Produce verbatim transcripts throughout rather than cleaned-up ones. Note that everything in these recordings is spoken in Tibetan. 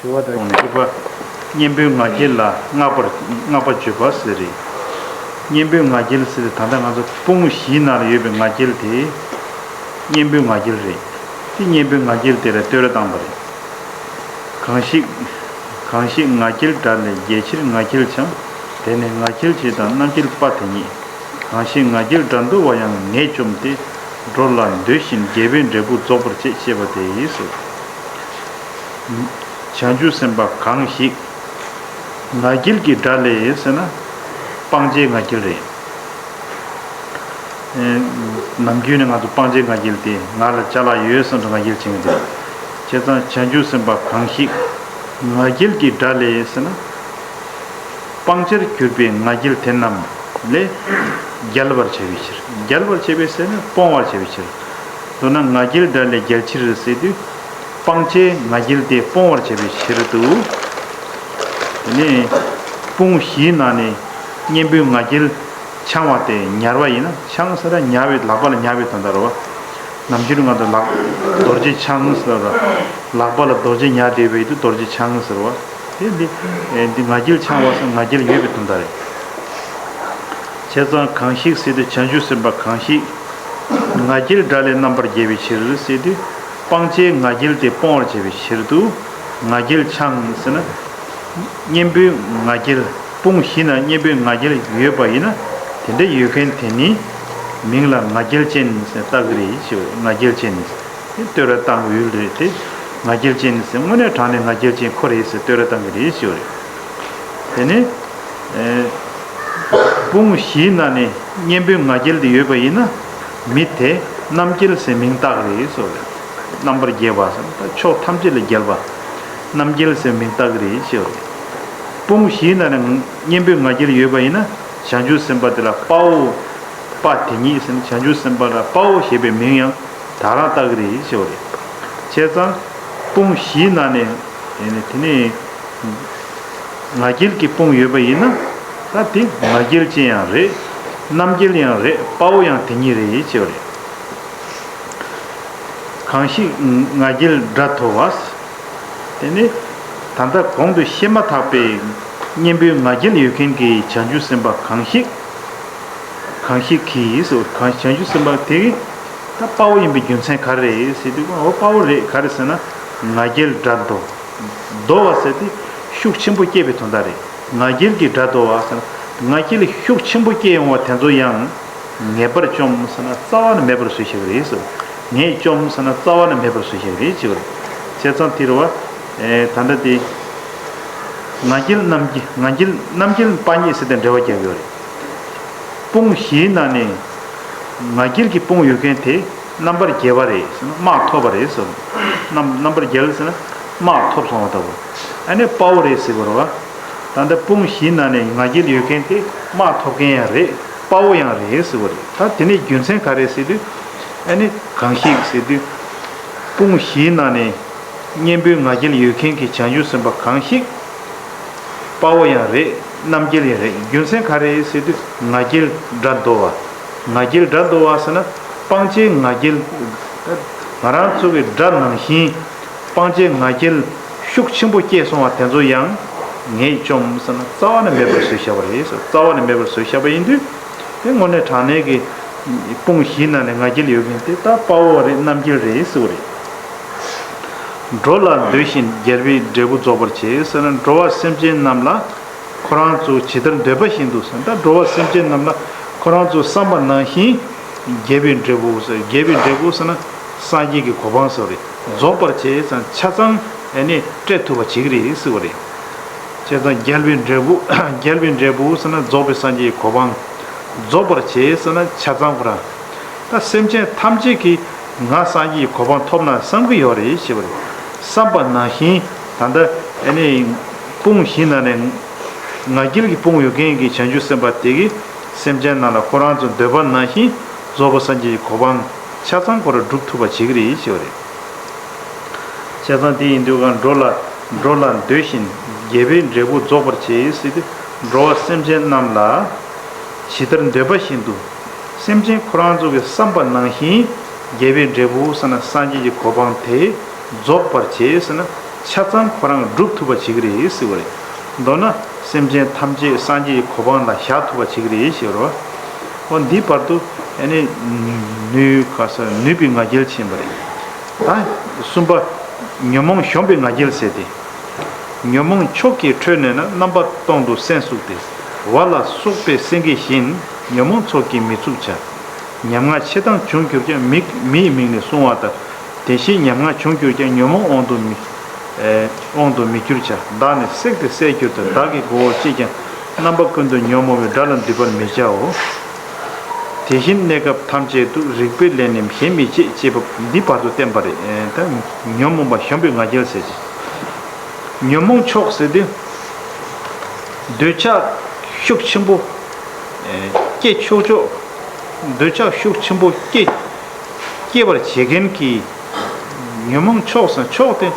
དྲི་བ་དང་། གསུངས་ནས་གཅིག་པ། གཉེན་པོའི་ང་རྒྱལ་ལ་བསྔགས་པར་བསྔགས་པ་བརྗོད་པ་ཟེར་རེད། གཉེན་པོའི་ང་རྒྱལ་ཟེར་དེ་ད་ལྟ་ང་ཚོ་དཔུང་བཞིའི་ནང་ལ་ཡོད་པའི་ང་རྒྱལ་དེ། གཉེན་པོའི་ང་རྒྱལ་རེད། དེ་གཉེན་པོའི་ང་རྒྱལ་དེ་ལ་བསྟོད་ར་བཏང་པ་རེད། གང་ཞིག་གང་ཞིག་ང་རྒྱལ་དགྲ་ལས་རྒྱལ་ཕྱིར་ང་རྒྱལ་འཆང་། དེ་ནི་ང་རྒྱལ་ཆེ་དང་རྣམ་རྒྱལ་དཔའ་དེ་ཉིད། གང་ཞིག་ང་རྒྱལ་དགྲ་འདུལ་བ་ཡང་ངས་བཅོམ་སྟེ། འགྲོ་ལ་འདུད་བཞིན་རྒྱལ་པོའི་འབྲས་བུ་རྫོགས་པར་བྱེད། ཅེས་པ་དེ་ཡིས་སོ། བྱང་ཆུབ་སེམས་དཔའ་གང་ཞིག་ང་རྒྱལ་གྱི་དགྲ་ལས་ཟེར་ན། སྤང་བྱའི་ང་རྒྱལ་རེད། ཨེ། ནམ་རྒྱུན་ནས་ང་ཚོ་སྤང་བྱའི་ང་རྒྱལ་དེ་ང་ལ་ཅ་ལག་ཡོད་བསམ་དུ་ང་རྒྱལ་བྱེད་ངེས་རེད། བྱས་ཙང་བྱང་ཆུབ་སེམས་དཔའ་གང་ཞིག་ང་རྒྱལ་གྱི་དགྲ་ལས་ཟེར་ན། སྤང་བྱར་གྱུར་པའི་ང་རྒྱལ་དེ་རྣམས་ལས་རྒྱལ་བར་བྱ་བའི་ཕྱིར། རྒྱལ་བར་བྱ་བའི་ཟེར་ན་སྤོང་བར་བྱ་བའི་ཕྱིར། མདོར་ན་ང་རྒྱལ་དགྲ་ལས་རྒྱལ་ཕྱིར་ཟེར་དུས། སྤང་བྱའི་ང་རྒྱལ་དེ་སྤོང་བར་བྱ་བའི་ཕྱིར་དུ། དེ་ནས་དཔུང་བཞིའི་ནང་ནས་གཉེན་པོའི་ང་རྒྱལ་འཆང་བ་དེ་ཉར་བ་ཡིན་ན། འཆང་ཟེར་ན་ཉར་བའི་ལག་པ་ལ་ཉར་བའི་དོན་དག་རེད་བ། ནམ་རྒྱུན་ང་ཚོ་ལག་རྡོ་རྗེ་འཆང་ཟེར་བ། ལག་པ་ལ་རྡོ་རྗེ་ཉར་བསྡད་པ་ཡིན་དུས་རྡོ་རྗེ་འཆང་ཟེར་བ། དེ་འདི་ཨེ་འདི་ང་རྒྱལ་འཆང་བ་ཟེར་ང་རྒྱལ་ཡོད་པའི་དོན་དག་རེད། བྱས་ཙང་གང་ཞིག་ཟེར་དུས་བྱང་ཆུབ་སེམས་དཔའ་གང་ཞིག་ང་རྒྱལ་དགྲ་ལས་རྣམ་པར་རྒྱལ་བའི་ཕྱིར་ཟེར་དུས། སྤང་བྱའི་ང་རྒྱལ་དེ་སྤོང་བར་བྱ་བའི་ཕྱིར་དུ་ང་རྒྱལ་འཆང་ཟེར་ན། གཉེན་པོའི་ང་རྒྱལ། དཔུང་བཞི་ན་གཉེན་པོའི་ང་རྒྱལ་ཡོད་པ་ཡིན་ན། དེ་འདྲ་ཡོད་མཁན་དེ་ནི་མིང་ལ་ང་རྒྱལ་ཅན་ཟེར་བཏགས་ཀྱི་རེད་ཞེས་པ་རེད། ང་རྒྱལ་ཅན་ནི་བསྟོད་ར་བཏང་ཡུལ་རེད་དེ། ང་རྒྱལ་ཅན་ནི་ཟེར་དངོས་གནས་དྲང་གནས་ང་རྒྱལ་ཅན་ཁོ་རེད་ཟེར་བསྟོད་ར་བཏང་གི་རེད་ཞེས་པ་རེད། དེ་ནི། ཨེ། དཔུང་བཞིའི་ནང་ནས་གཉེན་པོའི་ང་རྒྱལ་དེ་ཡོད་པ་ཡིན་ན། མི་དེ་རྣམ་རྒྱལ་ཟེར་མིང་བཏགས་རེད་ཟེར་བ་རེད། རྣམ་པར་རྒྱལ་བ་ཟེར་ན་ད་ཕྱོགས་ཐམས་ཅད་ལས་རྒྱལ་བ། རྣམ་རྒྱལ་ཟེར་མིང་བཏགས་རེད་ཟེར་བ་རེད། དཔུང་བཞིའི་ནང་ནས་གཉེན་པོའི་ང་རྒྱལ་ཡོད་པ་ཡིན་ན། བྱང་ཆུབ་སེམས་དཔའ་དེ་ལ་དཔའ་བོ། དཔའ་དེ་ཉིད་ཟེར་ན་བྱང་ཆུབ་སེམས་དཔའ་ལ་དཔའ་བོ་ཞེས་པའི་མིང་ཡང་དེ་རང་བཏགས་རེད་ཟེར་བ་རེད། བྱས་ཙང་དཔུང་བཞིའི་ནང་ནས་དེ་ནས། ང་རྒྱལ་གྱི་དཔུང་ཡོད་པ་ཡིན་ན། ད་དེ་ང་རྒྱལ་ཅན་ཡང་རེད། རྣམ་རྒྱལ་ཡང་རེད། དཔའ་བོ་ཡང་དེ་ཉིད་རེད་ཅེས་པ་རེད། གང་ཞིག་ང་རྒྱལ་དགྲ་ཐོབ་པ། དེ་ནི་ད་ལྟ་གོང་དུ་བཤད་མ་ཐག་པའི་གཉེན་པོའི་ང་རྒྱལ་ཡོད་མཁན་གྱི་བྱང་ཆུབ་སེམས་དཔའ་གང་ཞིག་གང་ཞིག་གིས་སོ། གང་བྱང་ཆུབ་སེམས་དཔའ་དེ་གིས་ད་དཔའ་བོ་ཡིན་པའི་རྒྱུ་མཚན་ག་རེ་རེད་ཟེར་དུས། འོ་དཔའ་བོ་རེད། ག་རེ་ཟེར་ན་ང་རྒྱལ་དགྲ་འདོ། འདོ་བ་ཟེར་དེ་ཤུགས་ཆེན་པོ་སྐྱེས་པའི་དོན་དག་རེད། ང་རྒྱལ་གྱི་དགྲ་འདོ་བ་ཟེར་ན་ང་རྒྱལ་ཤུགས་ཆེན་པོ་སྐྱེས་ཡོང་བ་དེ་ཚོ་ཡང་ངེས་པར་བཅོམ་ཟེར་ན་རྩ་བ་ནས་མེད་པར་བཟོས་བཞག་གི་རེད་ཟེར། ངས་བཅོམ་ཟེར་ན་རྩ་བ་ནས་མེད་པར་བཟོས་བཞག་གི་རེད་ཅེས་པ་རེད། བྱས་ཙང་དེ་རེད་བ། ཨེ། ད་ལྟ་དེ་ང་རྒྱལ་རྣམ་རྒྱལ། ང་རྒྱལ་རྣམ་རྒྱལ་དཔའ་ཉེ་ཟེར་དེ་འབྲེལ་བ་རྒྱག་གི་ཡོད་རེད། དཔུང་བཞིའི་ནང་ནས་ང་རྒྱལ་གྱི་དཔུང་ཡོད་མཁན་དེ། རྣམ་པར་རྒྱལ་བ་རེད་ཟེར་ན་དམག་ཐོབ་པ་རེད་ཟེར། རྣམ་རྣམ་པར་རྒྱལ་ཟེར་ན་དམག་ཐོབ་སོང་བ་ལྟ་བུ། ཨ་ནི་དཔའ་བོ་རེད་ཟེར་དགོས་རེད་བ། ད་ལྟ་དཔུང་བཞིའི་ནང་ནས་ང་རྒྱལ་ཡོད་མཁན་དེ་དམག་ཐོབ་མཁན་ཡང་རེད། དཔའ་བོ་ཡང་རེད་ཟེར་བ་རེད། ད་དེ་ནས་རྒྱུ་མཚན་ག་རེ་ཟེར་དུས། ཨ་ནི་གང་ཞིག་ཟེར་དུས། དཔུང་བཞིའི་ནང་ནས་གཉེན་པོའི་ང་རྒྱལ་ཡོད་མཁན་གྱི་བྱང་ཆུབ་སེམས་དཔའ་གང་ཞིག་དཔའ་བོ་ཡང་རེད། རྣམ་རྒྱལ་ཡང་རེད། རྒྱུ་མཚན་ག་རེ་ཟེར་དུས་ང་རྒྱལ་དགྲ་འདོ་བ། ང་རྒྱལ་དགྲ་འདོ་བ་ཟེར་ན་སྤང་བྱའི་ང་རྒྱལ། ང་རང་ཚོ་གི་དགྲ་ནང་བཞིན་སྤང་བྱའི་ང་རྒྱལ་ཤུགས་ཆེན་པོ་སྐྱེས་སོང་བ་དེ་ཚོ་ཡང་ངས་བཅོམ་ཟེར་ན་རྩ་བ་ནས་མེད་པར་བཟོས་བཞག་པ་རེད་ཟེར། རྩ་བ་ནས་མེད་པར་བཟོས་བཞག་པ་ཡིན་དུས། དེ་དངོས་གནས་དྲང་གནས་ཀྱི་དཔུང་བཞིའི་ནང་ནས་ང་རྒྱལ་ཡོད་མཁན་དེ་ད་དཔའ་བོ་རེད། རྣམ་རྒྱལ་རེད་ཟེར་བ་རེད། འགྲོ་ལ་འདུད་བཞིན་རྒྱལ་པོའི་འབྲས་བུ་རྫོགས་པར་བྱེད་ཟེར་ན། འགྲོ་བ་སེམས་ཅན་རྣམས་ལ་ཁོ་རང་ཚོ་ཇི་ལྟར་འདོད་པ་བཞིན་དུ་ཟེར་ན། ད་འགྲོ་བ་སེམས་ཅན་རྣམས་ལ་ཁོ་རང་ཚོ་བསམ་པ་ནང་བཞིན་རྒྱལ་པོའི་འབྲས་བུ་ཟེར། རྒྱལ་པོའི་འབྲས་བུ་ཟེར་ན་སངས་རྒྱས་ཀྱི་གོ་འཕང་ཟེར་བ་རེད། རྫོགས་པར་བྱེད་ཟེར་ན་ཆ་ཚང་ཨ་ནི་སྤྲད་ཐུབ་པ་བྱེད་ཀྱི་རེད་ཟེར་བ་རེད། བྱས་ཙང་རྒྱལ་པོའི་འབྲས་བུ། རྒྱལ་པོའི་འབྲས་བུ་ཟེར་ན་རྫོགས་པའི་སངས་རྒྱས་ཀྱི་གོ་འཕང་། རྫོགས་པར་བྱེད་ཟེར་ན་ཆ་ཚང་ཁོ་རང་། ད་སེམས་ཅན་ཐམས་ཅད་ཀྱིས་ང་སངས་རྒྱས་ཀྱི་གོ་འཕང་ཐོབ་ན་བསམ་གྱི་ཡོད་རེད་ཞེས་པ་རེད། བསམ་པ་ནང་བཞིན་ད་ལྟ་ཨ་ནི་དཔུང་བཞིའི་ནང་ནས་ང་རྒྱལ་གྱི་དཔུང་ཡོད་མཁན་གྱི་བྱང་ཆུབ་སེམས་དཔའ་དེ་གིས་སེམས་ཅན་རྣམས་ལ་ཁོ་རང་ཚོ་འདོད་པ་ནང་བཞིན་རྫོགས་པ་སངས་རྒྱས་ཀྱི་གོ་འཕང་ཆ་ཚང་ཁོ་རང་སྒྲུབ་ཐུབ་པ་བྱེད་ཀྱི་རེད་ཞེས་པ་རེད། བྱས་ཙང་དེ་ཡིན་དུས་གང་འགྲོ་ལ། འགྲོ་ལ་འདོད་བཞིན་རྒྱལ་པོའི་འབྲས་བུ་རྫོགས་པར་བྱེད་ཟེར་དུས། འགྲོ་བ་སེམས་ཅན་རྣམས་ལ་ཇི་ལྟར་འདོད་པ་བཞིན་དུ། སེམས་ཅན་ཁོ་རང་ཚོ་གི་བསམ་པ་ནང་བཞིན་རྒྱལ་པོའི་འབྲས་བུ་ཟེར་ན་སངས་རྒྱས་ཀྱི་གོ་འཕང་དེ་རྫོགས་པར་བྱེད་ཟེར་ན། ཆ་ཚང་ཁོ་རང་སྒྲུབ་ཐུབ་པ་བྱེད་ཀྱི་རེད་ཟེར་བ་རེད། མདོར་ན་སེམས་ཅན་ཐམས་ཅད་སངས་རྒྱས་ཀྱི་གོ་འཕང་ལ་བཞག་ཐུབ་པ་བྱེད་ཀྱི་རེད་ཟེར་བ་རེད་བ། འོ་འདིའི་བར་དུ་ཨ་ནི་ནུས་ག་ས་ནུས་པའི་ང་རྒྱལ་ཕྱིན་པ་རེད། ད་གསུམ་པ་ཉོན་མོངས་གཞོམ་པའི་ང་རྒྱལ་ཟེར་ཏེ། ཉོན་མོངས་ཕྱོགས་ཀྱིས་ཁྲོས་ནས་ན། རྣམ་པ་སྟོང་དུ་སེམས་བཙུགས་ཏེ། བ་ལ་སོགས་པས་སེང་གེ་བཞིན། ཉོན་མོངས་ཚོགས་ཀྱིས་མི་ཚུགས་བྱ། ཉམ་ང་ཆེ་སྡང་བྱུང་གྱུར་ཀྱང་། མི་མིའི་མིང་ནས་བསྲུང་བ་ལྟར། དེ་བཞིན་ཉམ་ང་བྱུང་གྱུར་ཀྱང་། ཉོན་མོངས་དབང་དུ་མི་ཨེ་དབང་དུ་མི་འགྱུར་བྱ། བདག་ནི་བསྲེགས་ཏེ་བསད་གྱུར་ཏེ། བདག་གི་མགོ་བོ་བཅད་ཀྱང་། རྣམ་པ་ཀུན་ཏུ་ཉོན་མོངས་པའི། དགྲ་ལ་འདུད་པར་མི་བྱའོ། དེ་བཞིན་གནས་སྐབས་ཐམས་ཅད་དུ། རིག་པའི་ལས་ནི་གཞན་མི་བྱེད། ཅེས་པ་འདི་བར་དུ་བསྟན་པ་རེད། ཨེ་ད་ཉོན་མོངས་པ་གཞོམ་པའི་ང་རྒྱལ་ཟེར་གྱི། ཉོན་མོངས་ཕྱོགས་ཟེར་དུས། འདོད་ཆགས་ཤུགས་ཆེན་པོ་ཨེ་སྐྱེ་ཆོག་ཆོག་འདོད་ཆགས་ཤུགས་ཆེན་པོ་སྐྱེ་སྐྱེ་བར་བྱེད་མཁན་གྱི་ཉོན་མོངས་ཕྱོགས་སམ། ཕྱོགས་དེ་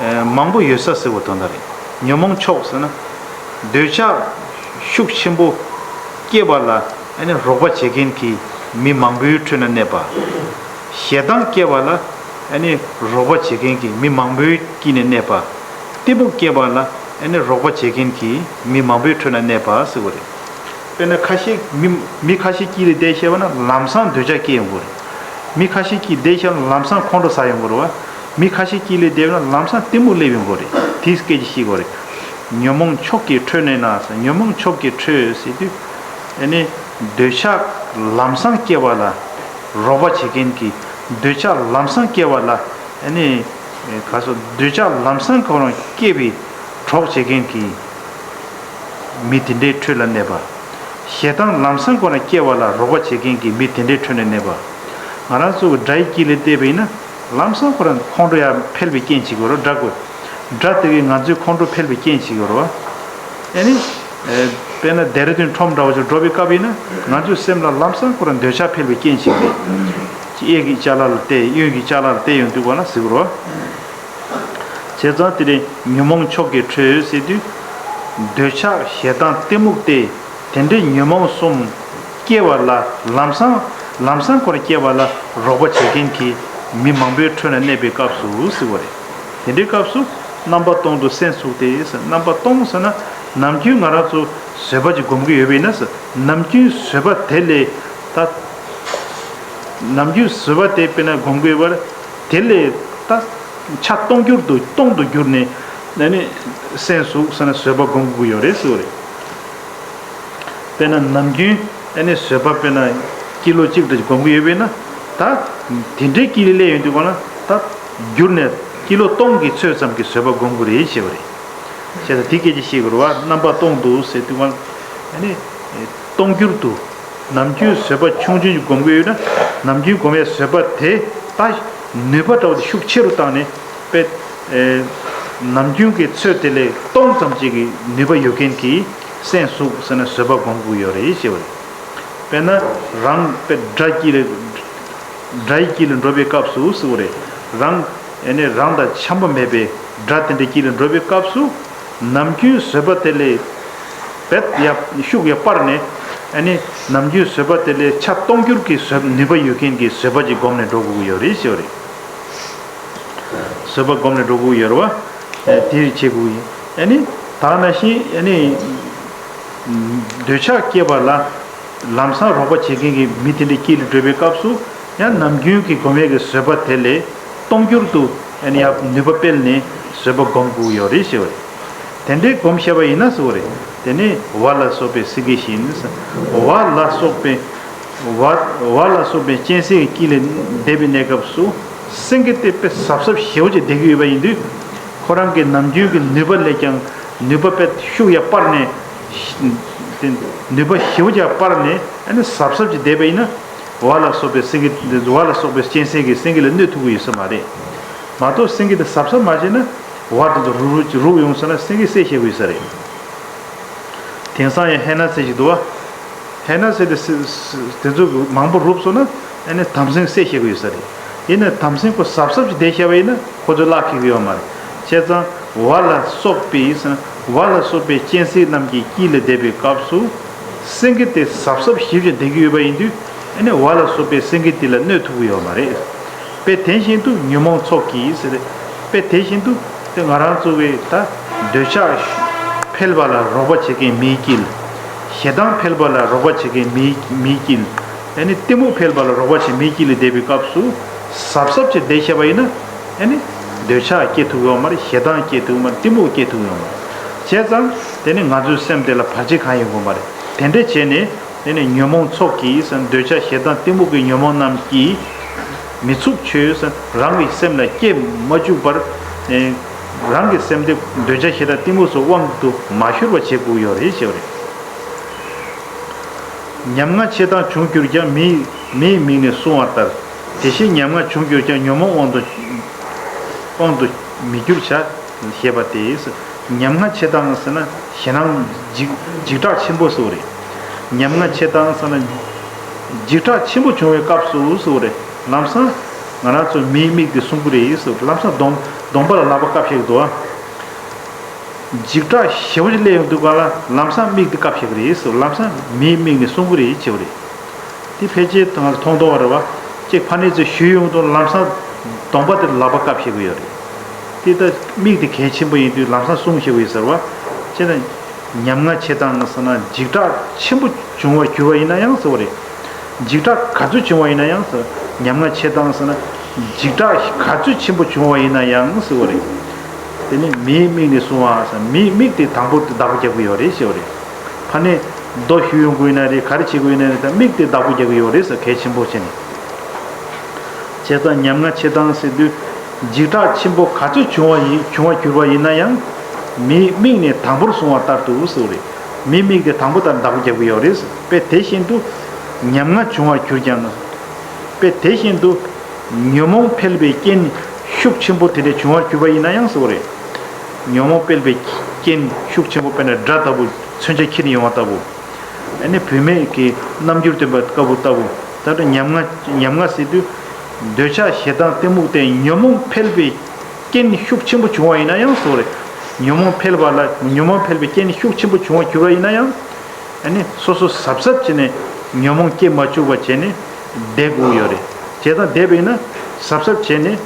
ཨེ་མང་པོ་ཡོད་ས་ཟེར་བ་དོན་དག་རེད། ཉོན་མོངས་ཕྱོགས་ཟེར་ན། འདོད་ཆགས་ཤུགས་ཆེན་པོ་སྐྱེ་བ་ལ་ཨ་ནི་རོགས་པ་བྱེད་མཁན་གྱི་མི་མང་པོའི་ཁྲོད་ན་གནས་པ། ཞེ་སྡང་སྐྱེ་བ་ལ་ཨ་ནི་རོགས་པ་བྱེད་མཁན་གྱི་མི་མང་པོའི་དཀྱིལ་ནས་གནས་པ། གཏི་མུག་སྐྱེ་བ་ལ་ཨ་ནི་རོགས་པ་བྱེད་མཁན་གྱི་མི་མང་པོའི་ཁྲོད་ན་གནས་པ་ཟེར་བ་རེད། དཔེར་ན་ཁ་ཤས་མི་མི་ཁ་ཤས་དཀྱིལ་ལ་བསྡད་ཤེས་པ་ན་ལམ་སང་འདོད་ཆགས་སྐྱེ་ཡོང་གི་རེད། མི་ཁ་ཤས་དཀྱིལ་བསྡད་ཤེས་ན་ལམ་སང་ཁོང་ཁྲོ་ཟ་ཡོང་གི་རེད་བ། མི་ཁ་ཤས་དཀྱིལ་ལ་བསྡད་པ་ན་ལམ་སང་གཏི་མུག་སླེབས་ཡོང་གི་རེད། དེའི་སྐད་ཆ་བཤད་གི་རེད། ཉོན་མོངས་ཕྱོགས་ཀྱིས་ཁྲོས་ནས་ན་ཟེར། ཉོན་མོངས་ཕྱོགས་ཀྱིས་ཁྲོས་ཟེར་དུས། ཨ་ནི་འདོད་ཆགས་ལམ་སང་སྐྱེ་བ་ལ་རོགས་པ་བྱེད་མཁན་གྱི། འདོད་ཆགས་ལམ་སང་སྐྱེ་བ་ལ་ཨ་ནི་ག་སོ་འདོད་ཆགས་ལམ་སང་ཁོ་རང་སྐྱེ་བའི་གྲོགས་བྱེད་མཁན་གྱི་མི་དེ་འདྲའི་ཁྲོད་ལ་གནས་པ། ཞེ་སྡང་ལམ་སང་ཁོ་རང་སྐྱེ་བ་ལ་རོགས་པ་བྱེད་མཁན་གྱི་མི་དེ་འདྲའི་ཁྲོད་ནས་གནས་པ། ང་རང་ཚོ་གི་དགྲ་ཡི་དཀྱིལ་ལ་བསྡད་པ་ཡིན་ན་ལམ་སང་ཁོ་རང་ཁོང་ཁྲོ་ཡར་འཕེལ་བའི་རྐྱེན་བྱེད་ཀྱི་རེད། དགྲ་དགོས། དགྲ་དེ་གིས་ང་ཚོའི་ཁོང་ཁྲོ་འཕེལ་བའི་རྐྱེན་བྱེད་ཀྱི་རེད་བ། ཨ་ནི། ཨེ། དཔེར་ན་ལྡེ་ར་ལྡུན་ཁྲོམ་འདྲ་བོ་ཞིག་འགྲོ་བའི་སྐབས་ཡིན་ན་ང་ཚོའི་སེམས་ལ་ལམ་སང་ཁོ་རང་འདོད་ཆགས་འཕེལ་བའི་རྐྱེན་ཞིག་རེད། གཡས་ཀྱི་ཅ་ལག་ལ་བལྟས་གཡོན་གྱི་ཅ་ལག་ལ་བལྟས་ཡོང་དུས་ག་ན་ཟེར་གི་རེད་བ། བྱས་ཙང་དེ་རིང་ཉོན་མོངས་ཕྱོགས་ཀྱིས་ཁྲོས་ཟེར་དུས། འདོད་ཆགས་ཞེ་སྡང་གཏི་མུག་སྟེ། དེ་འདྲའི་ཉོན་མོངས་གསུམ་སྐྱེ་བ་ལ་ལམ་སང་ལམ་སང་ཁོ་རང་སྐྱེ་བ་ལ་རོགས་པ་བྱེད་མཁན་གྱི་མི་མང་པོའི་ཁྲོད་ན་གནས་པའི་སྐབས་སུ་ཟེར་བ་རེད། དེ་འདྲའི་སྐབས་སུ་རྣམ་པ་སྟོང་དུ་སེམས་བཙུགས་ཏེ་ཟེར། རྣམ་པ་སྟོང་ཟེར་ན་ནམ་རྒྱུན་ང་རང་ཚོ་བཟོད་པ་ཅིག་སྒོམ་གྱི་ཡོད་པ་ཡིན་ན་ཟེར། ནམ་རྒྱུན་བཟོད་པ་དེ་ལས་ད་ནམ་རྒྱུན་བཟོད་པ་དེ་དཔེར་ན་སྒོམ་གྱི་ཡོད་པར་དེ་ལས་ད་ཆ་སྟོང་འགྱུར་དུ་སྟོང་དུ་གྱུར་ནས་ཨ་ནི་སེམས་བཙུགས་ཟེར་ན་བཟོད་པ་སྒོམ་དགོས་ཀྱི་ཡོད་རེད་ཟེར་བ་རེད། དཔེར་ན་ནམ་རྒྱུན་ཨ་ནི་བཟོད་པ་དཔེར་ན་ཀི་ལོ་གཅིག་འདྲ་ཞིག་སྒོམ་གྱི་ཡོད་པས་ན། ད་དེ་འདྲའི་དཀྱིལ་ལ་སླེབས་ཡོང་དུས་ག་ན་ད་འགྱུར་ནས་ཀི་ལོ་སྟོང་གི་ཚོད་ཙམ་གྱི་བཟོད་པ་སྒོམ་དགོས་རེད་ཞེས་པ་རེད། བྱས་ཙང་དེ་སྐད་ཆ་བཤད་དགོས་རེད་བ། རྣམ་པ་སྟོང་དུ་ཟེར་དུས་ག་ཨ་ནི་སྟོང་འགྱུར་དུ་ནམ་རྒྱུན་བཟོད་པ་ཆུང་ཆུང་ཞིག་སྒོམ་གྱི་ཡོད་ན་ནམ་རྒྱུན་སྒོམ་པའི་བཟོད་པ་དེ་ད་ནུས་པ་འདྲ་བོ་དེ་ཤུགས་ཆེ་རུ་བཏང་ནས། དཔེ། ཨེ། ནམ་རྒྱུན་གྱི་ཚོད་དེ་ལས་སྟོང་ཙམ་ཅིག་གི་ནུས་པ་ཡོད་མཁན་གྱི་སེམས་བཙུགས་ཟེར་ན་བཟོད་པ་སྒོམ་དགོས་ཡོད་རེད་ཞེས་པ་རེད། དཔེར་ན་རང་དཔེ་དགྲ་དཀྱིལ་ལ་དགྲ་ཡི་དཀྱིལ་ལ་འགྲོ་བའི་སྐབས་སུ་ཟེར་བ་རེད། རང་ཨེ་ནས་རང་དང་འཆམ་པོ་མེད་པའི་དགྲ་དེ་འདྲའི་དཀྱིལ་ལ་འགྲོ་བའི་སྐབས་སུ་ནམ་རྒྱུན་བཟོད་པ་དེ་ལས་དཔེ་ཡ་ཤུགས་ཡ་སྤར་ནས་ཨེ་ནས་ནམ་རྒྱུན་བཟོད་པ་དེ་ལས་ཆ་སྟོང་འགྱུར་གྱི་བཟོད་ནུས་པ་ཡོད་མཁན་གྱི་བཟོད་པ་ཅིག་སྒོམ་ནས་འགྲོ་དགོས་ཀྱི་ཡོད་རེད་ཞེས་པ་རེད། བཟོད་པ་སྒོམ་ནས་འགྲོ་དགོས་ཡོད་རེད་བ། ཨེ་དེ་བྱེད་དགོས་ཡིན། ཨ་ནི་ད་ག་ནང་བཞིན་ཨ་ནི་འདོད་ཆགས་སྐྱེས་པ་ལ་ལམ་སང་རོགས་པ་བྱེད་མཁན་གྱི་མི་དེ་འདྲའི་དཀྱིལ་ལ་འགྲོ་བའི་སྐབས་སུ་ཡང་ནམ་རྒྱུན་གྱི་སྒོམ་ཡས་ཀྱི་བཟོད་པ་དེ་ལས་སྟོང་འགྱུར་དུ་ཨ་ནི་ཡང་ནུས་པ་སྤེལ་ནས་བཟོད་པ་སྒོམ་དགོས་ཡོད་རེད་ཞེས་པ་རེད། དེ་འདྲའི་སྒོམ་ཤེས་པ་ཡིན་ན་ཟེར་བ་རེད། དེ་ནས་བ་ལ་སོགས་པའི་སེང་གེ་བཞིན། བ་ལ་སོགས་པའི་བ་བ་ལ་སོགས་པའི་གཅན་གཟན་གྱི་དཀྱིལ་ལ་བསྡད་པའི་གནས་སྐབས་སུ་སེང་གེ་དེ་དཔེ་གཟབ་གཟབ་ཞེ་པོ་ཅིག་བསྡད་ཀྱི་ཡོད་པ་ཡིན་དུས། ཁོ་རང་གི་ནམ་རྒྱུན་གྱི་ནུས་པ་ལས་ཀྱང་ནུས་པ་དཔེ་ཤུགས་ཡ་སྤར་ནས་དེ་ནུས་པ་ཞེ་པོ་ཅིག་སྤར་ནས་ཨ་ནི་གཟབ་གཟབ་ཅིག་བསྡད་པ་ཡིན་ན། བ་ལ་སོགས་པའི་སེང་གེ་བ་ལ་སོགས་པའི་གཅན་གཟན་གྱིས་སེང་གེ་ལ་གནོད་ཐུབ་ཀྱི་ཡོད་ས་མ་རེད། མ་གཏོགས་སེང་གེ་དེ་གཟབ་གཟབ་མ་བྱས་ན་བ་དེ་ཚོ་རུབ་རུབ་ཅིག་རུབ་ཡོང་སོང་ན་སེང་གེ་བསད་ཤེས་ཀྱི་ཡོད་ས་རེད། དེང་སང་ཡང་ཧེ་ན་ཟེར་ཞིག་འདུག་བ། ཧེ་ན་ཟེར་དེ་སེ་སེ་དེ་ཚོ་མང་པོ་རུབ་སོང་ན་ཨ་ནི་དམ་སེང་བསད་ཤེས་ཀྱི་ཡོད་ས་རེད། ཡིན་ནའི་དམ་སེང་ཁོ་གཟབ་གཟབ་ཅིག་བསྡད་ཤེས་པ་ཡིན་ན་ཁོ་ཚོ་བརླག་ཁེགས་ཀྱི་ཡོད་མ་རེད། བྱས་ཙང་བ་ལ་སོགས་པའི་ཟེར་ན་བ་ལ་སོགས་པའི་གཅན་གཟན་རྣམས་ཀྱི་དཀྱིལ་ལ་བསྡད་པའི་སྐབས་སུ་སེང་གེ་དེ་གཟབ་གཟབ་ཞེ་པོ་ཅིག་བསྡད་ཀྱི་ཡོད་པ་ཡིན་དུས་ཨ་ནི་བ་ལ་སོགས་པའི་སེང་གེ་དེ་ལ་གནོད་ཐུབ་ཀྱི་ཡོད་མ་རེད། དཔེ་དེ་བཞིན་དུ་ཉོན་མོངས་ཚོགས་ཀྱིས་ཟེར། དཔེ་དེ་བཞིན་དུ་ དེ་ང་རང་ཚོ་གི་ད་འདོད་ཆགས་འཕེལ་བ་ལ་རོགས་པ་བྱེད་མཁན་མིའི་དཀྱིལ། ཞེ་སྡང་འཕེལ་བ་ལ་རོགས་པ་བྱེད་མཁན་མིའི་མིའི་དཀྱིལ། ཨ་ནི་གཏི་མུག་འཕེལ་བ་ལ་རོགས་པ་བྱེད་མིའི་དཀྱིལ་ལ་བསྡད་པའི་སྐབས་སུ་གཟབ་གཟབ་བྱས་བསྡད་ཤེས་པ་ཡིན་ན། ཨ་ནི་འདོད་ཆགས་སྐྱེ་ཐུབ་ཡོད་མ་རེད། ཞེ་སྡང་སྐྱེ་ཐུབ་ཡོད་མ་རེད། གཏི་མུག་སྐྱེ་ཐུབ་ཡོད་མ་རེད། བྱས་ཙང་དེ་ནི་ང་ཚོའི་སེམས་དེ་ལ་བར་ཆད་གང་ཡང་ཡོང་གི་མ་རེད། དེ་འདྲ་བྱས་ནས། དེ་ནི་ཉོན་མོངས་ཚོགས་ཀྱིས་འདོད་ཆགས་ཞེ་སྡང་གཏི་མུག་གི་ཉོན་མོངས་རྣམས་ཀྱིས་མི་ཚུགས་ཆོས་རང་གི་སེམས་ལ་སྐྱེ་མ་བཅུག་པར། རང་གི་སེམས་དེ་འདོད་ཆགས་ཞེ་སྡང་གཏི་མུག་སོགས་དབང་དུ་མ་ཤོར་བ་བྱེད་དགོས་ཡོད་རེད་ཞེས་པ་རེད། ཉམ་ང་ཆེ་སྡང་བྱུང་གྱུར་ཀྱང་། མིའི་མིའི་མིག་ནི་བསྲུང་བ་ལྟར། དེ་བཞིན་ཉམ་ང་བྱུང་གྱུར་ཀྱང་། ཉོན་མོངས་དབང་དུ་དབང་དུ་མི་འགྱུར་བྱ། ཞེས་པ་སྟེ། ཉམ་ང་ཆེ་སྡང་ཟེར་ན་ཞེད་སྣང་འཇིགས་འཇིགས་སྐྲག་ཆེན་པོ་ཟེར་བ་རེད། ཉམ་ང་ཆེ་སྡང་ཟེར་ན་འཇིགས་སྐྲག་ཆེན་པོ་བྱུང་བའི་སྐབས་སུ་ཟེར་བ་རེད། ལམ་སང་ང་རང་ཚོ་མིའི་མིག་དེ་བསྲུང་གི་རེད་ཟེར་བ་རེད། ལམ་སང་གདོང་གདོང་པ་ལ་ལག་པ་བཀབ་བཞག་གི་འདུག་ཨ། འཇིགས་སྐྲག་ཞེ་པོ་ཅིག་སླེབས་ཡོང་དུས་སྒང་ལ་ལམ་སང་མིག་དེ་བཀབ་བཞག་གི་རེད་ཟེར་བ་རེད། ལམ་སང་མིའི་མིག་ནི་བསྲུང་གི་རེད་ཟེར་བ་རེད། དེ་ཕལ་ཆེར་ང་ཚོ་མཐོང་མཐོང་བ་རེད་བ། གཅིག་ཕར་ནས་ཚུར་གཞུས་ཡོང་དུས་ལམ་སང་གདོང་པ་དེར་ལག་པ་བཀབ་བཞག་གི་ཡོད་རེད། དེ་ལྟར་མིག་དེ་གལ་ཆེན་པོ་ཡིན་དུས་ལམ་སང་བསྲུང་བཞག་གི་ཡོད་ཟེར་བ། བྱས་ན་ཉམ་ང་ཆེ་སྡང་ཟེར་ན་འཇིགས་སྐྲག་ཆེན་པོ་བྱུང་བར་གྱུར་པ་ཡིན་ན་ཡང་ཟེར་བ་རེད། འཇིགས་སྐྲག་ག་ཚོད་བྱུང་བ་ཡིན་ན་ཡང་ཟེར། ཉམ་ང་ཆེ་སྡང་ཟེར་ན་འཇིགས་སྐྲག་ག་ཚོད་ཆེན་པོ་བྱུང་བ་ཡིན་ན་ཡང་ཟེར་བ་རེད། དེ་ནས་མིའི་མིག་ནི་བསྲུང་བ་ཟེར། མིའི་མིག་དེ་དང་པོ་དེ་བདག་པོ་རྒྱག་གི་ཡོད་རེད་ཟེར་བ་རེད། ཕར་ནས་རྡོ་གཞུས་ཡོང་གི་ཡོད་ན་རེད། ག་རེ་བྱེད་ཀྱི་ཡོད་ན་རེད། ད་མིག་དེ་བདག་པོ་རྒྱག་གི་ཡོད་རེད་ཟེར། གལ་ཆེན་པོ་བྱས་ནས། བྱས་ཙང་ཉམ་ང་ཆེ་སྡང་ཟེར་དུས་འཇིགས་སྐྲག་ཆེན་པོ་ག་ཚོད་བྱུང་བ་ཡིན་བྱུང་བར་གྱུར་པ་ཡིན་ན་ཡང་། མིའི་མིག་ནི་དང་པོར་བསྲུང་བ་ལྟར་དུ་ཟེར་བ་རེད། མིའི་མིག་དེ་དང་པོ་ལྟར་བདག་པོ་རྒྱག་གི་ཡོད་རེད་ཟེར། དཔེ་དེ་བཞིན་དུ་ཉམ་ང་བྱུང་བར་གྱུར་ཀྱང་། དཔེ་དེ་བཞིན་དུ་ཉོན་མོངས་འཕེལ་བའི་རྐྱེན་ཤུགས་ཆེན་པོ་དེ་འདྲ་བྱུང་བར་གྱུར་པ་ཡིན་ན་ཡང་ཟེར་བ་རེད། ཉོན་མོངས་འཕེལ་བའི་རྐྱེན་ཤུགས་ཆེན་པོ་དཔེར་ན་སྒྲ་ལྟ་བུ་མཚོན་ཆ་འཁྱེར་ཡོང་བ་ལྟ་བུ། ཨ་ནི་བུད་མེད་ཀྱི་རྣམ་འགྱུར་སྟོན་པ་ལྟ་བུ་ལྟ་བུ། ད་ལྟ་ཉམ་ང་ཉམ་ང་ཟེར་དུས་འདོད་ཆགས་ཞེ་སྡང་གཏི་མུག་དེ་ཉོན་མོངས་འཕེལ་བའི་རྐྱེན་ཤུགས་ཆེན་པོ་བྱུང་བ་ཡིན་ན་ཡང་ཟེར་བ་རེད། ཉོན་མོངས་འཕེལ་བ་ལ་ཉོན་མོངས་འཕེལ་བའི་རྐྱེན་ཤུགས་ཆེན་པོ་བྱུང་བ་གྱུར་པ་ཡིན་ན་ཡང་། ཨ་ནི་སོ་སོ་གཟབ་གཟབ་བྱས་ནས་ཉོན་མོངས་སྐྱེ་མ་བཅུག་པ་བྱས་ནས་བསྡད་དགོས་ཡོད་རེད། བྱས་ཙང་བསྡད་པ་ཡིན་ན་གཟབ་གཟབ་བྱས་ནས་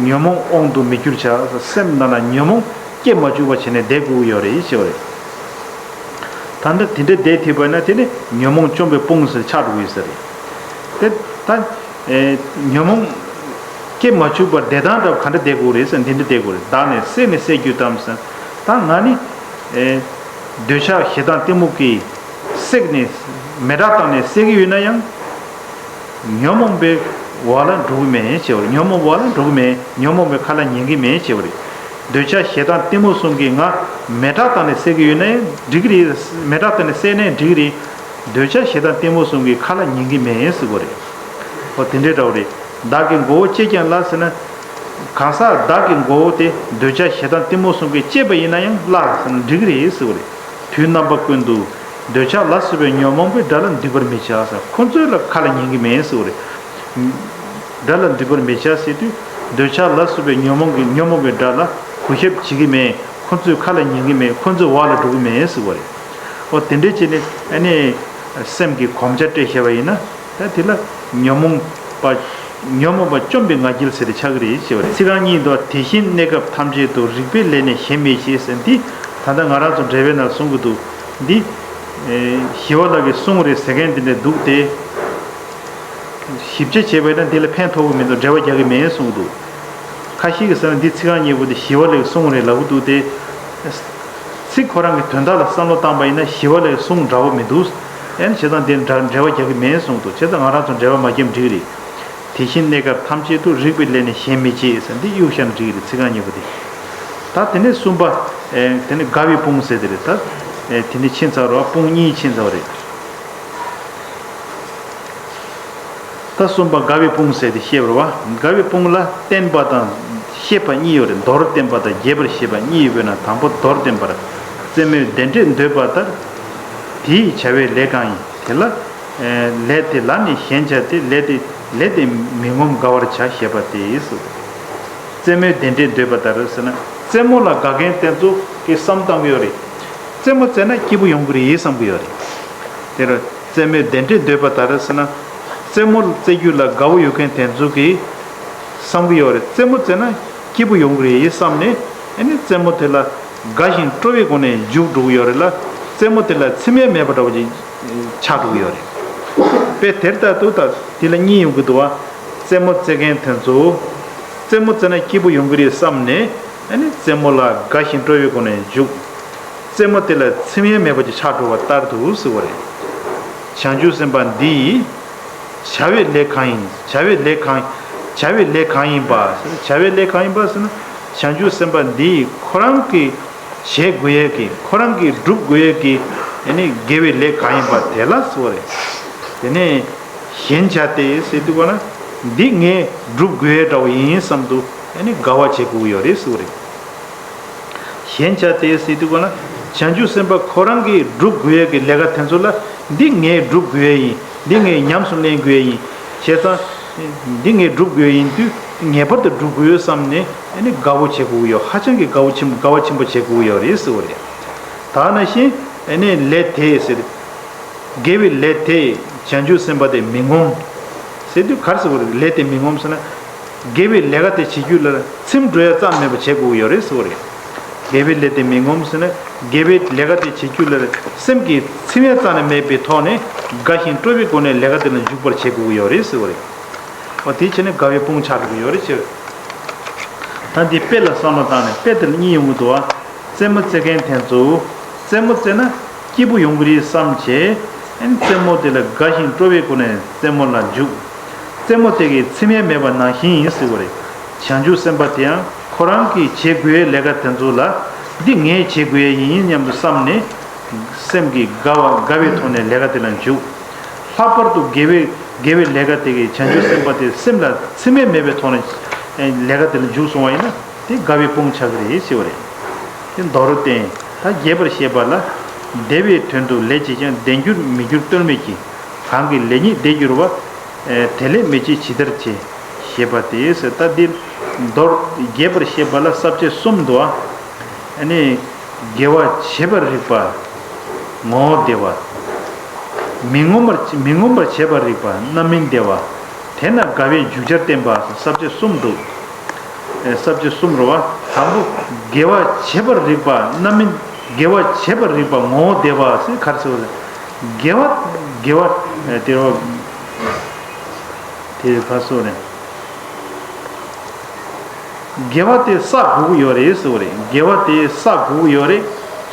ཉོན་མོངས་དབང་དུ་མི་འགྱུར་བྱ། སེམས་ནང་ལ་ཉོན་མོངས་སྐྱེ་མ་བཅུག་པ་བྱས་ནས་བསྡད་དགོས་ཡོད་རེད་ཞེས་པ་རེད། ད་ལྟ་དེ་འདྲ་བསྡད་ཐུབ་པ་ན་དེ་ནི་ཉོན་མོངས་བཅོམ་པའི་དཔུང་ཟེར་ཆགས་འགྲོ་གི་ཡོད་ས་རེད། དེ་ད་ཨེ་ཉོན་མོངས་སྐྱེ་མ་བཅུག་པར་བདེ་ཐང་འདྲ་བོ་ག་འདྲ་བསྡད་དགོས་རེད་ཟེར། འདི་འདྲ་བསྡད་དགོས་རེད། བདག་ནི་བསད་ནས་བསད་རྒྱུ་དང་ཟེར། ད་ང་ནི་ཨེ་འདོད་ཆགས་ཞེ་སྡང་གཏི་མུག་གིས་བསད་ནས་མེ་སྲེག་བཏང་ནས་བསད་ཀྱི་ཡོད་ན་ཡང་། ཉོན་མོངས་པའི་འོག་ལ་འགྲོ་གི་མེད་ཅེས་པ་རེད། ཉོན་མོངས་པའི་འོག་ལ་འགྲོ་གི་མེད། ཉོན་མོངས་པའི་ཁ་ལ་ཉན་གི་མེད་ཅེས་པ་རེད། འདོད་ཆགས་ཞེ་སྡང་གཏི་མུག་གསུམ་གྱིས་ང་མེ་སྲེག་བཏང་ནས་བསད་ཀྱི་ཡོད་ན་ཡང་འགྲིག་གི་རེད། མེ་སྲེག་བཏང་ནས་བསད་ན་ཡང་འགྲིག་གི་རེད། འདོད་ཆགས་ཞེ་སྡང་གཏི་མུག་གསུམ་གྱི་ཁ་ལ་ཉན་གི་མེད་ཟེར་གོ་རེད། ཨོ་དེ་འདྲའི་འདྲ་བོ་རེད། བདག་གི་མགོ་བོ་བཅད་ཀྱང་བླ་ཟེར་ན། གང་ཟག་བདག་གི་མགོ་བོ་དེ་འདོད་ཆགས་ཞེ་སྡང་གཏི་མུག་གསུམ་གྱིས་བཅད་པ་ཡིན་ན་ཡང་བླ་ཟེར་ན་འགྲིག་གི་རེད་ཟེར་གོ་རེད། དུས་རྣམ་པ་ཀུན་ཏུ་འདོད་ཆགས་ལ་སོགས་པའི་ཉོན་མོངས་པའི་དགྲ་ལ་འདུད་པར་མི་བྱ་ཟེར། ཁོ་ཚོའི་ལ་ཁ་ལ་ཉན་གི་མེད་ཟེར་གོ་རེད། དགྲ་ལ་འདུད་པར་མི་བྱ་ཟེར་དུས་འདོད་ཆགས་ལ་སོགས་པའི་ཉོན་མོངས་ཀྱི་ཉོན་མོངས་པའི་དགྲ་ལ་གུས་ཞབས་བྱེད་ཀྱི་མེད། ཁོ་ཚོའི་ཁ་ལ་ཉན་གི་མེད། ཁོ་ཚོའི་འོག་ལ་འགྲོ་གི་མེད་ཟེར་གོ་རེད། ཨོ་དེ་འདྲས་བྱས་ནས་ཨ་ནི་སེམས་ཀྱི་གོམས་ཆ་སྤྲད་བཞག་པ་ཡིན་ན། ད་དེ་ལ་ཉོན་མོངས་པ་ཉོན་མོངས་པ་བཅོམ་པའི་ང་རྒྱལ་ཟེར་ཏེ་ཆགས་ཀྱི་རེད་ཞེས་པ་རེད། ཚིག་རྐང་གཉིས་འདུག་དེ་བཞིན་གནས་སྐབས་ཐམས་ཅད་དུ། རིག་པའི་ལས་ནི་གཞན་མི་བྱེད་ཟེར། འདི་ད་ལྟ་ང་རང་ཚོ་འགྲེལ་པའི་ནང་གསུང་གི་འདུག་འདི་ཨེ་ཞི་བ་ལྷ་གི་གསུང་རེད་ཟེར་མཁན་དེ་འདྲ་འདུག་སྟེ། ཞིབ་དཔྱད་བྱས་པ་ཡིན་ན་འདི་ལ་ཕན་ཐོགས་ཀྱི་མི་འདུག་འགྲེལ་པ་རྒྱག་གི་མེད་གསུངས་འདུག་ཁ་ཤས་ཀྱིས་ཟེར་ན་འདི་ཚིག་རྐང་གཉིས་པོ་འདི་ཞི་བ་ལྷའི་གསུང་རེད་ལབ་ཀྱི་འདུག་སྟེ། ཚིག་ཁོ་རང་གི་དོན་དག་ལ་བསམ་བློ་བཏང་པ་ཡིན་ན་ཞི་བ་ལྷའི་གསུང་འདྲ་བོ་མི་འདུག་ཨེ་ནི་བྱས་ཙང་འདི་འདྲ་འགྲེལ་པ་རྒྱག་གི་མེད་གསུངས་འདུག་བྱས་ཙང་ང་རང་ཚོ་འགྲེལ་པ་མ་བརྒྱབ་འགྲིག་རེད། དེ་བཞིན་གནས་སྐབས་ཐམས་ཅད་དུ། རིག་པའི་ལས་ནི་གཞན་མི་བྱེད་ཟེར་འདི་གཡུག་བཞག་ན་འགྲིག་གི་རེད། ཚིག་རྐང་གཉིས་པོ་འདི། ད་དེ་ནས་གསུམ་པ། ཨེ་དེ་ནི་དགའ་བའི་དཔུང་ཟེར་དེ་རེད། ད་ཨེ་དེ་ནི་ཕྱིན་ཚར་བ་དཔུང་གཉིས་ཕྱིན་ཚར་བ་རེད། ད་གསུམ་པ་དགའ་བའི་དཔུང་ཟེར་ཏེ་བཤད་པ་རེད་བ། དགའ་བའི་དཔུང་ལ་བརྟན་པ་དང་ཤེས་པ་གཉིས་ཡོད་རེད། མདོར་བསྟན་པ་དང་རྒྱས་པར་བཤད་པ་གཉིས་ཡོད་པས་ན། དང་པོ་མདོར་བསྟན་པར། རྩེད་མོས་བདེ་འབྲས་འདོད་པ་ལྟར། དེ་ཡི་བྱ་བའི་ལས་གང་ཡིན། དེ་ལ་ལས་དེ་ལ་ནི་ཞེན་བྱ་སྟེ། ལས་དེ་ལས་དེ་མི་ངོམས་དགའ་བར་བྱ་ཞེས་པ་སྟེ། རྩེད་མོས་བདེ་འབྲས་འདོད་པ་ལྟར་ཟེར་ན། རྩེད་མོ་ལ་དགའ་མཁན་དེ་ཚོ་གིས་བསམ་བཏང་གི་ཡོད་རེད། རྩེད་མོ་རྩེས་ན་སྐྱིད་པོ་ཡོང་གི་རེད་བསམ་གི་ཡོད་རེད། དེར། རྩེད་མོས་བདེ་འབྲས་འདོད་པ་ལྟར་ཟེར་ན། རྩེད་མོ་རྩེ་རྒྱུ་ལ་དགའ་བོ་ཡོད་མཁན་དེ་ཚོ་གིས་བསམ་གི་ཡོད་རེད། རྩེད་མོ་རྩེས་ན་སྐྱིད་པོ་ཡོང་གི་རེད་བསམ་ནས། ཨ་ནི་རྩེད་མོ་དེ་ལ་དགའ་ཞིང་སྤྲོ་བའི་སྒོ་ནས་འཇུག་འགྲོ་གི་ཡོད་རེད་ལ། རྩེད་མོ་དེ་ལ་ཚིམ་ཡས་མེད་པ་འདྲ་བོ་ཅིག་ཆགས་འགྲོ་གི་ཡོད་རེད། དཔེ་དེ་ལྟར་དུ་ད་དེ་ལ་གཉིས་ཡོང་གི་འདུག་བ། རྩེད་མོ་རྩེ་མཁན་དེ་ཚོ་རྩེད་མོ་རྩེ་ན་སྐྱིད་པོ་ཡོང་གི་རེད་བསམ་ནས། ཨ་ནི་རྩེད་མོ་ལ་དགའ་ཞིང་སྤྲོ་བའི་སྒོ་ནས་འཇུག་རྩེད་མོ་དེ་ལ་ཚིམ་ཡས་མེད་པ་ཅིག་ཆགས་འགྲོ་བ་ལྟར་དུ་ཟེར་བ་རེད། བྱང་ཆུབ་སེམས་དཔའ་འདི་ཡིས། བྱ་བའི་ལས་གང་ཡིན། བྱ་བའི་ལས་གང་། བྱ་བའི་ལས་གང་ཡིན་པ། བྱ་བའི་ལས་གང་ཡིན་པ་ཟེར་ན། བྱང་ཆུབ་སེམས་དཔའ་འདིས་ཁོ་རང་གིས་བྱེད་དགོས་ཡས་ཀྱི། ཁོ་རང་གིས་སྒྲུབ་དགོས་ཡས་ཀྱི། ཨ་ནི་དགེ་བའི་ལས་གང་ཡིན་པ་དེ་ལ་ཟེར་བ་རེད། དེ་ནས་ཞེན་བྱ་སྟེ་ཟེར་དུས་གོ་ན། འདི་ངས་སྒྲུབ་དགོས་ཡས་འདྲ་བོ་ཡིན་བསམ་དུ། ཨ་ནི་དགའ་བ་བྱེད་དགོས་ཀྱི་ཡོད་རེད་ཟེར་བ་རེད། ཞེན་བྱ་སྟེ་ཟེར་དུས་གོ་ན། བྱང་ཆུབ་སེམས་དཔའ་ཁོ་རང་གིས་སྒྲུབ་དགོས་ཡས་ཀྱི་ལས་ཀ་དེ་ཚོ་ལ། འདི་ངས་སྒྲུབ་དགོས་ཡས་ཡིན། འདི་ངས་ཉམས་སུ་ལེན་དགོས་ཡས་ཡིན། བྱས་ཙང་། འདི་ངས་སྒྲུབ་དགོས་ཡས་ཡིན་དུས་ངེས་པར་དུ་སྒྲུབ་དགོས་ཡོད་བསམ་ནས། ཨ་ནི་དགའ་བོ་བྱེད་དགོས་ཀྱི་ཡོད། ཧ་ཅང་གི་དགའ་བོ་ཆེན། དགའ་བ་ཆེན་པོ་བྱེད་དགོས་ཀྱི་ཡོད་རེད་ཟེར་བ་རེད། ད་ནང་བཞིན་ཨ་ནི་ལས་དེ་ཟེར། དགེ་བའི་ལས་དེས་བྱང་ཆུབ་སེམས་དཔའ་དེ་མི་ངོམས། ཟེར་དུས་ག་རེ་ཟེར་བ་རེད། ལས་དེ་མི་ངོམས་ཟེར་ན། དགེ་བའི་ལས་ཀ་དེ་བྱེད་རྒྱུ་ལ་ཚིམ་འགྲོ་ཡ་ཙམ་མེད་པ་བྱེད་དགོས་ཀྱི་ཡོད་རེད་ཟེར་བ་རེད། དགེ་བའི་ལས་དེ་མི་ངོམས་ཟེར་ན། དགེ་བའི་ལས་ཀ་དེ་བྱེད་རྒྱུ་ལ་སེམས་ཀྱི་ཚིམ་ཡ་རྩ་ནས་མེད་པའི་ཐོག་ནས། དགའ་ཞིང་སྤྲོ་བའི་སྒོ་ནས་ལས་ཀ་དེ་ལ་འཇུག་པར་བྱེད་དགོས་ཀྱི་ཡོད་རེད་ཟེར་བ་རེད། འོ་དེ་བྱས་ནས་དགའ་བའི་དཔུང་ཆགས་འགྲོ་གི་ཡོད་རེད་ཟེར། ད་འདི་དཔེ་ལ་བསམ་བློ་བཏང་ནས། དཔེ་དེ་ལ་གཉིས་ཡོང་གི་འདུག་བ། རྩེད་མོ་རྩེ་མཁན་དེ་ཚོ་རྩེད་མོ་རྩེ་ན་སྐྱིད་པོ་ཡོང་གི་རེད་བསམ་བྱས། ཨ་ནི་རྩེད་མོ་དེ་ལ་དགའ་ཞིང་སྤྲོ་བའི་སྒོ་ནས་རྩེད་མོ་ལ་འཇུག་རྩེད་མོ་དེ་གའི་ཚིམ་ཡས་མེད་པ་ནང་བཞིན་ཡིན་ཟེར་བ་རེད། བྱང་ཆུབ་སེམས་དཔའ་དེ་ཡང་ཁོ་རང་གིས་བྱེད་དགོས་ཡས་ལས་ཀ་དེ་ཚོ་ལ། འདི་ངས་བྱེད་དགོས་ཡས་ཡིན་སྙམ་དུ་བསམ་ནས། སེམས་ཀྱི་དགའ་བ། དགའ་བའི་ཐོག་ནས་ལས་ཀ་དེ་ལ་འཇུག་ལྷག་པར་དུ་དགེ་བའི། དགེ་བའི་ལས་ཀ་དེ་གའི་བྱང་ཆུབ་སེམས་དཔའ་དེ་སེམས་ལ་ཚིམ་ཡས་མེད་པའི་ཐོག་ནས་ལས་ཀ་དེ་ལ་འཇུག་སོང་བ་ཡིན་ན། དེ་དགའ་བའི་དཔུང་ཆགས་ཀྱི་རེད་ཟེར་བ་རེད། དེ་མདོར་བསྟན། ད་རྒྱས་པར་བཤད་པ་ལ། བདེ་བའི་དོན་དུ་ལས་བྱེད་ཀྱང་། བདེན་འགྱུར་མི་འགྱུར་ལྟོས་མེད་ཀྱིས། གང་གི་ལས་ཉིད་བདེ་འགྱུར་བ། དེ་ལས་མི་བྱེད་ཇི་ལྟར་བྱེད། ཞེས་པ་སྟེ་ཟེར། ད་འདིར་མདོར་རྒྱས་པར་བཤད་པ་ལ་ས་བཅད་གསུམ་འདུག་ཨ། ཨ་ནི། དགེ་བ་བྱེད་པར་རིགས་པ་ངོ་བོ་བདེ་བ། མི་ངོམས་པར། མི་ངོམས་པར་བྱེད་པར་རིགས་པ་རྣམ་སྨིན་བདེ་བ། དེས་ན་དགའ་བའི་རྒྱུ་ཆར་བསྟན་པ། ས་བཅད་གསུམ་འདུག་ཨེ། ས་བཅད་གསུམ་རེད་བ། དང་པོ། དགེ་བ་བྱེད་པར་རིགས་པ་རྣམ་སྨིན། དགེ་བ་བྱེད་པར་རིགས་པ་ངོ་བོ་བདེ་བ་ཟེར། ག་རེ་ཟེར་བ་ཟེར། དགེ་བ། དགེ་བ། ཨེ། དེ་རེད་བ། དེ་ག་རེ་ཟེར་བ་རེད། དགེ་བ་དེ་བསགས་དགོས་ཀྱི་ཡོད་རེད་ཟེར་བ་རེད། དགེ་བ་དེ་བསགས་དགོས་ཀྱི་ཡོད་རེད།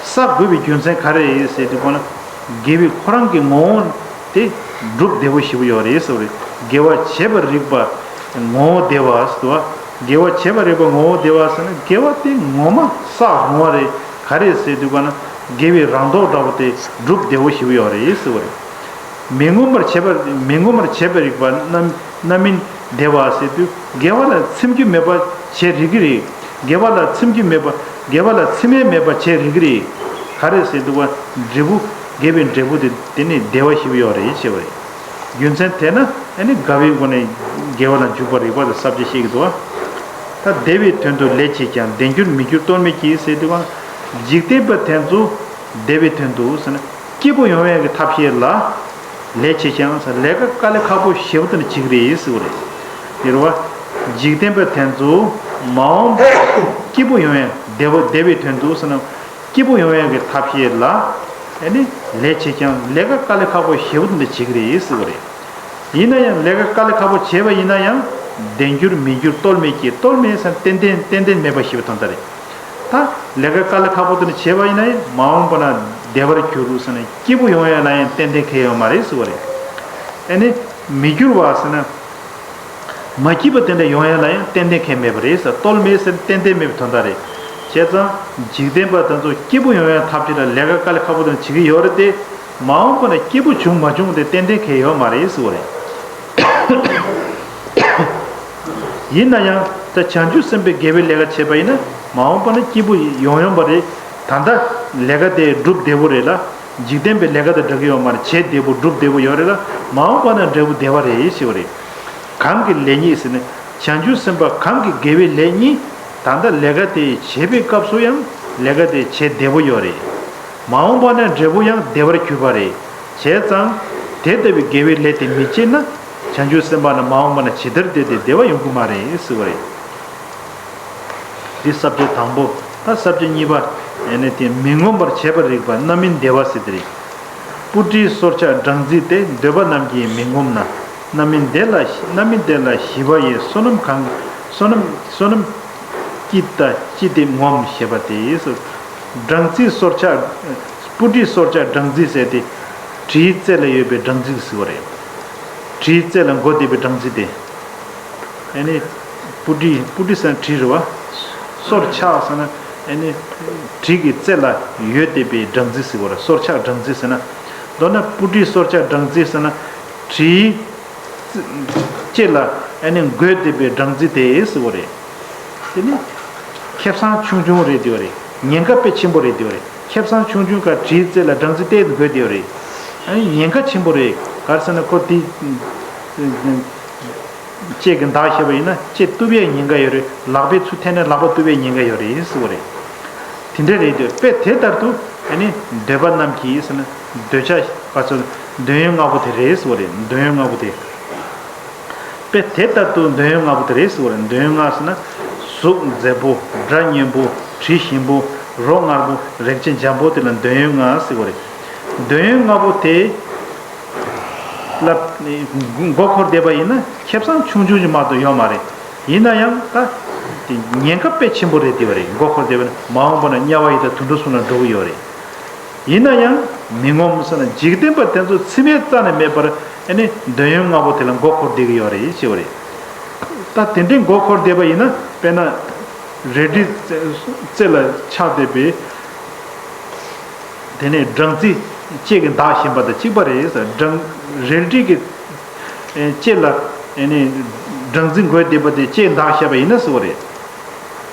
བསགས་དགོས་པའི་རྒྱུ་མཚན་ག་རེ་རེད་ཟེར་དུས་གོ་ན། དགེ་བའི་ཁོ་རང་གི་ངོ་བོ་དེ་སྒྲུབ་བདེ་བོ་ཞེ་པོ་ཡོད་རེད་ཟེར་བ་རེད། དགེ་བ་བྱེད་པར་རིགས་པ་ངོ་བོ་བདེ་བ་ཟེར་བ། དགེ་བ་བྱེད་པར་རིགས་པ་ངོ་བོ་བདེ་བ་ཟེར་ན། དགེ་བ་དེ་ངོ་མ་བསགས་རུང་བ་རེད། ག་རེ་ཟེར་དུས་གོ་ན། དགེ་བའི་རང་མདོག་འདྲ་བོ་དེ་སྒྲུབ་བདེ་བོ་ཞེ་པོ་ཡོད་རེད་ཟེར་བ་རེད། མི་ངོམས་པར་བྱེད་པ། མི་ངོམས་པར་བྱེད་པར་རིགས་པ་རྣམ། རྣམ་སྨིན་བདེ་བ་ཟེར་དུས། དགེ་བ་ལ་ཚིམ་རྒྱུ་མེད་པ་བྱེད་རིགས་ཀྱི་རེད། དགེ་བ་ལ་ཚིམ་རྒྱུ་མེད་པ། དགེ་བ་ལ་ཚིམ་ཡས་མེད་པ་བྱེད་རིགས་ཀྱི་རེད། ག་རེ་ཟེར་དུས་གོ། འབྲས་བུ། དགེ་བའི་འབྲས་བུ་དེ། དེ་ནི་བདེ་བ་ཞེ་པོ་ཡོད་རེད་ཟེར་བ་རེད། རྒྱུ་མཚན་དེས་ན། ཨ་ནི་དགའ་བའི་སྒོ་ནས་དགེ་བ་ལ་འཇུག་པར་རིགས་པ་དེ་ས་བཅད་བཤད་ཀྱི་འདུག་བ། ད་བདེ་བའི་དོན་དུ་ལས་བྱེད་ཀྱང་། བདེན་འགྱུར་མི་འགྱུར་ལྟོས་མེད་ཀྱིས་ཟེར་དུས་གོ། འཇིག་རྟེན་པ་དེ་ཚོ་བདེ་བའི་དོན་དུ་ཟེར་ན། སྐྱིད་པོ་ཡོང་ཡག་གི་ཐབས་ཤེས་ལ། ལས་བྱེད་ཀྱང་ཟེར། ལས་ཀ་དཀའ་ལས་ཁག་པོ་ཞེ་པོ་དེ་འདྲ་བྱེད་ཀྱི་རེད་ཟེར་བ་རེད། དེ་རེད་བ། འཇིག་རྟེན་པ་དེ་ཚོ་མ་འོངས་པ་སྐྱིད་པོ་ཡོང་ཡག། བདེ་བ། བདེ་བའི་དོན་དུ་ཟེར་ན། སྐྱིད་པོ་ཡོང་ཡག་གི་ཐབས་ཤེས་ལ། ཨ་ནི་ལས་བྱེད་ཀྱང་། ལས་ཀ་དཀའ་ལས་ཁག་པོ་ཞེ་པོ་དེ་འདྲ་བྱེད་ཀྱི་རེད་ཟེར་བ་རེད། ཡིན་ན་ཡང་ལས་ཀ་དཀའ་ལས་ཁག་པོ་བྱས་པ་ཡིན་ན་ཡང་། བདེན་འགྱུར་མི་འགྱུར་ལྟོས་མེད་ཀྱིས། ལྟོས་མེད་ཟེར་ན་ཏན་ཏན། ཏན་ཏན་མེད་པ་ཞེ་པོ་དོན་དག་རེད། ད་ལས་ཀ་དཀའ་ལས་ཁག་པོ་དེ་འདྲ་བྱས་པ་ཡིན་ན་ཡང་། མ་འོངས་པ་ན་བདེ་བར་འགྱུར་ཟེར་ན། སྐྱིད་པོ་ཡོང་ཡག་ལ་ཡང་ཏན་ཏན་ཁེལ་ཡོད་མ་རེད་ཟེར་བ་རེད། ཨ་ནི་མི་འགྱུར་བ་ཟེར་ན། མ་སྐྱིད་པ་དེ་འདྲ་ཡོང་ཡག་ལ་ཡང་ཏན་ཏན་ཁེལ་མེད་པ་རེད་ཟེར། ལྟོས་མེད་ཟེར་ན་ཏན་ཏན་མེད་པའི་དོན་དག་རེད། བྱས་ཙང་འཇིག་རྟེན་པ་དེ་ཚོ་སྐྱིད་པོ་ཡོང་ཡག་ཐབས་ཤེས་ལ་ལས་ཀ་དཀའ་ལས་ཁག་པོ་དེ་འདྲ་བྱེད་ཀྱི་ཡོད་རེད་དེ། མ་འོངས་པ་ན་སྐྱིད་པོ་བྱུང་མ་བྱུང་དེ་ཏན་ཏན་ཁེལ་ཡོད་མ་རེད་ཟེར་བ་རེད། ཡིན་ན་ཡང་ད་བྱང་ཆུབ་སེམས་དཔའི་དགེ་བའི་ལས་ཀ་བྱས་པ་ཡིན་ན། མ་འོངས་པ་ན་སྐྱིད་པོ་ཡོང་ཡོང་བ་རེད། ད་ལྟ་ལས་ཀ་དེ་སྒྲུབ་བདེ་པོ་རེད་ལ། འཇིག་རྟེན་པའི་ལས་ཀ་དང་འདྲ་གི་ཡོད་མ་རེད། བྱེད་བདེ་པོ། སྒྲུབ་བདེ་པོ་ཡོད་རེད་ལ། མ་འོངས་པ་ན་འབྲས་བུ་བདེ་བ་རེད་ཞེས་པ་རེད། གང་གི་ལས་ཉིད་ཟེར་ན། བྱང་ཆུབ་སེམས་དཔའ་གང་གི་དགེ་བའི་ལས་ཉིད། ད་ལྟ་ལས་ཀ་དེ་བྱེད་པའི་སྐབས་སུ་ཡང་ལས་ཀ་དེ་བྱེད་བདེ་པོ་ཡོད་རེད། མ་འོངས་པ་ན་འབྲས་བུ་ཡང་བདེ་བར་གྱུར་པ་རེད། བྱས་ཙང་དེ་ལྟ་བུའི་དགེ་བའི་ལས་དེ་མི་བྱེད་ན། བྱང་ཆུབ་སེམས་དཔའ་ནི་མ་འོངས་པ་ན་ཇི་ལྟར་བདེ་སྟེ་བདེ་བ་ཡོང་གི་མ་རེད་ཟེར་བ་རེད། འདི་ས་བཅད་དང་པོ། ད་ས་བཅད་གཉིས་པ། ཨེ་ནི་དེ་མི་ངོམས་པར་བྱས་པར་རིགས་པ་རྣམ་སྨིན་བདེ་བ་ཟེར་དེ་རེད། སྤུ་གྲིའི་སོར་ཆགས་སྦྲང་རྩི་སྟེ། འདོད་པ་རྣམས་ཀྱིས་མི་ངོམས་ན། རྣམ་སྨིན་བདེ་ལ་རྣམ་སྨིན་བདེ་ལ་ཞི་བ་ཡི། བསོད་ནམས་གང་བསོད་ནམས་བསོད་ནམས་ཀྱིས་ད་ཅི་སྟེ་ངོམས་ཞེས་པ་སྟེ། སྤུ་གྲིའི་སོར་ཆགས་སྤུ་གྲིའི་སོར་ཆགས་སྦྲང་རྩི་ཟེར་དེ། དྲིའི་རྩེ་ལ་ཡོད་པའི་སྦྲང་རྩི་ཟེར་བ་རེད། དྲིའི་རྩེ་ལ་འགོ་བསྡད་པའི་སྦྲང་རྩི་དེ། ཨ་ནི། སྤུ་གྲི་སྤུ་གྲི་ཟེར་ན་དྲི་རེད་བ། སོར་ཆགས་ཟེར་ན། ཨ་ནི། དྲི་གི་རྩེ་ལ་ཡོད་བསྡད་པའི་སྦྲང་རྩི་ཟེར་བ་རེད། སོར་ཆགས་སྦྲང་རྩི་ཟེར་ན། མདོར་ན་སྤུ་གྲི་སོར་ཆགས་སྦྲང་རྩི་ཟེར་ན། དྲིའི་ལྕེ་ལ་ཨ་ནི་འགོས་བསྡད་པའི་སྦྲང་རྩི་དེ་ཟེར་བ་རེད། དེ་ནི། ཁེ་བཟང་ཆུང་ཆུང་རེད་དེ་བ་རེད། ཉེན་ཁ་དཔེ་ཆེན་པོ་རེད་དེ་བ་རེད། ཁེ་བཟང་ཆུང་ཆུང་ག་དྲིའི་རྩེ་ལ་སྦྲང་རྩི་གཏད་དེ་འགོས་དེ་བ་རེད། ཨ་ནི་ཉེན་ཁ་ཆེན་པོ་རེད། ག་རེ་ཟེར་ན་ཁོ་དེ། ལྕེ་གི་མདག་བཤད་པ་ཡིན་ན་ལྕེ་གཏུབ་ཡའི་ཉེན་ཁ་ཡོད་རེད། ལག་པའི་ཚུར་འཐེན་ནས་ལག་པ་གཏུབ་ཡའི་ཉེན་ཁ་ཡོད་རེད་ཟེར་བ་རེད། དེ་འདྲ་རེད་དེ་དཔེ་དེ་ལྟར་དུ་ཨ་ནི་འདོད་པ་རྣམས་ཀྱིས་ཟེར་ན་འདོད་ཆགས་པ་ཚོ་འདོད་ཡོན་ལྔ་པོ་དེ་རེད་ཟེར་བ་རེད། འདོད་ཡོན་ལྔ་པོ་དེ། དཔེ་དེ་ལྟར་དུ་འདོད་ཡོན་ལྔ་པོ་དེ་རེད་ཟེར་བ་རེད། འདོད་ཡོན་ལྔ་ཟེར་ན། གཟུགས་མཛེས་པོ། སྒྲ་སྙན་པོ། དྲི་ཞིམ་པོ། རོ་མངར་པོ། རེག་བྱ་འཇམ་པོ་དེ་ལ་འདོད་ཡོན་ལྔ་ཟེར་བ་རེད། འདོད་ཡོན་ལྔ་པོ་དེ་ལ་མགོ་འཁོར་བསྡད་པ་ཡིན་ན་ཁེ་བཟང་ཆུང་ཆུང་ཅིག་མ་གཏོགས་ཡོད་མ་རེད། ཡིན་ན་ཡང་ད་དེ་ཉེན་ཁ་དཔེ་ཆེན་པོ་རེད་དེ་བ་རེད། མགོ་འཁོར་བསྡད་པ་ན་མ་འོངས་པ་ན་དམྱལ་བ་ཡི་དྭགས་དུད་འགྲོ་གསུམ་ལ་འགྲོ་གི་ཡོད་རེད། ཡིན་ན་ཡང་མི་ངོམས་ཟེར་ན་འཇིག་རྟེན་པ་དེ་ཚོ་ཚིམ་ཡས་རྩ་ནས་མེད་པར་ཨ་ནི་འདོད་ཡོན་ལྔ་པོ་དེ་ལ་མགོ་འཁོར་བསྡད་ཀྱི་ཡོད་རེད་ཅེས་པ་རེད། ད་དེ་འདྲའི་མགོ་འཁོར་བསྡད་པ་ཡིན་ན་དཔེར་ན་རལ་གྲིའི་རྩེ་ལ་ཆགས་བསྡད་པའི་དེ་ནས་སྦྲང་རྩི་ལྕེ་གི་མདག་བཞིན་པ་དང་གཅིག་པ་རེད་ཟེར། སྦྲང་རལ་གྲི་གི་ལྕེ་ལ་ཨ་ནི་སྦྲང་རྩི་འགོས་བསྡད་པ་དེ་ལྕེ་མདག་བཞག་པ་ཡིན་ན་ཟེར་བ་རེད།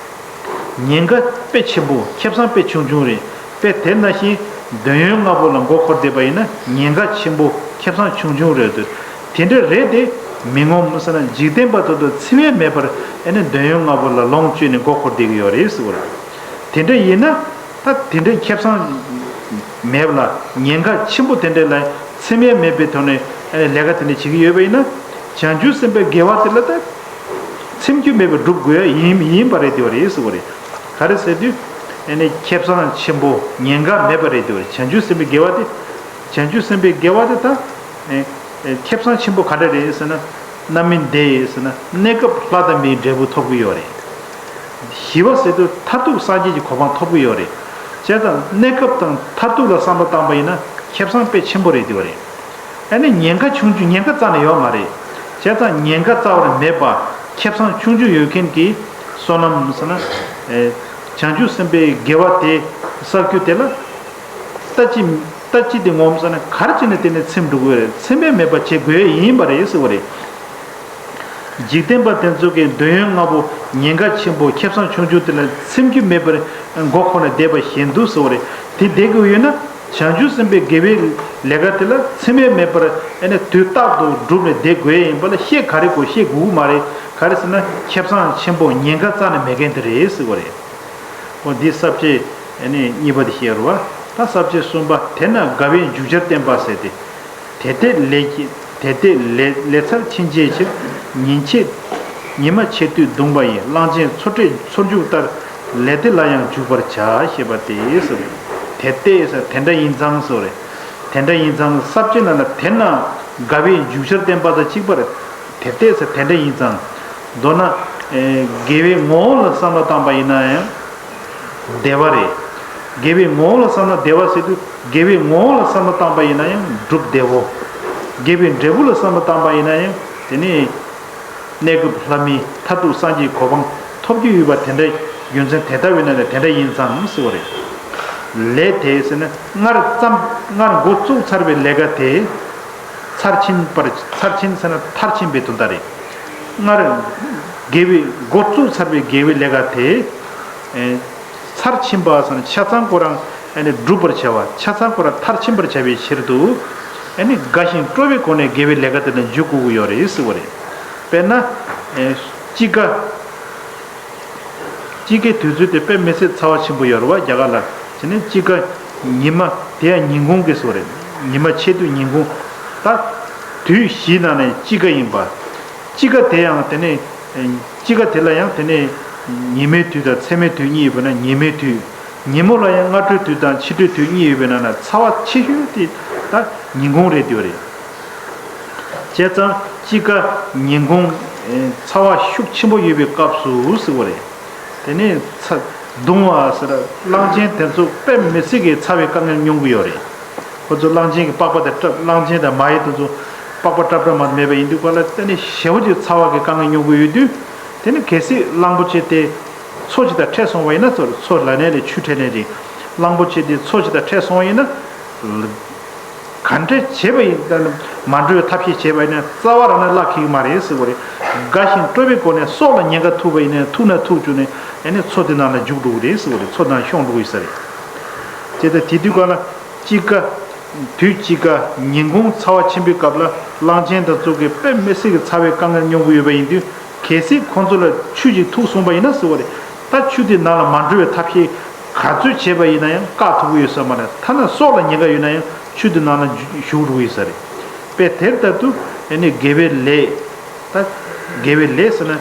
ཉེན་ཁ་དཔེ་ཆེན་པོ། ཁེ་བཟང་དཔེ་ཆུང་ཆུང་རེད། དཔེ་དེ་ནང་བཞིན་འདོད་ཡོན་ལྔ་པོ་ལ་མགོ་འཁོར་བསྡད་པ་ཡིན་ན་ཉེན་ཁ་ཆེན་པོ། ཁེ་བཟང་ཆུང་ཆུང་རེད་འདུག་དེ་འདྲ་རེད་དེ། མི་ངོམས་ཟེར་ན་འཇིག་རྟེན་པ་དེ་ཚོ་ཚིམ་ཡས་མེད་པར་ཨ་ནི་འདོད་ཡོན་ལྔ་པོ་ལ་ལོངས་སྤྱོད་ནས་མགོ་འཁོར་བསྡད་ཀྱི་ཡོད་རེད་ཟེར་བ་རེད། དེ་འདྲ་ཡིན་ན་ད་དེ་འདྲའི་ཁེ་བཟང་མེད་པ་ལ་ཉེན་ཁ་ཆེན་པོ་དེ་འདྲ་ལ་ཚིམ་ཡས་མེད་པའི་ཐོག་ནས་ཨ་ནི་ལས་ཀ་དེ་འདྲ་བྱེད་ཀྱི་ཡོད་པ་ཡིན་ན། བྱང་ཆུབ་སེམས་དཔའི་དགེ་བ་དེ་ལ་ད། ཚིམ་རྒྱུ་མེད་པར་སྒྲུབ་དགོས་ཡ་ཡིན་ཡིན་པ་རེད་དེ་བ་རེད་ཟེར་བ་རེད། ག་རེ་ཟེར་དུས། ཨ་ནི་ཁེ་བཟང་ཆེན་པོ་ཉེན་ཁ་མེད་པ་རེད་དེ་བ་རེད། བྱང་ཆུབ་སེམས་དཔའི་དགེ་བ་དེ། བྱང་ཆུབ་སེམས་དཔའི་དགེ་བ་དེ་ད། ཨེ་ཨེ་ཁེ་བཟང་ཆེན་པོ་ག་འདྲ་རེད་ཟེར་ན། རྣམ་སྨིན་བདེ་ཟེར་ན་གནས་སྐབས་ལྷ་དང་མིའི་འབྲས་བུ་ཐོབ་ཀྱི་ཡོད་རེད། ཞི་བ་ཟེར་དུས་མཐར་ཐུག་སངས་རྒྱས་ཀྱི་གོ་འཕང་ཐོབ་ཀྱི་ཡོད་རེད། བྱས་ཙང་གནས་སྐབས་དང་མཐར་ཐུག་ལ་བསམ་བློ་བཏང་པ་ཡིན་ན་ཁེ་བཟང་དཔེ་ཆེན་པོ་རེད་དེ་བ་རེད། ཨ་ནི་ཉེན་ཁ་ཆུང་ཆུང་ཉེན་ཁ་རྩ་ནས་ཡོད་མ་རེད། བྱས་ཙང་ཉེན་ཁ་རྩ་བ་ནས་མེད་པ་ཁེ་བཟང་ཆུང་ཆུང་ཡོད་མཁན་གྱི་བསོད་ནམས་ཟེར་ན། ཨེ་བྱང་ཆུབ་སེམས་དཔའི་དགེ་བ་དེ་བསགས་རྒྱུ་དེ་ལ་ལྟ་ཅི་ལྟ་ཅི་དེ་ངོམས་ཟེར་ན་ག་རེ་བྱས་ནས་དེ་ནས་ཚིམ་འགྲོ་གི་ཡོད་རེད། ཚིམ་པས་མེད་པ་བྱེད་དགོས་ཡིན་པ་རེད་ཟེར་བ་རེད། འཇིག་རྟེན་པ་དེ་ཚོ་གི་འདོད་ཡོན་ལྔ་པོ་ཉེན་ཁ་ཆེན་པོ་ཁེ་བཟང་ཆུང་ཆུང་དེ་ལ་ཚིམ་རྒྱུ་མེད་པར་མགོ་འཁོར་ནས་བསྡད་པ་བཞིན་དུ་ཟེར་བ་རེད། དེ་བསྡད་དགོས་ཡོད་ན་བྱང་ཆུབ་སེམས་དཔའི་དགེ་བའི་ལས་ཀ་དེ་ལ་ཚིམ་ཡས་མེད་པར་ཨ་ནི་དུས་རྟག་ཏུ་བསྒྲུབས་ནས་བསྡད་དགོས་ཡིན་པ་ལ་བཤད་ག་རེ་དགོས་བཤད་དགོས་མ་རེད། ག་རེ་ཟེར་ན་ཁེ་བཟང་ཆེན་པོ་ཉེན་ཁ་རྩ་ནས་མེད་མཁན་དེ་རེད་ཟེར་བ་རེད། འོ་འདི་ས་བཅད་ཨ་ནི་གཉིས་པ་དེ་བཤད་རུ་བ། ད་ས་བཅད་གསུམ་པ་དེ་ན་དགའ་བས་འཇུག་བྱར་བསྟན་པ་ཟེར་ཏེ། དེ་ལྟས་ལས་ཀྱི་དེ་ལྟས་ལས་ལས་ཚར་ཕྱིན་ཆད་ཕྱིར། ཉིན་ཕྱེད་ཉི་མ་ཕྱེད་དུས་གདུངས་པ་ཡི། གླང་ཆེན་མཚོ་ཁྲོད་མཚོ་རྒྱུག་ལྟར། ལས་དེ་ལ་ཡང་འཇུག་པར་བྱ་ཞེས་པ་སྟེ་ཟེར། དེ་ལྟས་ཟེར་དེ་འདྲ་ཡིན་ཙང་ཟེར་རེད། དེ་འདྲ་ཡིན་ཙང་ས་བཅད་ནང་ལ་དེ་ན་དགའ་བས་འཇུག་བྱར་བསྟན་པ་དང་གཅིག་པར། དེ་ལྟས་ཟེར་དེ་འདྲ་ཡིན་ཙང་། མདོར་ན། ཨེ་དགེ་བའི་ངོ་བོ་ལ་བསམ་བློ་བཏང་པ་ཡིན་ན་ཡང་བདེ་བ་རེད། དགེ་བའི་ངོ་བོ་ལ་བསམ་ན་བདེ་བ་ཟེར་དུས་དགེ་བའི་ངོ་བོ་ལ་བསམ་བློ་བཏང་པ་ཡིན་ན་ཡང་སྒྲུབ་བདེ་བོ། དགེ་བའི་འབྲས་བུ་ལ་བསམ་བློ་བཏང་པ་ཡིན་ན་ཡང་དེ་ནི། གནས་སྐབས་ལྷ་མིའི་མཐར་ཐུག་སངས་རྒྱས་གོ་འཕང་ཐོབ་རྒྱུ་ཡོད་པ་དེ་འདྲ་རྒྱུ་མཚན་དེ་ལྟ་བས་ན་ནི་དེ་འདྲ་ཡིན་ཙང་ཟེར་བ་རེད། ལས་དེ་ཟེར་ན་སྔར་བརྩམས་སྔར་འགོ་བཙུགས་ཚར་བའི་ལས་ཀ་དེ། ཚར་ཕྱིན་པར་ཚར་ཕྱིན་ཟེར་ན་མཐར་ཕྱིན་པའི་དོན་དག་རེད། སྔར་དགེ་བའི་འགོ་བཙུགས་ཚར་བའི་དགེ་བའི་ལས་ཀ་དེ། ཨེ་ཚར་ཕྱིན་པ་ཟེར་ན་ཆ་ཚང་ཁོ་རང་ཨ་ནི་བསྒྲུབ་པར་བྱ་བ་ཆ་ཚང་ཁོ་རང་མཐར་ཕྱིན་པར་བྱ་བའི་ཕྱིར་དུ། ཨ་ནི་དགའ་ཞིང་སྤྲོ་བའི་སྒོ་ནས་དགེ་བའི་ལས་ཀ་དེ་ལ་འཇུག་དགོས་ཀྱི་ཡོད་རེད་ཟེར་བ་རེད། དཔེར་ན། ཨེ་དཔྱིད་ཀ་དཔྱིད་ཀའི་དུས་ཚོད་དེ་དཔེ་མི་སྲིད་ཚ་བ་ཆེན་པོ་ཡོད་རེད་བ་རྒྱ་གར་ལ། བྱས་ན་དཔྱིད་ཀ་ཉི་མ་དེ་ཡང་ཉིན་གུང་གི་ཟེར་བ་རེད། ཉི་མ་ཕྱེད་དུས་ཉིན་གུང་། ད་དུས་བཞིའི་ནང་ནས་དཔྱིད་ཀ་ཡིན་པ། དཔྱིད་ཀ་དེ་ཡང་དེ་ནས་དཔྱིད་ཀ་དེ་ལ་ཡང་དེ་ནས་ ཉི་མའི་དུས་དང་མཚན་མོའི་དུས་གཉིས་ཡོད་པ་ན། ཉི་མའི་དུས། ཉིན་མོ་ལ་ཡང་སྔ་དྲོའི་དུས་དང་ཕྱི་དྲོའི་དུས་གཉིས་ཡོད་པའི་ནང་ན། ཚ་བ་ཆེ་ཤོས་དེ་ད་ཉིན་གུང་རེད་འདོད་རེད། བྱས་ཙང་དཔྱིད་ཀ་ཉིན་གུང་ཚ་བ་ཤུགས་ཆེན་པོ་ཡོད་པའི་སྐབས་སུ་ཟེར་བ་རེད། དེ་ནས་ཚ། གདུང་བ་ཟེར། གླང་ཆེན་དེ་ཚོ་དཔེ་མི་སྲིད་ཀྱི་ཚ་བའི་དཀའ་ངལ་མྱོང་གི་ཡོད་རེད། ཁོ་ཚོ་གླང་ཆེན་གྱི་པགས་པ་དེ་བཀྲབ། གླང་ཆེན་དང་མ་ཧེ་དེ་ཚོ་པགས་པ་བཀྲབ་བཀྲབ་མ་མེད་པ་ཡིན་དུས་ག་ལ། དེ་ནས་ཞེ་པོ་ཅིག་ཚ་བ་གི་དཀའ་ངལ་མྱོང་གི་ཡོད་དུས། དེ་ནི་གལ་སྲིད་གླང་པོ་ཆེ་དེ་མཚོ་ཞིག་དང་འཕྲད་སོང་བ་ཡིན་ན། མཚོ་མཚོ་ལ་ནས་ལས་ཆུ་འཕྲད་ནས་རེད། གླང་པོ་ཆེ་དེ་མཚོ་ཞིག་དང་འཕྲད་སོང་བ་ཡིན་ན། ག་འདྲ་བྱས་པ་ཡིན་ན། མ་འགྲོ་བའི་ཐབས་ཤེས་བྱས་པ་ཡིན་ན་རྩ་བ་རང་ནས་བརླག་གི་མ་རེད་ཟེར་བ་རེད། དགའ་ཞིང་སྤྲོ་བའི་སྒོ་ནས་སྲོག་ལ་ཉེན་ཁ་ཐུག་པ་ཡིན་ན། ཐུག་ན་ཐུག་བཅུག་ནས་ཨ་ནི་མཚོ་དེ་ནང་ལ་རྒྱུག་འགྲོ་གི་རེད་ཟེར་བ་རེད། མཚོ་ནང་ཤོང་འགྲོ་གི་ཡོད་ས་རེད། དེ་ལྟར་དེ་དུས་ག་ལ། དཔྱིད་ཀ། དུས་དཔྱིད་ཀ་ཉིན་གུང་ཚ་བ་ཆེན་པོའི་སྐབས་ལ་གླང་ཆེན་དེ་ཚོ་གིས་དཔེ་མི་སྲིད་ཀྱི་ཚ་བའི་དཀའ་ངལ་མྱོང་གི་ཡོད་པ་ཡིན་དུས། གལ་སྲིད་ཁོང་ཚོ་ལ་ཆུ་ཞིག་ཐུག་སོང་བ་ཡིན་ན་ཟེར་བ་རེད། ད་ཆུ་དེ་ནང་ལ་མ་འགྲོ་བའི་ཐབས་ཤེས་ག་ཚོད་བྱས་པ་ཡིན་ན་ཡང་བཀག་ཐུབ་ཀྱི་ཡོད་ས་མ་རེད། ཐ་ན་སྲོག་ལ་ཉེན་ཁ་ཡོད་ན་ཡང་ཆུ་དེ་ནང་ལ་ཞུགས་འགྲོ་གི་ཡོད་ས་རེད། དཔེ་དེ་ལྟར་དུ་ཨ་ནི་དགེ་བའི་ལས། ད་དགེ་བའི་ལས་ཟེར་ན།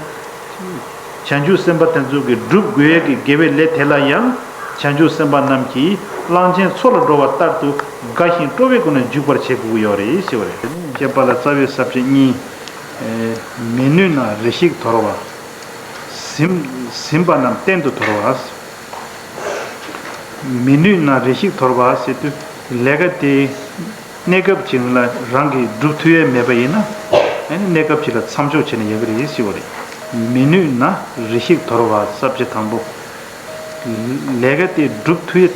བྱང་ཆུབ་སེམས་དཔའ་དེ་ཚོ་གིས་བསྒྲུབ་དགོས་ཀྱི་དགེ་བའི་ལས་དེ་ལ་ཡང་། བྱང་ཆུབ་སེམས་དཔའ་རྣམས་ཀྱིས་གླང་ཆེན་མཚོ་ལ་འགྲོ་བ་ལྟར་དུ་དགའ་ཞིང་སྤྲོ་བའི་སྒོ་ནས་འཇུག་པར་བྱེད་དགོས་ཀྱི་ཡོད་རེད་ཟེར་བ་རེད། བཤད་པ་ལ་རྩ་བའི་ས་བཅད་གཉིས། མི་ནུས་ན་རེ་ཞིག་དོར་བ། ཟིན་ཟིན་པ་རྣམས་གཏན་དུ་དོར་བ། མི་ནུས་ན་རེ་ཞིག་དོར་བ་ཟེར་དུས། ལས་ཀ་དེ་གནས་སྐབས་ཅིག་ལ་རང་གིས་སྒྲུབ་ཐུབ་ཡས་མེད་པ་ཡིན་ན། ཨ་ནི་གནས་སྐབས་ཅིག་ལ་མཚམས་འཇོག་བྱས་ན་ཡག་གི་རེད་ཞེས་པ་རེད། མི་ནུས་ན་རེ་ཞིག་དོར་བ། ས་བཅད་དང་པོ། ལས་ཀ་དེ་སྒྲུབ་ཐུབ་ཡས།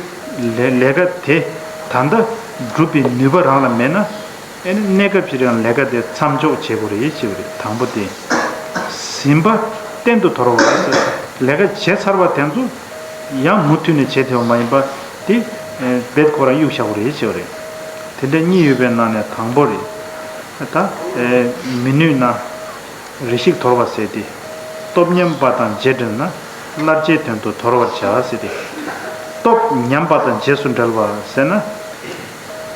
ལས་ལས་ཀ་དེ་ད་ལྟ་སྒྲུབ་པའི་ནུས་པ་རང་ལ་མེད་ན། ཨ་ནི་གནས་སྐབས་ཅིག་རང་ལས་ཀ་དེ་མཚམས་འཇོག་བྱེད་དགོས་རེད་ཞེས་པ་རེད། དང་པོ་དེ། ཟིན་པ་གཏན་དུ་དོར་བ་ཟེར། ལས་ཀ་བྱས་ཚར་བ་དེ་ཚོ་ཡང་མུ་མཐུད་ནས་བྱེད་ཐུབ་པ་མ་ཡིན་པ་དེ། རྦད་ཁོ་རང་གཡུག་བཞག་དགོས་རེད་ཞེས་པ་རེད། དེ་འདྲ་གཉིས་ཡོད་པའི་ནང་ནས་དང་པོ་རེད། ད་མི་ནུས་ན་རེ་ཞིག་དོར་བ་ཟེར་ཏེ། སྟོབས་ཉམས་པ་དང་རྗེས་འབྲེལ་ན། སླར་བྱེད་དོན་དུ་དོར་བར་བྱ་ཟེར་ཏེ། སྟོབས་ཉམས་པ་དང་རྗེས་སུ་འབྲེལ་བ་ཟེར་ན།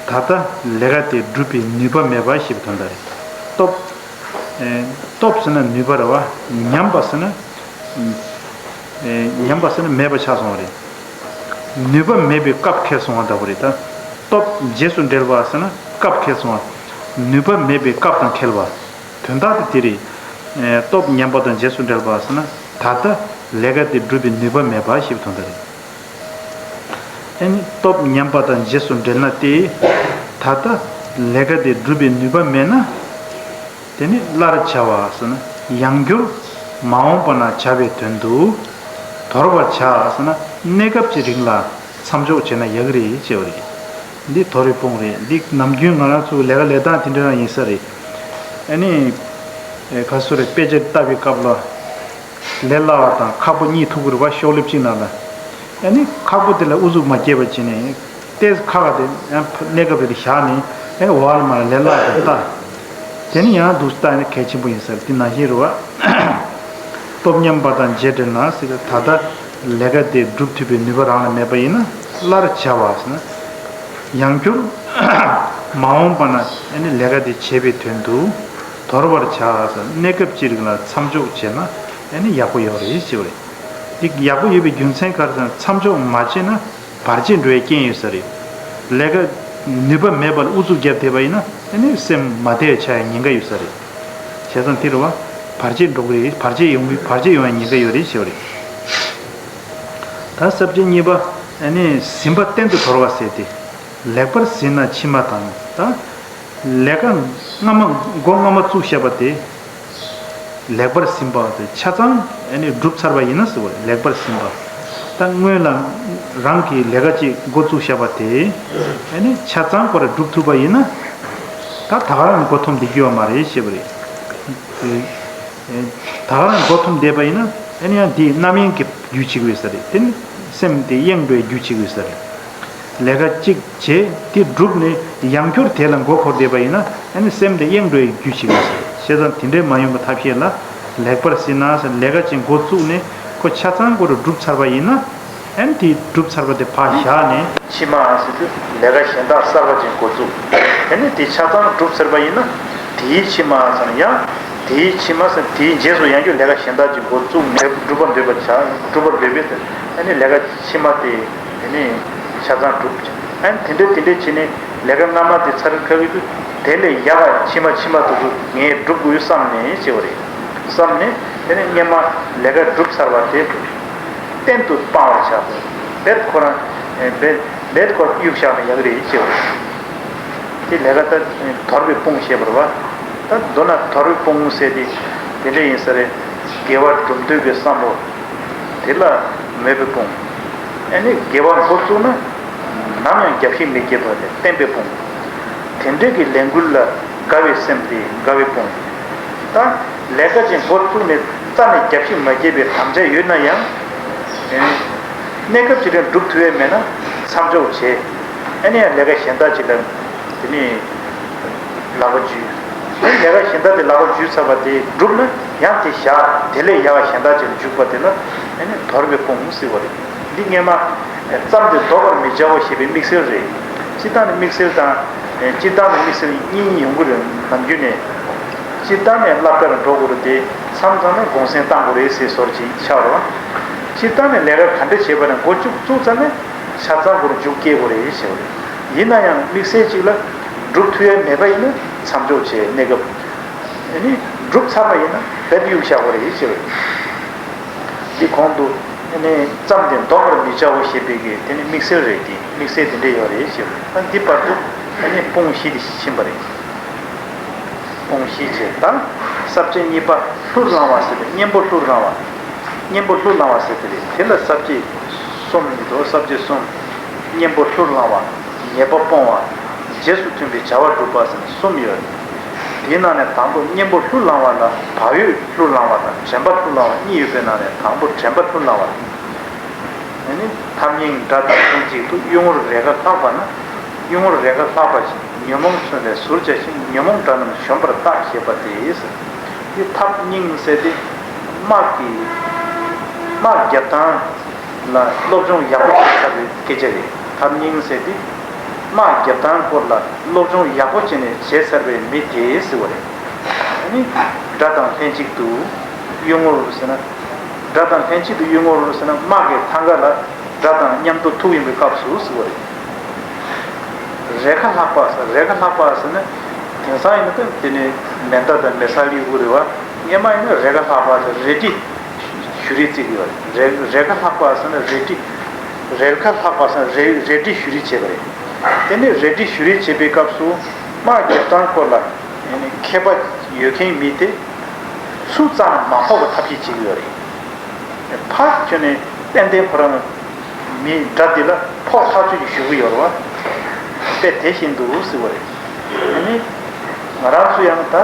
ད་ལྟ་ལས་ཀ་དེ་སྒྲུབ་པའི་ནུས་པ་མེད་པ་ཞེས་པའི་དོན་དག་རེད། སྟོབས། ཨེ། སྟོབས་ཟེར་ན་ནུས་པ་རེད་བ། ཉམས་པ་ཟེར་ན། ཨེ། ཉམས་པ་ཟེར་ན་མེད་པ་ཆགས་སོང་བ་རེད། ནུས་པ་མེད་པའི་སྐབས་འཁེལ་སོང་བ་ལྟ་བུ་རེད་ད། སྟོབས་རྗེས་སུ་འབྲེལ་བ་ཟེར་ན་སྐབས་འཁེལ་སོང་བ། ནུས་པ་མེད་པའི་སྐབས་དང་འཁེལ་བ། དོན་དག་དེ་དེ་རེད། ཨེ། སྟོབས་ཉམས་པ་དང་རྗེས་སུ་འབྲེལ་བ་ཟེར་ན། ད་ལྟ་ལས་ཀ་དེ་སྒྲུབ་པའི་ནུས་པ་མེད་པ་ཞེས་པའི་དོན་དག་རེད། ཨ་ནི་སྟོབས་ཉམས་པ་དང་རྗེས་སུ་འབྲེལ་ན་སྟེ། ད་ལྟ་ལས་ཀ་དེ་སྒྲུབ་པའི་ནུས་པ་མེད་ན། དེ་ནི་སླར་བྱ་བ་ཟེར་ན། ཡང་བསྐྱར་མ་འོངས་པ་ན་བྱ་བའི་དོན་དུ་དོར་བར་བྱ་ཟེར་ན། གནས་སྐབས་ཀྱི་རིང་ལ་མཚམས་འཇོག་བྱས་ན་ཡག་གི་རེད་ཅེས་པ་རེད། འདི་དོར་བའི་དཔུང་རེད། འདི་ནམ་རྒྱུན་ང་རང་ཚོ་ལས་ཀ་ལས་སྟངས་དེ་འདྲ་རང་ཡིན་ས་རེད། ཨ་ནི། ཨེ། ག་སུ་རེད། དཔེ་ཆ་ལྟ་བའི་སྐབས་ལ། ལས་སླ་བ་དང་ཁག་པོ་གཉིས་ཐུག་གི་རེད་བ། ཤོག་ལེབ་གཅིག་ནང་ལ། ཨ་ནི་ཁག་པོ་དེ་ལ་ཨུ་ཚུགས་མ་སྐྱེས་པ་བྱས་ནས། ཏོག་ཙམ་ཁག་ཁག་དེ་ཡང་གནས་སྐབས་རེ་བཞག་ནས། ཨ་ནི་བར་མ་ལས་སླ་བ་དང་ལྟ། དེ་ནི་ཡང་འདུག་ལྟ་ནས་གལ་ཆེན་པོ་ཡིན་ས་རེད། དེ་ནང་བཞིན་རེད་བ། སྟོབས་ཉམས་པ་དང་རྗེས་འབྲེལ་ན་ཟེར། ད་ལྟ་ལས་ཀ་དེ་སྒྲུབ་ཐུབ་པའི་ནུས་པ་རང་ལ་མེད་པ་ཡིན་ན། སླར་བྱ་བ་ཟེར་ན། ཡང་བསྐྱར་མ་འོངས་པ་ན་ཨ་ནི་ལས་ཀ་དེ་བྱེད་པའི་དོན་དུ་དོར་བར་བྱ་ཟེར། གནས་སྐབས་ཅིག་རིང་ལ་མཚམས་འཇོག་བྱས་ན་ཨ་ནི་ཡག་པོ་ཡོད་རེད་ཅེས་པ་རེད། འདི་ཡག་པོ་ཡོད་པའི་རྒྱུ་མཚན་ག་རེ་ཟེར་ན། མཚམས་འཇོག་མ་བྱས་ན་བར་ཆད་འགྲོ་བའི་རྐྱེན་ཡོད་ས་རེད། ལས་ཀ་ནུས་པ་མེད་པར་ཨུ་ཚུགས་བརྒྱབ་བསྡད་པ་ཡིན་ན་ཨ་ནི་སེམས་མ་བདེ་བ་ཆགས་ཡ་ཉེན་ཁ་ཡོད་ས་རེད། བྱས་ཙང་དེ་རེད་བ། བར་ཆད་འགྲོ་གི་རེད། བར་ཆད་ཡོང་གི་བར་ཆད་ཡོང་ཡ་ཉེན་ཁ་ཡོད་རེད་ཅེས་པ་རེད། ད་ས་བཅད་གཉིས་པ། ཨ་ནི་ཟིན་པ་གཏན་དུ་དོར་བ་ཟེར་ཏེ། ལེགས་པར་ཟིན་ན་ཕྱི་མ་དང་། ད་ལས་ཀ་སྔ་མ་འགོ་སྔ་མ་བཙུགས་བཞག་པ་དེ། ལེགས་པར་ཟིན་པ་དེ་ཆ་ཚང་ཨ་ནི་འགྲུབ་ཚར་བ་ཡིན་ན་ཟེར་བ་རེད། ལེགས་པར་ཟིན་པ། ད་སྔོན་ལ་རང་གིས་ལས་ཀ་ཅིག་འགོ་བཙུགས་བཞག་པ་དེ་ཨ་ནི་ཆ་ཚང་ཁོ་རང་འགྲུབ་ཐུབ་པ་ཡིན་ན། ད་ད་ག་རང་མགོ་འཐོམས་བསྡད་རྒྱུ་ཡོད་མ་རེད་ཅེས་པ་རེད། ད་ག་རང་མགོ་འཐོམས་བསྡད་པ་ཡིན་ན་ཨ་ནི་ཡང་དེའི་རྣམ་གཡེང་གི་རྒྱུ་ཅིག་ཡོད་ས་རེད། དེ་ནི་སེམས་དེ་གཡེང་འགྲོ་བའི་རྒྱུ་ཅིག་ཡོད་ས་རེད། ལས་ཀ་གཅིག་བྱས་དེ་གྲུབ་ནས་ཡང་བསྐྱར་དེ་ལ་མགོ་འཁོར་བསྡད་པ་ཡིན་ན་ཨ་ནི་སེམས་དེ་གཡེང་འགྲོ་བའི་རྒྱུ་ཅིག་ཡོད་ས་རེད། བྱས་ཙང་དེ་འདྲའི་མ་ཡོང་བའི་ཐབས་ཤེས་ལ་ལེགས་པར་ཟིན་ན་ཟེར། ལས་ཀ་ཅིག་འགོ་བཙུགས་ནས་ཁོ་ཆ་ཚང་ཁོ་རང་གྲུབ་ཚར་བ་ཡིན་ན། ཨ་ནི་དེ་གྲུབ་ཚར་བ་དེ་ཕར་བཞག་ནས། ཕྱི་མ་ཟེར་དུས་ལས་ཀ་གཞན་དག་གསར་པ་ཅིག་འགོ་བཙུགས། ཨ་ནི་དེ་ཆ་ཚང་གྲུབ་ཚར་བ་ཡིན་ན། དེའི་ཕྱི་མ་ཟེར་ན་ཡང་ དེའི་ཕྱི་མ་ཟེར་དེའི་རྗེས་སུ་ཡང་བསྐྱར་ལས་ཀ་གཞན་དག་ཅིག་འགོ་བཙུགས་ནས་སྒྲུབ་པར་འདོད་པ་བྱ་སྒྲུབ་པར་འདོད་པས་ཟེར། ཨ་ནི་ལས་ཀ་ཕྱི་མ་དེ་དེ་ནི་ཆ་ཚང་སྒྲུབ་བྱ། ཨ་ནི་དེ་འདྲ་དེ་འདྲ་བྱས་ནས་ལས་ཀ་སྔ་མ་དེ་ཚར་ཁ་གི་དུས་དེ་ལས་ཡག་ག་ཕྱི་མ་ཕྱི་མ་དེ་ཚོ་ངས་སྒྲུབ་དགོས་བསམ་ནས་བྱས་པ་རེད། བསམ་ནས་དེ་ནི་སྔོན་མ་ལས་ཀ་སྒྲུབ་ཚར་བ་དེ་གཏན་དུ་སྤང་བར་བྱ། རྦད་ཁོ་རང་རྦད་རྦད་ཁོ་གཡུག་བཞག་ན་ཡག་རེད་བྱས་པ་རེད། དེ་ལས་ཀ་ད་དོར་བའི་དཔུང་བཤད་པ་རེད་བ། ད་མདོར་ན་དོར་བའི་དཔུང་ཟེར་དེ་དེ་འདྲ་ཡིན་ས་རེད། དགེ་བ་སྒྲུབ་འདོད་ཀྱི་བསམ་བློ་དེ་ལ་མོས་པའི་དཔུང་། ཨ་ནི་དགེ་བ་འགོ་བཙུགས་ན་ནམ་ཡང་རྒྱབ་བཤིག་མི་སྐྱེ་བ་དེ་བརྟན་པའི་དཔུང་། དེ་འདྲ་གི་ལས་འགུལ་ལ་དགའ་བའི་སེམས་དེ་དགའ་བའི་དཔུང་། ད་ལས་ཀ་ཅིག་འགོ་བཙུགས་ནས་རྩ་ནས་རྒྱབ་བཤིག་མ་སྐྱེས་པའི་དམ་བཅའ་ཡོད་ན་ཡང་། གནས་སྐབས་ཅིག་ལ་སྒྲུབ་ཐུབ་ཡས་མེད་ན་མཚམས་འཇོག་བྱེད། ཨ་ནི་ཡང་ལས་ཀ་གཞན་དག་ཅིག་ལ་དེ་ནི་ལག་པ་འཇུས། ཨ་ནི་ལས་ཀ་གཞན་དག་དེ་ལག་པ་འཇུས་ཚར་བ་དེ་འགྲུབ་ན་ཡང་དེ་བཞག་དེ་ལས་ཡག་གཞན་དག་ཅིག་ལ་འཇུག་པ་དེ་ལ་ཨ་ནི་དོར་བའི་དཔུང་ཟེར་བ་རེད། འདི་སྔོན་མ་བརྩམས་ཏེ་ལྡོག་པར་མི་བྱའོ་ཞེས་པའི་དམིགས་བསལ་རེད། སྤྱིར་བཏང་ནི་དམིགས་བསལ་དང་། སྤྱིར་བཏང་ནི་དམིགས་བསལ་གཉིས་ཡོང་གི་རེད་ནམ་རྒྱུན་ནས། སྤྱིར་བཏང་ནས་བསླབ་གར་འགྲོ་དགོས་རེད་དེ་མཚམས་མཚམས་ནས་དགོངས་སེལ་བཏང་དགོས་རེད་ཟེར་བཟོ་འདྲ་ཅིག་ཆགས་རེད་བ། སྤྱིར་བཏང་ནས་ལས་ཀ་ག་འདྲ་བྱས་པ་ནས་འགོ་བཙུགས་བཙུགས་ཚར་ནས་ཆ་ཚང་སྒོར་མཇུག་སྐྱེལ་དགོས་རེད་ཟེར་བ་རེད། ཡིན་ན་ཡང་དམིགས་བསལ་ཅིག་ལ་སྒྲུབ་ཐུབ་ཡ་མེད་པ་ཡིན་ན་མཚམས་འཇོག་བྱས་གནས་སྐབས། ཨ་ནི་སྒྲུབ་ཚར་བ་ཡིན་ན་རྦད་གཡུག་བཞག་དགོས་རེད་ཟེར་བ་རེད། འདི་གོང་དུ་ཨ་ནི་བརྩམས་ཏེ་ལྡོག་པར་མི་བྱའོ་ཞེས་པའི་གི་དེ་ནི་དམིགས་བསལ་རེད་དེ་དམིགས་བསལ་དེ་འདྲ་ཡོད་རེད་ཟེར་བ་རེད། ཨ་འདི་བར་དུ་ཨ་ནི་དཔུང་བཞི་དེ་ཕྱིན་པ་རེད། དཔུང་བཞི་བྱས་དང་། ས་བཅད་གཉིས་པ་ལྷུར་བླང་བ་ཟེར་ཏེ་གཉེན་པོ་ལྷུར་བླང་བ། གཉེན་པོ་ལྷུར་བླང་བ་ཟེར་ཏེ་རེད། དེ་ལ་ས་བཅད་གསུམ་ཡོད་དོ། ས་བཅད་གསུམ། གཉེན་པོ་ལྷུར་བླང་བ། ཉེས་པ་སྤོང་བ། རྗེས་སུ་མཐུན་པའི་བྱ་བ་སྒྲུབ་པ་ཟེར་ནས་གསུམ་ཡོད། དེའི་ནང་ནས་དང་པོ་གཉེན་པོ་ལྷུར་བླང་བ་ལ་བག་ཡོད་ལྷུར་བླང་བ་དང་དྲན་པ་ལྷུར་བླང་བ་གཉིས་ཡོད་པའི་ནང་ནས་དང་པོ་དྲན་པ་ལྷུར་བླང་བ་རེད། ཨ་ནི་ཐབས་སྙིང་དགྲ་དང་ལྷན་ཅིག་ཏུ་གཡུལ་ངོར་རེས་འགའ་ལྷག་པ་ན། གཡུལ་ངོར་རེས་འགའ་ལྷག་པ་ཞིག་ཉོན་མོངས་མཚོན་ལས་ཟུར་བྱ་ཞིང་ཉོན་མོངས་དགྲ་རྣམས་གཞོམ་པར་བརྟག་ཞེས་པ་སྟེ། འདི་ཐབས་སྙིང་ཟེར་ཏེ་དམག་གི་དམག་རྒྱབ་སྟངས་ལ་སློབ་སྦྱོང་ཡག་པོ་བྱས་ཚར་བའི་སྐད་ཆ་རེད། ཐབས་སྙིང་ཟེར་ཏེ་དམག་རྒྱབ་སྟངས་སྐོར་ལ་སློབ་སྦྱོང་ཡག་པོ་བྱས་ནས་བྱས་ཚར་བའི་མི་དེ་ཟེར་བ་རེད། ཨ་ནི་དགྲ་དང་ལྷན་ཅིག་ཏུ་གཡུལ་ངོར་ཟེར་ན། དགྲ་དང་ལྷན་ཅིག་ཏུ་གཡུལ་ངོར་ཟེར་ན་དམག་གི་ཐང་ག་ལ་དགྲ་དང་མཉམ་དུ་ཐུག་ཡོང་བའི་སྐབས་སུ་ཟེར་བ་རེད། རེས་འགའ་ལྷག་པ་ཟེར། རེས་འགའ་ལྷག་པ་ཟེར་ན་དེང་སང་ཡིན་ན་ད་དེ་ནི་མེ་མདའ་དང་མེ་སཱལ་གཡུག་གི་རེད་བ། སྔོན་མ་ཡིན་ན་རེས་འགའ་ལྷག་པ་ཟེར་རལ་གྲི་གཞུ་རིས་བརྩི་གི་ཡོད་རེད། རེས་རེས་འགའ་ལྷག་པ་ཟེར་ན་རལ་གྲི། རེས་འགའ་ལྷག་པ་ཟེར་ན་རལ་རལ་གྲི་གཞུ་རིས་བྱས་པ་རེད། དེ་ནི་རལ་གྲི་གཞུ་རིས་བྱེད་པའི་སྐབས་སུ་དམག་རྒྱབ་སྟངས་སྐོར་ལ་ཡང་ནི་མཁས་པ་ཡོད་མཁན་མི་དེ་ཚུར་རྩ་ནས་མ་ཕོག་པའི་ཐབས་ཤེས་བྱེད་ཀྱི་ཡོད་རེད། ཕར་ཁྱོན་ནས་ཏན་ཏན་ཁོ་རང་མི་དགྲ་འདི་ལ་ཕོག་ཐག་ཆོད་ཀྱི་གཞུ་གི་ཡོད་རེད་བ། དཔེ་དེ་བཞིན་དུ་ཟེར་བ་རེད། དེ་ནི་ང་རང་ཚོ་ཡང་ད་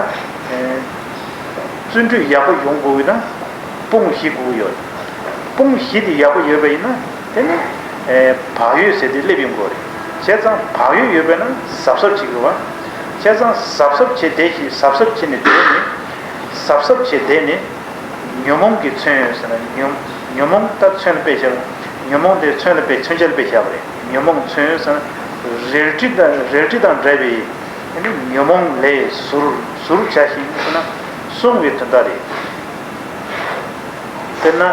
བརྩོན་འགྲུས་ཡག་པོ་ཡོང་དགོས་ན་དཔུང་བཞི་དགོས་ཀྱི་ཡོད་རེད། དཔུང་བཞི་དེ་ཡག་པོ་ཡོད་པ་ཡིན་ན་དེ་ནི་བག་ཡོད་ཟེར་དེ་སླེབས་ཡོང་དགོས་རེད། བྱས་ཙང་བག་ཡོད་ཡོད་པ་ན་གཟབ་གཟབ་བྱེད་དགོས་བ། བྱས་ཙང་གཟབ་གཟབ་བྱེད་བསྡད་ཤིང་གཟབ་གཟབ་བྱས་ནས་བསྡད་ནས་གཟབ་གཟབ་བྱས་བསྡད་ནས། ཉོན་མོངས་ཀྱི་མཚོན་ཟེར་ན་ཉོན་ཉོན་མོངས་ད་མཚོན་ལ་དཔེ་བཞག་ཉོན་མོངས་དེ་མཚོན་ལ་དཔེ་མཚོན་ཆ་ལ་དཔེ་བཞག་པ་རེད། ཉོན་མོངས་མཚོན་ཟེར་ན་རལ་གྲི་དང་རལ་གྲི་དང་འདྲ་བའི་ཨ་ནི་ཉོན་མོངས་ལས་ཟུར་ཟུར་བྱ་ཞིང་ཟེར་ན་བསྲུང་བའི་དོན་དག་རེད། དཔེར་ན།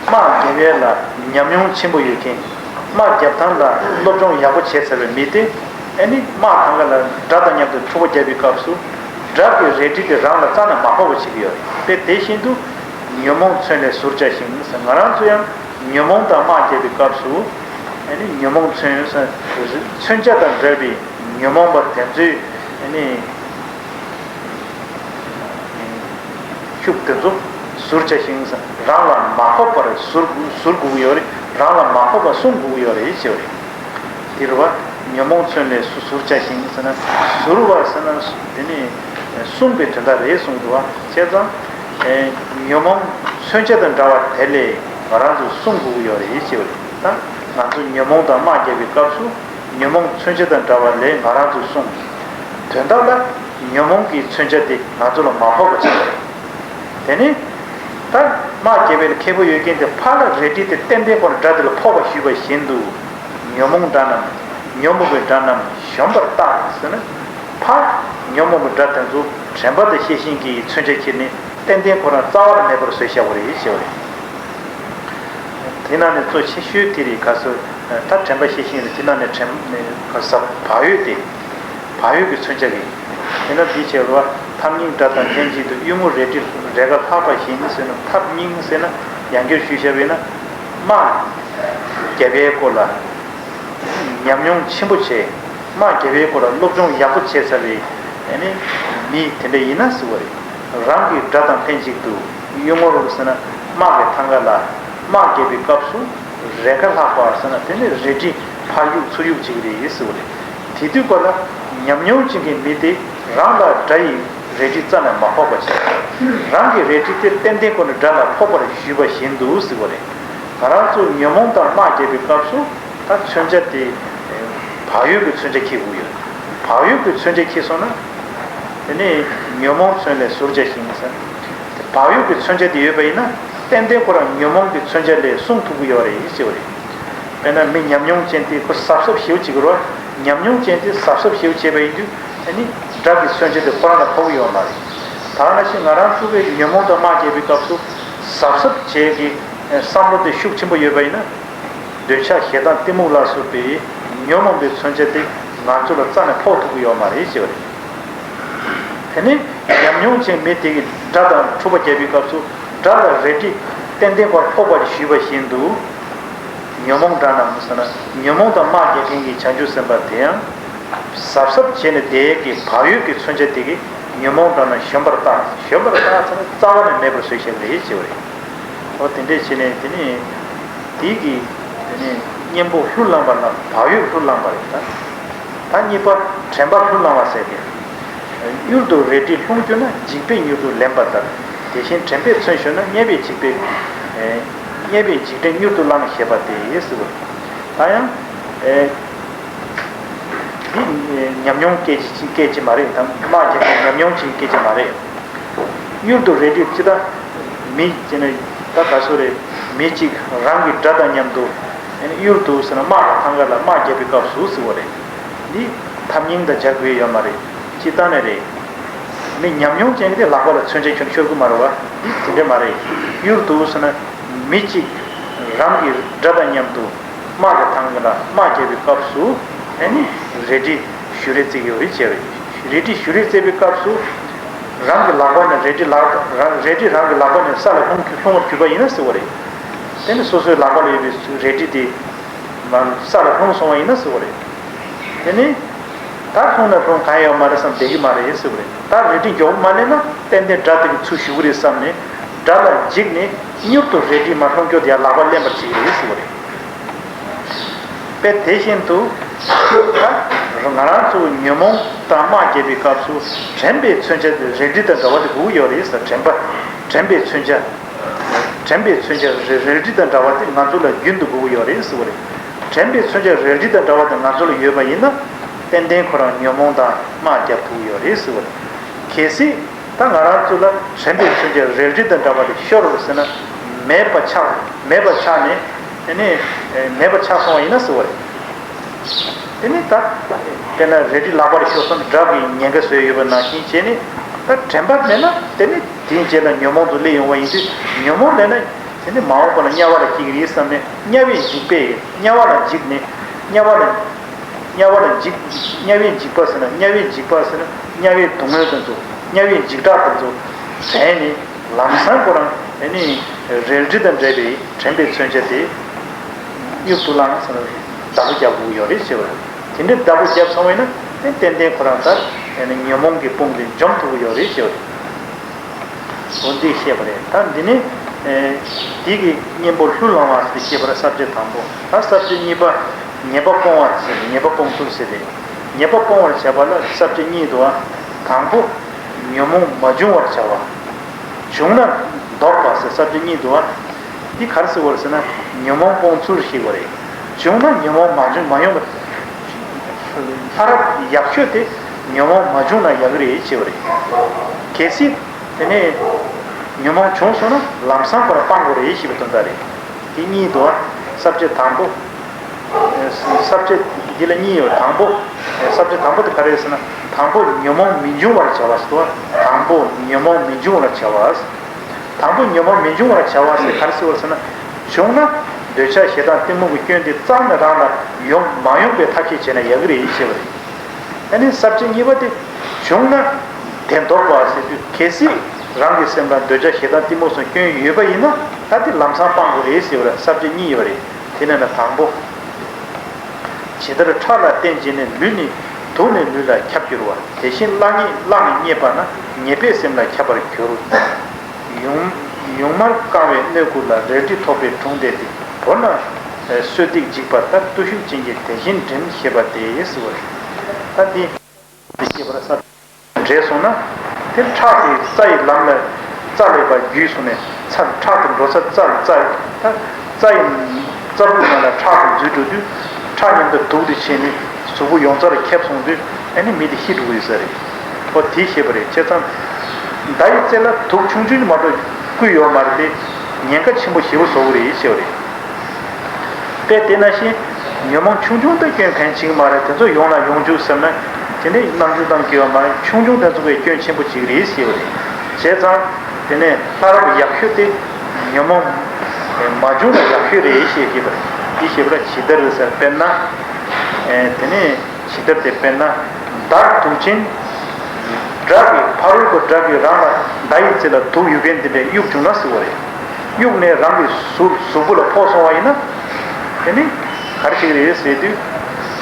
དམག་རྒྱབ་ཡས་ལ་ཉམས་མྱོང་ཆེན་པོ་ཡོད་མཁན། དམག་རྒྱབ་སྟངས་ལ་སློབ་སྦྱོང་ཡག་པོ་བྱས་ཚར་བའི་མི་དེ་ཨ་ནི་དམག་ཐང་ག་ལ་དགྲ་དང་མཉམ་དུ་འཁྲུག་པ་རྒྱག་པའི་སྐབས་སུ་དགྲ་གི་རལ་གྲི་དེ་རང་ལ་རྩ་ནས་མ་ཕོག་པ་བྱེད་ཀྱི་ཡོད་རེད། དཔེ་དེ་བཞིན་དུ་ཉོན་མོངས་མཚོན་ལས་ཟུར་བྱ་ཞིང་ཟེར། ང་རང་ཚོ་ཡང་ཉོན་མོངས་དང་དམག་རྒྱག་པའི་སྐབས་སུ་ཨ་ནི་ཉོན་མོངས་མཚོན་ཟེར་མཚོན་ཆ་དང་འདྲ་བའི་ཉོན་མོངས་པ་དེ་ཚོའི་ཨ་ནི། ཤུགས་དེ་ཚོ་ཟུར་བྱ་ཞིང་། རང་ལ་མ་ཕོག་པར་ཟུར་ཟུར་དགོས་ཀྱི་ཡོད་རེད། རང་ལ་མ་ཕོག་པར་བསྲུང་དགོས་ཀྱི་ཡོད་རེད་ཅེས་པ་རེད། དེ་རེད་བ། ཉོན་མོངས་མཚོན་ལས་ཟུར་ཟུར་བྱ་ཞིང་ཟེར་ན། ཟུར་བ་ཟེར་ན་དེ་ནི་བསྲུང་བའི་དོན་དག་རེད་གསུངས་འདུག་བ། བྱས་ཙང་། ཉོན་མོངས་མཚོན་ཆ་དང་འདྲ་བ་དེ་ལས་ང་རང་ཚོ་བསྲུང་དགོས་ཀྱི་ཡོད་རེད་ཅེས་པ་རེད། ད་ང་ཚོ་ཉོན་མོངས་དང་དམག་རྒྱག་པའི་སྐབས་སུ། ཉོན་མོངས་མཚོན་ཆ་དང་འདྲ་བ་ལས་ང་རང་ཚོས་བསྲུང་། དོན་དག་ལ་ཉོན་མོངས་ཀྱི་མཚོན་ཆ་དེ་ང་ཚོ་ལ་མ་ཕོག་པ་བྱེད་པ་རེད། དེ་ནི། ད་དམག་རྒྱག་པའི་ལ་མཁས་པོ་ཡོད་མཁན་དེ་ཕར་ལ་རལ་གྲི་དེ་ཏན་ཏན་ཁོ་ན་དགྲ་དེ་ལ་ཕོག་པ་ཞུས་པ་བཞིན་དུ། ཉོན་མོངས་དགྲ་རྣམས་ཉོན་མོངས་པའི་དགྲ་རྣམས་གཞོམ་པར་བརྟག་ཟེར་ན། ཕར་ཉོན་མོངས་པའི་དགྲ་དེ་ཚོ་ དྲན་པ་དང་ཤེས་བཞིན་གྱི་མཚོན་བྱ་ཁྱེར་ནས་ཏན་ཏན་ཁོ་རང་རྩ་བ་ནས་མེད་པར་བཟོས་བཞག་པ་རེད་ཞེས་པ་རེད། དེ་ནང་ནས་གཙོ་ཆེ་ཤོས་དེ་རེད། ག་ཚོད་ད་དྲན་པ་ཤེས་བཞིན་རེད། དེ་ནང་ནས་དྲན་ག་ས་བག་ཡོད་དེ། བག་ཡོད་ཀྱི་མཚོན་བྱ་གི། དེ་ན་འདི་བྱས་པ་ཐབས་སྙིང་སྒྲ་དང་ལྷན་ཅིག་ཏུ་གཡུལ་ངོར་རལ་གྲི་རལ་ཁ་ལྷག་པ་བཞིན་ཟེར་ན། ཐབས་སྙིང་ཟེར་ན་ཡང་བསྐྱར་ཞུས་བཞག་པས་ན། དམག་རྒྱབ་པའི་སྐོར་ལ་ཉམས་མྱོང་ཆེན་པོ་བྱས། དམག་རྒྱབ་པའི་སྐོར་ལ་སློབ་སྦྱོང་ཡག་པོ་བྱས་ཚར་བའི་ཨ་ནི་མི་དེ་འདྲ་ཡིན་ན་ཟེར་བ་རེད། རང་གི་དགྲ་དང་ལྷན་ཅིག་ཏུ་གཡུལ་ངོར་ཟེར་ན་དམག་གི་ཐང་ག་ལ་དམག་རྒྱབ་པའི་སྐབས་སུ་རལ་ཁ་ལྷག་པ་ཟེར་ན་དེ་ནི་རལ་གྲི་ཕར་གཡུག་ཚུར་གཡུག་བྱེད་ཀྱི་རེད་ཟེར་བ་རེད། དེ་དུས་སྐོར་ལ་ཉམས་མྱོང་ཅན་གྱི་མི་དེ་རང་ལ་དགྲ་ཡི་རལ་གྲི་རྩ་ནས་མ་ཕོག་པ་བྱས། རང་གི་རལ་གྲི་དེ་ཏན་ཏན་ཁོ་ནས་དགྲ་ལ་ཕོག་པར་ཞུས་པ་བཞིན་དུ་ཟེར་བ་རེད། ང་རང་ཚོ་ཉོན་མོངས་དང་དམག་རྒྱབ་པའི་སྐབས་སུ་ད་མཚོན་བྱ་དེ་བག་ཡོད་ཀྱི་མཚོན་བྱ་འཁྱེར་དགོས་ཡོད། བག་ཡོད་ཀྱི་མཚོན་བྱ་འཁྱེར་སོང་ན། དེ་ནས་ཉོན་མོངས་མཚོན་ལས་ཟུར་བྱ་ཞིང་ཟེར། དེ་བག་ཡོད་ཀྱི་མཚོན་བྱ་དེ་ཡོད་པ་ཡིན་ན་ཏན་ཏན་ཁོ་རང་ཉོན་མོངས་ཀྱི་མཚོན་བྱ་ལས་སྲུང་ཐུབ་ཀྱི་ཡོད་རེད་ཅེས་པ་རེད། དཔེར་ན་མི་ཉམས་མྱོང་ཅན་དེ་ཁོ་གཟབ་གཟབ་ཞེ་པོ་བྱེད་ཀྱི་རེད་བ། ཉམས་མྱོང་ཅན་དེ་གཟབ་གཟབ་ཞེ་པོ་བྱས་པ་ཡིན་དུས་ཨ་ནི་དགྲ་གི་མཚོན་བྱ་དེ་ཁོ་རང་ལ་ཕོག་གི་ཡོད་མ་རེད། ད་ག་ནང་བཞིན་ང་རང་ཚོ་གི་ཉོན་མོངས་དང་དམག་རྒྱབ་པའི་སྐབས་སུ་གཟབ་གཟབ་བྱེད་ཀྱི་བསམ་བློ་དེ་ཤུགས་ཆེན་པོ་ཡོད་པ་ཡིན་ན། འདོད་ཆགས་ཞེ་སྡང་གཏི་མུག་ལ་སོགས་པའི་ཉོན་མོངས་པའི་མཚོན་བྱ་དེ་ང་ཚོ་ལ་རྩ་ནས་ཕོག་ཐུབ་ཀྱི་ཡོད་མ་རེད་ཅེས་པ་རེད། དེ་ནས་ཉམས་མྱོང་ཅན་མི་དེ་གིས་དགྲ་དང་འཁྲུག་པ་རྒྱག་པའི་སྐབས་སུ་དགྲ་ལ་རལ་གྲི་ཏན་ཏན་ཁོར་ཕོག་པར་ཞུས་པ་བཞིན་དུ། ཉོན་མོངས་དགྲ་རྣམས་ཟེར་ན་ཉོན་མོངས་དང་དམག་རྒྱག་མཁན་གྱི་བྱང་ཆུབ་སེམས་དཔའ་དེ་ཡང་གཟབ་གཟབ་བྱས་ནས་བསྡད་ཀྱི་བག་ཡོད་ཀྱི་མཚོན་བྱ་དེ་གིས་ཉོན་མོངས་དགྲ་རྣམས་གཞོམ་པར་བལྟ། གཞོམ་པར་བལྟ་ཟེར་ན་རྩ་བ་ནས་མེད་པར་བཟོས་བཞག་པ་རེད་ཅེས་པ་རེད། འོ་དེ་འདྲས་བྱས་ནས་དེ་ནས་དེ་གི་དེ་ནས་གཉེན་པོ་ལྷུར་བླངས་པ་རྣམས་བག་ཡོད་ལྷུར་བླངས་པ་རེད་ད། ད་གཉིས་པ་དྲན་པ་ལྷུར་བླངས་པ་ཟེར་ཏེ། གཡུལ་དུ་རལ་གྲི་ལྷུང་གྱུར་ན་འཇིགས་པས་མྱུར་དུ་ལེན་པ་ལྟར། དེ་བཞིན་དྲན་པས་མཚོན་ཤོར་ན་དམྱལ་བའི་འཇིགས་པས། དམྱལ་བའི་འཇིགས་སྐྲན་མྱུར་དུ་བསླང་ཞེས་པ་སྟེ་ཟེར་བ། ད་ཡང་འདི་ཉམས་མྱོང་སྐད་ཅིག་སྐད་ཅིག་མ་རེད་དམ། དམག་རྒྱབ་པའི་ཉམས་མྱོང་ཅིག་སྐད་ཅིག་མ་རེད། གཡུལ་དུ་རལ་གྲི་ཅི་ལྟར་མི་ཅི་ནས་ད་ག་སོ་རེད། མི་གཅིག་རང་གི་དགྲ་དང་མཉམ་དུ་གཡུལ་དུ་ཟེར་ན་དམག་གི་ཐང་ག་ལ་དམག་རྒྱབ་པའི་སྐབས་སུ་ཟེར་བ་རེད། འདི་ཐབས་སྙིང་དང་སྦྱར་དགོས་ཡོད་མ་རེད། སྤྱིར་བཏང་ནས་རེད། མི་ཉམས་མྱོང་ཅན་གྱི་དེ་ལག་པ་ལ་མཚོན་ཆ་ཁྱོན་ཤོར་གི་མ་རེད་བ། འདི་དེ་འདྲ་མ་རེད། གཡུལ་དུ་ཟེར་ན་མི་གཅིག་རང་གི་དགྲ་དང་མཉམ་དུ་དམག་གི་ཐང་ག་ལ་དམག་རྒྱབ་པའི་སྐབས་སུ་ཨ་ནི་རལ་གྲི་གཞུ་རེས་བརྩི་གི་ཡོད་རེད་ཅེས་རེད། རལ་གྲི་གཞུ་རེས་བརྩི་བའི་སྐབས་སུ་རང་གི་ལག་པ་ནས་རལ་གྲི་ལག་རང་རལ་གྲི་རང་གི་ལག་པ་ནས་ས་ལ་ལྷུང་ལྷུང་བར་གྱུར་པ་ཡིན་ན་ཟེར་བ་རེད། དེ་ནི་སོ་སོའི་ལག་པ་ལ་ཡོད་པའི་རལ་གྲི་དེ་མ་ས་ལ་ལྷུང་སོང་བ་ཡིན་ན་ཟེར་བ་རེད། དེ་ནི་ད་ལྷུང་ན་ལྷུང་གང་ཡང་ཡོད་མ་རེད་བསམ་བསྡད་ཀྱི་མ་རེད་ཟེར་བ་རེད། ད་རལ་གྲི་མགྱོགས་པོ་མ་ལེན་ན་ཏན་ཏན་དགྲ་དེ་གི་ཚུར་གཞུ་གི་རེད་བསམ་ནས་དགྲ་ལ་འཇིགས་ནས་མྱུར་དུ་རལ་གྲི་མ་ལྷུང་རྒྱུ་དེ་ཡང་ལག་པ་ལེན་པར་བྱེད་ཀྱི་རེད་ཟེར་བ་རེད། དཔེ་དེ་བཞིན་དུ་ད་ང་རང་ཚོ་ཉོན་མོངས་དང་དམག་རྒྱབ་པའི་སྐབས་སུ་དྲན་པའི་མཚོན་ཆ་དེ་རལ་གྲི་དང་འདྲ་བ་དེ་དགོས་ཀྱི་ཡོད་རེད་ཟེར། དྲན་པ་དྲན་པའི་མཚོན་ཆ། དྲན་པའི་མཚོན་ཆ་རལ་རལ་གྲི་དང་འདྲ་བ་དེ་ང་ཚོ་ལ་རྒྱུན་དུ་དགོས་ཀྱི་ཡོད་རེད་ཟེར་བ་རེད། དྲན་པའི་མཚོན་ཆ་རལ་གྲི་དང་འདྲ་བ་དེ་ང་ཚོ་ལ་ཡོད་པ་ཡིན་ན་ཏན་ཏན་ཁོ་རང་ཉོན་མོངས་དང་དམག་རྒྱབ་ཐུབ་ཀྱི་ཡོད་རེད་ཟེར་བ་རེད། གལ་སྲིད་ད་ང་རང་ཚོ་ལ་དྲན་པའི་མཚོན་ཆ་རལ་གྲི་དང་འདྲ་བ་དེ་ཤོར་བ་ཟེར་ན་མེད་པ་ཆགས་མེད་པ་ཆགས་ནས་དེ་ནས་མེད་པ་ཆགས་སོང་བ་ཡིན་ན་ཟེར་བ་རེད། དེ་ནི་ད། དཔེར་ན་རལ་གྲི་ལག་པར་ཤོར་སོང་དགྲ་གིས་ཉེན་ཁ་བཟོས་ཡོད་པ་ནང་བཞིན་བྱས་ནས་ད་དྲན་པ་མེད་ན་དེ་ནི་དེའི་རྗེས་ལ་ཉོན་མོངས་དུ་སླེབས་ཡོང་བ་ཡིན་དུས་ཉོན་མོངས་མེད་ན་དེ་ནི་མ་འོངས་པ་ལ་དམྱལ་བ་ལ་སྐྱེ་གི་རེད་བསམ་ནས་དམྱལ་བའི་འཇིགས་པས་དམྱལ་བ་ལ་འཇིགས་ནས་དམྱལ་བ་ལ་དམྱལ་བ་ལ་འཇིགས་དམྱལ་བའི་འཇིགས་པ་ཟེར་ན་དམྱལ་བའི་འཇིགས་པ་ཟེར་ན་དམྱལ་བའི་སྡུག་བསྔལ་དེ་ཚོ་དམྱལ་བའི་འཇིགས་སྐྲག་དེ་ཚོ་དྲན་ནས། ལམ་སང་ཁོ་རང་ཨ་ནི་རལ་གྲི་དང་འདྲ་བའི་དྲན་པའི་མཚོན་ཆ་དེ་གཡུལ་དུ་བླངས་ཟེར་ན་བདག་པོ་རྒྱག་དགོས་ཀྱི་ཡོད་རེད་ཅེས་པ་རེད། དེ་འདྲའི་བདག་པོ་བརྒྱབ་སོང་བས་ན་དེ་ཏན་ཏན་ཁོ་རང་ལྟར་ཨ་ནི་ཉོན་མོངས་ཀྱི་དཔུང་དེ་འཇོམས་ཐུབ་ཀྱི་ཡོད་རེད་ཅེས་པ་རེད། འོ་འདི་བཤད་པ་རེད། ད་འདི་ནི་འདི་གི་གཉེན་པོ་ལྷུར་བླང་བ་ཟེར་བཤད་པ་རེད། ས་བཅད་དང་པོ། ད་ས་བཅད་གཉིས་པ་ཉེས་པ་སྤོང་བ་ཟེར་ཉེས་པ་སྤོང་ཚུལ་ཟེར་ཏེ་ཉེས་པ་སྤོང་བར་བྱ་བ་ལ་ས་བཅད་གཉིས་འདུག་ཨ། དང་པོ་ཉོན་མོངས་མ་བྱུང་བར་བྱ་བ། བྱུང་ན་ཟློག་པ་ཟེར་ས་བཅད་གཉིས་འདུག་ཨ། འདི་ག་རེ་ཟེར་བ་རེད་ཟེར་ན་ཉོན་མོངས་སྤོང་ཚུལ་ཞིག་བ་རེད། བྱུང་ན་ཉོན་མོངས་མ་བྱུང་མ་ཡོང་བ། ལྷ་རབ་ཡག་ཤོས་དེ་ཉོན་མོངས་མ་བྱུང་ན་ཡག་གི་རེད་ཅེས་པ་རེད། གལ་སྲིད་དེ་ནས་ཉོན་མོངས་བྱུང་སོང་ན་ལམ་སང་ཁོ་རང་སྤང་དགོས་རེད་ཞེས་པའི་དོན་དག་རེད། དེ་གཉིས་འདུག་ཨ། ས་བཅད་དང་པོ། ས་བཅད་འདི་ལ་གཉིས་ཡོད། དང་པོ། ས་བཅད་དང་པོ་དེ་ག་རེ་རེད་ཟེར་ན། དང་པོ་ཉོན་མོངས་མི་འབྱུང་བར་བྱ་བ་ཟེར་བ། དང་པོ་ཉོན་མོངས་མི་འབྱུང་བར་བྱ་བ། དང་པོ་ཉོན་མོངས་མི་འབྱུང་བར་བྱ་བ་ཟེར་ག་རེ་ཟེར་བ་ཟེར་ན། བྱུང་ན་འདོད་ཆགས་ཞེ་སྡང་གཏི་མུག་གི་སྐྱོན་དེ་རྩ་ནས་རང་ལ་ཡོང་མ་ཡོང་པའི་ཐབས་ཤེས་བྱས་ན་ཡག་གི་རེད་ཞེས་པ་རེད། ཨ་ནི་ས་བཅད་གཉིས་པ་དེ། བྱུང་ན་དེ་ལྡོག་པ་ཟེར་དུས་གལ་སྲིད་རང་གི་སེམས་ལ་འདོད་ཆགས་ཞེ་སྡང་གཏི་མུག་སོགས་སྐྱོན་ཡོད་པ་ཡིན་ན་ད་དེ་ལམ་སང་སྤང་དགོས་རེད་ཟེར་བ་རེད། ས་བཅད་གཉིས་ཡོད་པ་རེད། དེ་ནས་ན་དང་པོ། ཇི་ལྟར་ཁྲག་ལ་བརྟེན་བྱས་ནས་ལུས་ནི་དུག་ནི་ལུས་ལ་ཁྱབ་འགྱུར་བ། དེ་བཞིན་གླགས་རྙེད་གླགས་ནི་རྙེད་པ་ན་ཉེས་པས་སེམས་ལ་ཁྱབ་པར་འགྱུར། ཡུངས་ཡུངས་མར་བཀང་བའི་སྣོད་བསྐུར་ལ་རལ་གྲི་ཐོགས་པའི་དྲུང་བསྡད་དེ་བོར་ན་གསོད་སྡིག་འཇིགས་པ་ལྟར་བརྟུལ་ཞུགས་ཅན་གྱིས་དེ་བཞིན་འགྲིམ་ཞེས་པ་སྟེ་ཟེར་བ་རེད། ད་འདི། འདི་ཤེས་པར་ས་འདྲེས་སོང་ན། དེ་ཁྲག་གི་རྩ་ཡི་ལམ་ལ་རྩ་ལས་པ་བརྒྱུད་སོང་ནས་ཚར་ཁྲག་དེ་འགྲོ་ས་རྩ་ལ་རྩ་ཡི་ད་རྩ་ཡི་རྩ་བུག་ནང་ལ་ཁྲག་དེ་འཛུལ་འགྲོ་དུས་ཁྲག་མཉམ་དུ་དུག་དེ་ཕྱིན་ནས་གཟུགས་པོ་ཡོངས་རྫོགས་ལ་ཁྱབ་སོང་དུས་ཨ་ནི་མི་དེ་ཤི་འགྲོ་གི་ཡོད་ས་རེད། ཨོ་དེ་ཤེས་པ་རེད། བྱས་ཙང་མདའ་ཡི་རྩེ་ལ་དུག་ཆུང་ཆུང་མ་གཏོགས་བསྐུས་ཡོད་མ་རེད་དེ་ཉེན་ཁ་ཆེན་པོ་ཞེ་པོ་བཟོ་གི་རེད་ཞེས་པ་རེད། དཔེ་དེ་ནང་བཞིན་ཉོན་མོངས་ཆུང་ཆུང་དེ་སྐྱོན་གང་བྱེད་ཀྱི་མ་རེད། དེ་ཚོ་ཡོང་ལ་ཡོང་འཇུག་ཟེར་ན་དེ་ནི་རྣམ་འགྱུར་བཏང་གི་ཡོད་མ་རེད། ཆུང་ཆུང་དེ་ཚོ་གི་སྐྱོན་ཆེན་པོ་ཅིག་རེད་ཟེར་བ་རེད། བྱས་ཙང་དེ་ནས་ལྷ་རབ་ཡག་ཤོས་དེ་ཉོན་མོངས་མ་བྱུང་ལ་ཡག་ཤོས་རེད་ཞེས་བཤད་པ་རེད། དེ་བཤད་པ་ལ་ཇི་ལྟར་རེད་ཟེར་དཔེར་ན་དེ་ནས་ཇི་ལྟར་དེ་དཔེར་ན་མདར་དུག་ཅན། དགྲ་གི་ཕ་རོལ་པོ་དགྲ་གིས་རང་ལ་མདའ་ཡི་རྩེ་ལ་དུག་གཡུག་མཁན་དེ་འདྲས་གཡུག་བྱུང་ན་ཟེར་བ་རེད། གཡུག་ནས་རང་གི་གཟུགས་གཟུགས་པོ་ལ་ཕོག་སོང་བ་ཡིན་ན། དེ་ནི་ག་རེ་བྱེད་ཀྱི་རེད་ཟེར་དུས།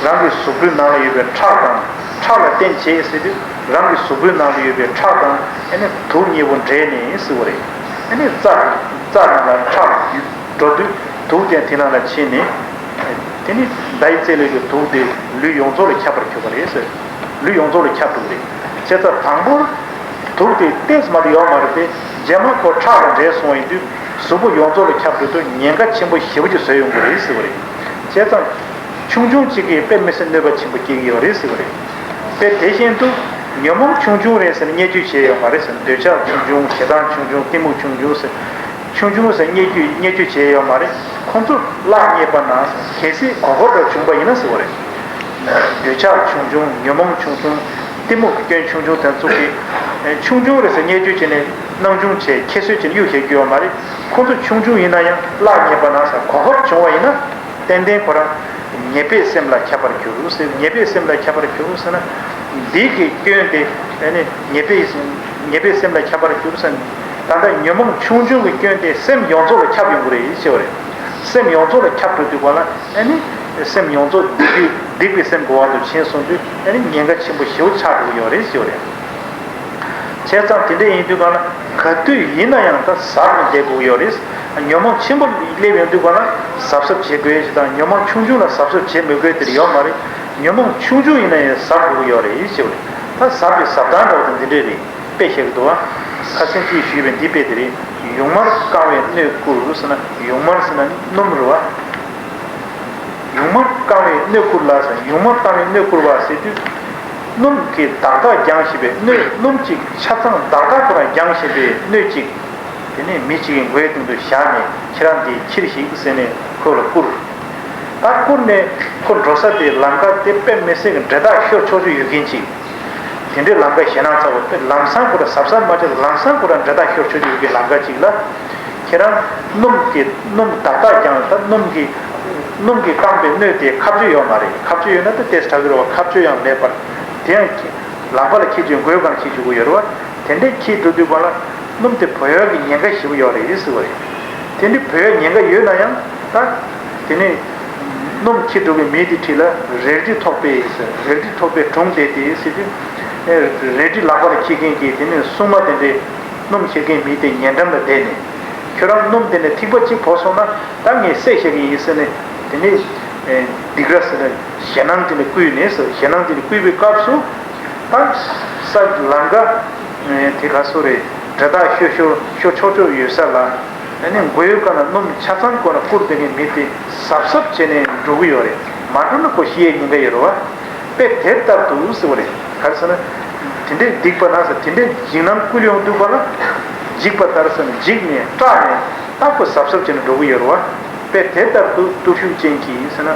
རང་གི་གཟུགས་པོའི་ནང་ལ་ཡོད་པའི་ཁྲག་དང་ཁྲག་ལ་བརྟེན་བྱས་ཟེར་དུས་རང་གི་གཟུགས་པོའི་ནང་ལ་ཡོད་པའི་ཁྲག་དང་ཨ་ནི་དུག་གཉིས་པོ་འདྲེས་ནས་ཟེར་བ་རེད། ཨ་ནི་རྩ་རྩ་ནང་ལ་ཁྲག་འགྲོ་དུས་དུག་ཀྱང་དེ་ནང་ལ་ཕྱིན་ནས། དེ་ནི་མདའ་ཡི་རྩེ་ལས་ཀྱི་དུག་དེ་ལུས་ཡོངས་རྫོགས་ལ་ཁྱབ་པར་གྱུར་པ་རེད་ཟེར། ལུས་ཡོངས་རྫོགས་ལ་ཁྱབ་འགྲོ་གི་རེད། བྱས་ཙང་དང་པོར་དུག་དེ་ཏོག་ཙམ་མ་གཏོགས་ཡོད་མ་རེད་དེ། རྗེས་མ་ཁོ་ཁྲག་ལ་འདྲེས་སོང་ཡིན་དུས་གཟུགས་པོ་ཡོངས་རྫོགས་ལ་ཁྱབ་འགྲོ་དུས་ཉེན་ཁ་ཆེན་པོ་ཞེ་པོ་ཅིག་བཟོས་ཡོང་གི་རེད་ཟེར་བ་རེད། བྱས་ཙང་ཆུང་ཆུང་གཅིག་གིས་དཔེ་མི་སྲིད་གནོད་པ་ཆེན་པོ་སྐྱེལ་གྱི་ཡོད་རེད་ཟེར་བ་རེད། དཔེ་དེ་བཞིན་དུ་ཉོན་མོངས་ཆུང་ཆུང་རེད་ཟེར་ནས་བརྙས་བཅོས་བྱས་ཡོད་མ་རེད་ཟེར། འདོད་ཆགས་ཆུང་ཆུང་ཞེ་སྡང་ཆུང་ཆུང་གཏི་མུག་ཆུང་ཆུང་ཟེར། ཆུང་ཆུང་ཟེར་བརྙས་བཅོས་བརྙས་བཅོས་བྱས་ཡོད་མ་རེད། ཁོང་ཚོ་གླགས་རྙེད་པ་ན་གལ་སྲིད་གོ་སྐབས་འདྲ་བྱུང་པ་ཡིན་ན་ཟེར་བ་རེད། འདོད་ཆགས་ཆུང་ཆུང་ཉོན་མོངས་ཆུང་ཆུང་གཏི་མུག་གི་སྐྱོན་ཆུང་ཆུང་དེ་ཚོ་གི་ཆུང་ཆུང་རེད་ཟེར་བརྙས་བཅོས་བྱས་ནས་སྣང་ཆུང་བྱས་ཁྱད་གསོད་བྱས་ནས་གཡུག་བཞག་རྒྱུ་ཡོད་མ་རེད། ཁོང་ཚོ་ཆུང་ཆུང་ཡིན་ན་ཡང་གླགས་རྙེད་པ་ན་ཟེར་གོ་སྐབས་བྱུང་བ་ཡིན་ན། ཏན་ཏན་ཁོ་རང་ཉེས་པས་སེམས་ལ་ཁྱབ་པར་འགྱུར་ཟེར། ཉེས་པས་སེམས་ལ་ཁྱབ་པར་འགྱུར་ཟེར་ན། འདི་གི་སྐྱོན་དེ་ཨ་ནི་ཉེས་པས་ཉེས་པས་སེམས་ལ་ཁྱབ་པར་འགྱུར་ཟེར་ན། ད་ལྟ་ཉོན་མོངས་ཆུང་ཆུང་གི་སྐྱོན་དེ་སེམས་ཡོངས་རྫོགས་ལ་ཁྱབ་ཡོང་གི་རེད་ཞེས་པ་རེད། སེམས་ཡོངས་རྫོགས་ལ་ཁྱབ་འགྲོ་དུས་ག་ལ་ཨ་ནི་སེམས་ཡོངས་རྫོགས་སྡིག་པའི་སྡིག་པའི་སེམས་འགོ་བ་དུ་ཕྱིན་སོང་དུས་ཨ་ནི་ཉེན་ཁ་ཆེན་པོ་ཞེ་པོ་ཆགས་འགྲོ་གི་ཡོད་རེད་ཞེས་པ་རེད། བྱས་ཙང་དེ་འདྲ་ཡིན་དུས་གང་ལ་ག་དུས་ཡིན་ན་ཡང་ད་གཟབ་ནས་བསྡད་དགོས་ཡོད་རེད། ཉོན་མོངས་ཆེན་པོ་སླེབས་ཡོང་དུས་གང་ལ་གཟབ་གཟབ་བྱེད་དགོས་ཞེས་དང་ཉོན་མོངས་ཆུང་ཆུང་ལ་གཟབ་གཟབ་བྱེད་མི་དགོས་དེ་ཡོད་མ་རེད། ཉོན་མོངས་ཆུང་ཆུང་ཡིན་ན་ཡང་གཟབ་དགོས་ཡོད་རེད་ཞེས་པ་རེད། ད་གཟབ་པའི་གཟབ་སྟངས་འདྲ་བོ་དེ་འདི་འདྲས་རེད། དཔེ་བཤད་ཀྱི་འདུག་བ། ཁ་སང་ཅིག་ཞུས་པའི་འདི་དཔེ་དེ་རེད། ཡུངས་མར་བཀང་བའི་སྣོད་བསྐུར་ཟེར་ན་ཡུངས་མར་ཟེར་ན་སྣུམ་རེད་བ། ཡུངས་མར་བཀང་བའི་སྣོད་བསྐུར་ལ་ཟེར། ཡུངས་མར་བཀང་བའི་སྣོད་བསྐུར་བ་ཟེར་དུས། སྣུམ་གྱིས་བདག་རྟགས་སྦྱང་བཞིན་པའི་སྣོད། སྣུམ་གྱིས་ཆ་ཚང་བདག་རྟགས་ཁོ་རང་སྦྱང་བཞིན་པའི་སྣོད་ཅིག་དེ་ནས་མི་གཅིག་གི་མགོའི་སྟེང་དུ་བཞག་ནས་ཁྱེད་རང་འདི་ཁྱེར་ཞིག་ཟེར་ནས་ཁོ་ལ་བསྐུར། ད་བསྐུར་ནས་ཁོ་འགྲོ་ས་དེ་ལམ་ཁ་དེ་དཔེ་མི་སྲིད་ཀྱི་འདྲེ་ཐག་ཤོར་ཆོག་ཆོག་ཡོད་མཁན་ཅིག་དེ་འདྲའི་ལམ་ཁ་ཞེད་སྣང་ཚ་བོ་དཔེ་ལམ་སང་ཁོ་རང་གཟབ་གཟབ་མ་བྱས་ལམ་སང་ཁོ་རང་འདྲེ་ཐག་ཤོར་ཆོག་ཆོག་ཡོད་ཀྱི་ལམ་ཁ་ཅིག་ལ། ཁྱེད་རང་སྣུམ་གྱི་སྣུམ་བདག་རྟགས་སྦྱངས་ད་སྣུམ་གྱི་སྣུམ་གྱིས་བཀང་པའི་སྣོད་དེ་ཁ་གཅོད་ཡོད་མ་རེད། ཁ་གཅོད་ཡོད་ན་ད་ཏེས་དྲག་གི་རེད་བ། ཁ་གཅོད་ཡང་མེད་པར་དེ་ཡང་ལག་པ་ལ་འཁྱེར་བྱས་མགོའི་སྒང་འཁྱེར་བཅུག་གི་ཡོད་རེད་བ། དེ་འདྲའི་འཁྱེར་འགྲོ་དུས་གང་ལ་སྣུམ་དེ་བུད་ཡག་གི་ཉེན་ཁ་ཞེ་པོ་ཡོད་རེད་ཟེར་བ་རེད། དེ་འདྲའི་བུད་ཡག་ཉེན་ཁ་ཡོད་ན་ཡང་ད་དེ་ནས་སྣུམ་འཁྱེར་འགྲོ་བའི་མི་དེ་འཁྲིས་ལ་རལ་གྲི་ཐོགས་པས་ཟེར། རལ་གྲི་ཐོགས་པའི་དྲུང་བསྡད་དེ་ཟེར་དུས་རལ་གྲི་ལག་པ་ལ་འཁྱེར་མཁན་གྱི་དེ་ནས་སྲུང་མ་དེ་འདྲའི། སྣུམ་འཁྱེར་མཁན་མི་དེ་ཉེ་འགྲམ་ལ་བསྡད་ནས། ཁྱོད་རང་སྣུམ་དེ་ནས་ཐིགས་པ་གཅིག་བོར་སོང་ན་ད་ངས་བསད་བཞག་གི་ཡིན་ཟེར་ནས་དེ་ནས་སྡིགས་ར་ཟེར་ནས་ཞེད་སྣང་དེ་ནས་བསྐུལ་ནས་ཟེར། ཞེད་སྣང་དེ་ནས་བསྐུལ་བའི་སྐབས་སུ་ད་ས་ལམ་ཁ་དེ་ག་སོ་རེད། འདྲེ་ཐག་ཤོར་ཤོར་ཤོར་ཆོག་ཆོག་ཡོད་ས་ལ་ཨ་ནི་མགོའི་སྒང་ལ་སྣུམ་ཆ་ཚང་བསྐུར་ནས་བསྐུར་བསྡད་མཁན་མི་དེ་གཟབ་གཟབ་བྱས་ནས་འགྲོ་གི་ཡོད་རེད། མ་འགྲོ་ན་ཁོ་ཤི་ཡས་ཉེན་ཁ་ཡོད་རེད་བ། དཔེ་དེ་ལྟར་དུ་ཟེར་བ་རེད། ག་རེ་ཟེར་ན། དེ་འདྲའི་སྡིག་པ་ན་ཟེར་དེ་འདྲའི་འཇིགས་སྣང་བསྐུལ་ཡོང་དུས་ག་ལ། འཇིགས་པ་ལྟར་ཟེར་ན་འཇིགས་ནས་སྐྲག་ནས་རྟག་པར་གཟབ་གཟབ་བྱས་ནས་འགྲོ་གི་ཡོད་རེད་བ། དཔེ་དེ་ལྟར་དུ་བརྟུལ་ཞུགས་ཅན་གྱིས་ཟེར་ན།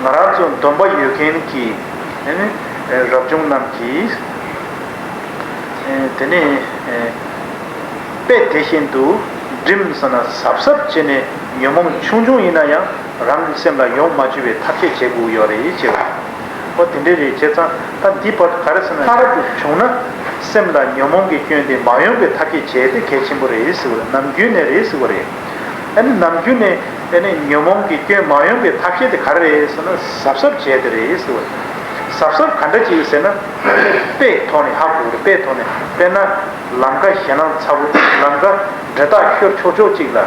ང་རང་ཚོ་སྡོམ་པ་ཡོད་མཁན་གྱིས་ཨ་ནི་ རབ་བྱུང་རྣམས་ཀྱིས། དེ་ནས་དཔེ་དེ་བཞིན་དུ་སྒྲིམ་ཟེར་ན་གཟབ་གཟབ་བྱས་ནས་ཉོན་མོངས་ཆུང་ཆུང་ཡིན་ན་ཡང་རང་གི་སེམས་ལ་ཡོང་མ་བཅུག་པའི་ཐབས་ཤེས་བྱེད་དགོས་ཡོད་རེད་ཅེས། འོ་དེ་འདྲ་རེད། བྱས་ཙང་ད་འདི་བར་ག་རེ་ཟེར་ན་སྔར་དུ་བྱུང་ན་སེམས་ལ་ཉོན་མོངས་ཀྱི་སྐྱོན་དེ་མ་ཡོང་པའི་ཐབས་ཤེས་བྱས་ཏེ་གལ་ཆེན་པོ་རེད་ཟེར་བ་རེད། ནམ་རྒྱུན་ནས་རེད་ཟེར་བ་རེད། ཨ་ནི་ནམ་རྒྱུན་ནས་ཨ་ནི་ཉོན་མོངས་ཀྱི་སྐྱོན་མ་ཡོང་པའི་ཐབས་ཤེས་དེ་ག་རེ་རེད་ཟེར་ན་གཟབ་གཟབ་བྱས་ཏེ་རེད་ཟེར་བ་རེད། གཟབ་གཟབ་ག་འདྲ་ཅིག་ཟེར་ན། དཔེའི་ཐོག་ནས་ཧ་གོ་གི་རེད། དཔེའི་ཐོག་ནས་དཔེར་ན་ལམ་ཁ་ཞེད་སྣང་ཚ་པོ། ལམ་ཁ་འདྲེ་ཐག་ཤོར་ཆོག་ཆོག་ཅིག་ལ།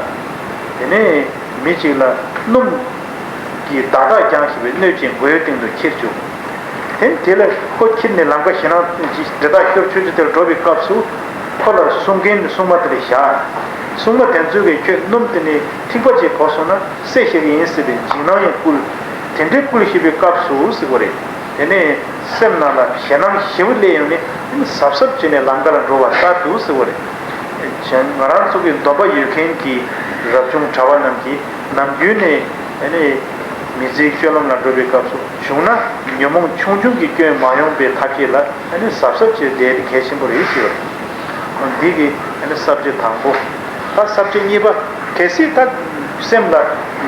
དེ་ནས་མི་གཅིག་ལ་སྣུམ་གྱི་བརྡ་རྟགས་རྐྱང་ཞིག་པའི་སྣོད་ཅིག་མགོའི་སྟེང་དུ་འཁྱེར་བཅུག་དེ་དེ་ལ་ཁོ་འཁྱེར་ནས་ལམ་ཁ་ཞེད་སྣང་འདྲེ་ཐག་ཤོར་ཆོག་ཆོག་དེར་འགྲོ་བའི་སྐབས་སུ་ཁོ་ལ་སྲུང་མཁན་གྱི་སྲུང་མ་དེ་ལ་བཞག་སྲུང་མ་དེ་ཚོས་ཀྱིས་ཁྱོད་སྣུམ་དེ་ནས་ཐིགས་པ་ཅིག་གོ་སོང་ན་བསད་ཤེས་ཀྱི་ཡིན་ཟེར་བའི་འཇིགས་སྣང་ཡང་བསྐུལ། དེ་འདྲའི་བསྐུལ་བཞིན་པའི་སྐབས་སུ་ཟེར་བ་རེད། དེ་ནས་སེམས་ནང་ལ་ཞེད་སྣང་ཞེ་པོ་སླེབས་ཡོང་ནས་གཟབ་གཟབ་བྱས་ནས་ལམ་ཁ་ལ་འགྲོ་བ་ལྟར་དུ་ཟེར་བ་རེད། ང་རང་ཚོ་གི་སྡོམ་པ་ཡོད་མཁན་གྱི་རབ་བྱུང་གྲྭ་པ་རྣམས་ཀྱིས་ནམ་རྒྱུན་ནས་ཨ་ནི་མི་ཚེའི་སྤྱོད་ལམ་ལ་འགྲོ་བའི་སྐབས་སུ་བྱུང་ན་ཉོན་མོངས་ཆུང་ཆུང་གི་སྐྱོན་མ་ཡོང་པའི་ཐབས་ཤེས་ལ་ཨ་ནི་གཟབ་གཟབ་བྱས་བསྡད་དེ་གལ་ཆེན་པོ་རེད་ཟེར་བ་རེད། འདི་གི་ཨ་ནི་ས་བཅད་དང་པོ། ད་ས་བཅད་གཉིས་པ། གལ་སྲིད་ད་སེམས་ལ་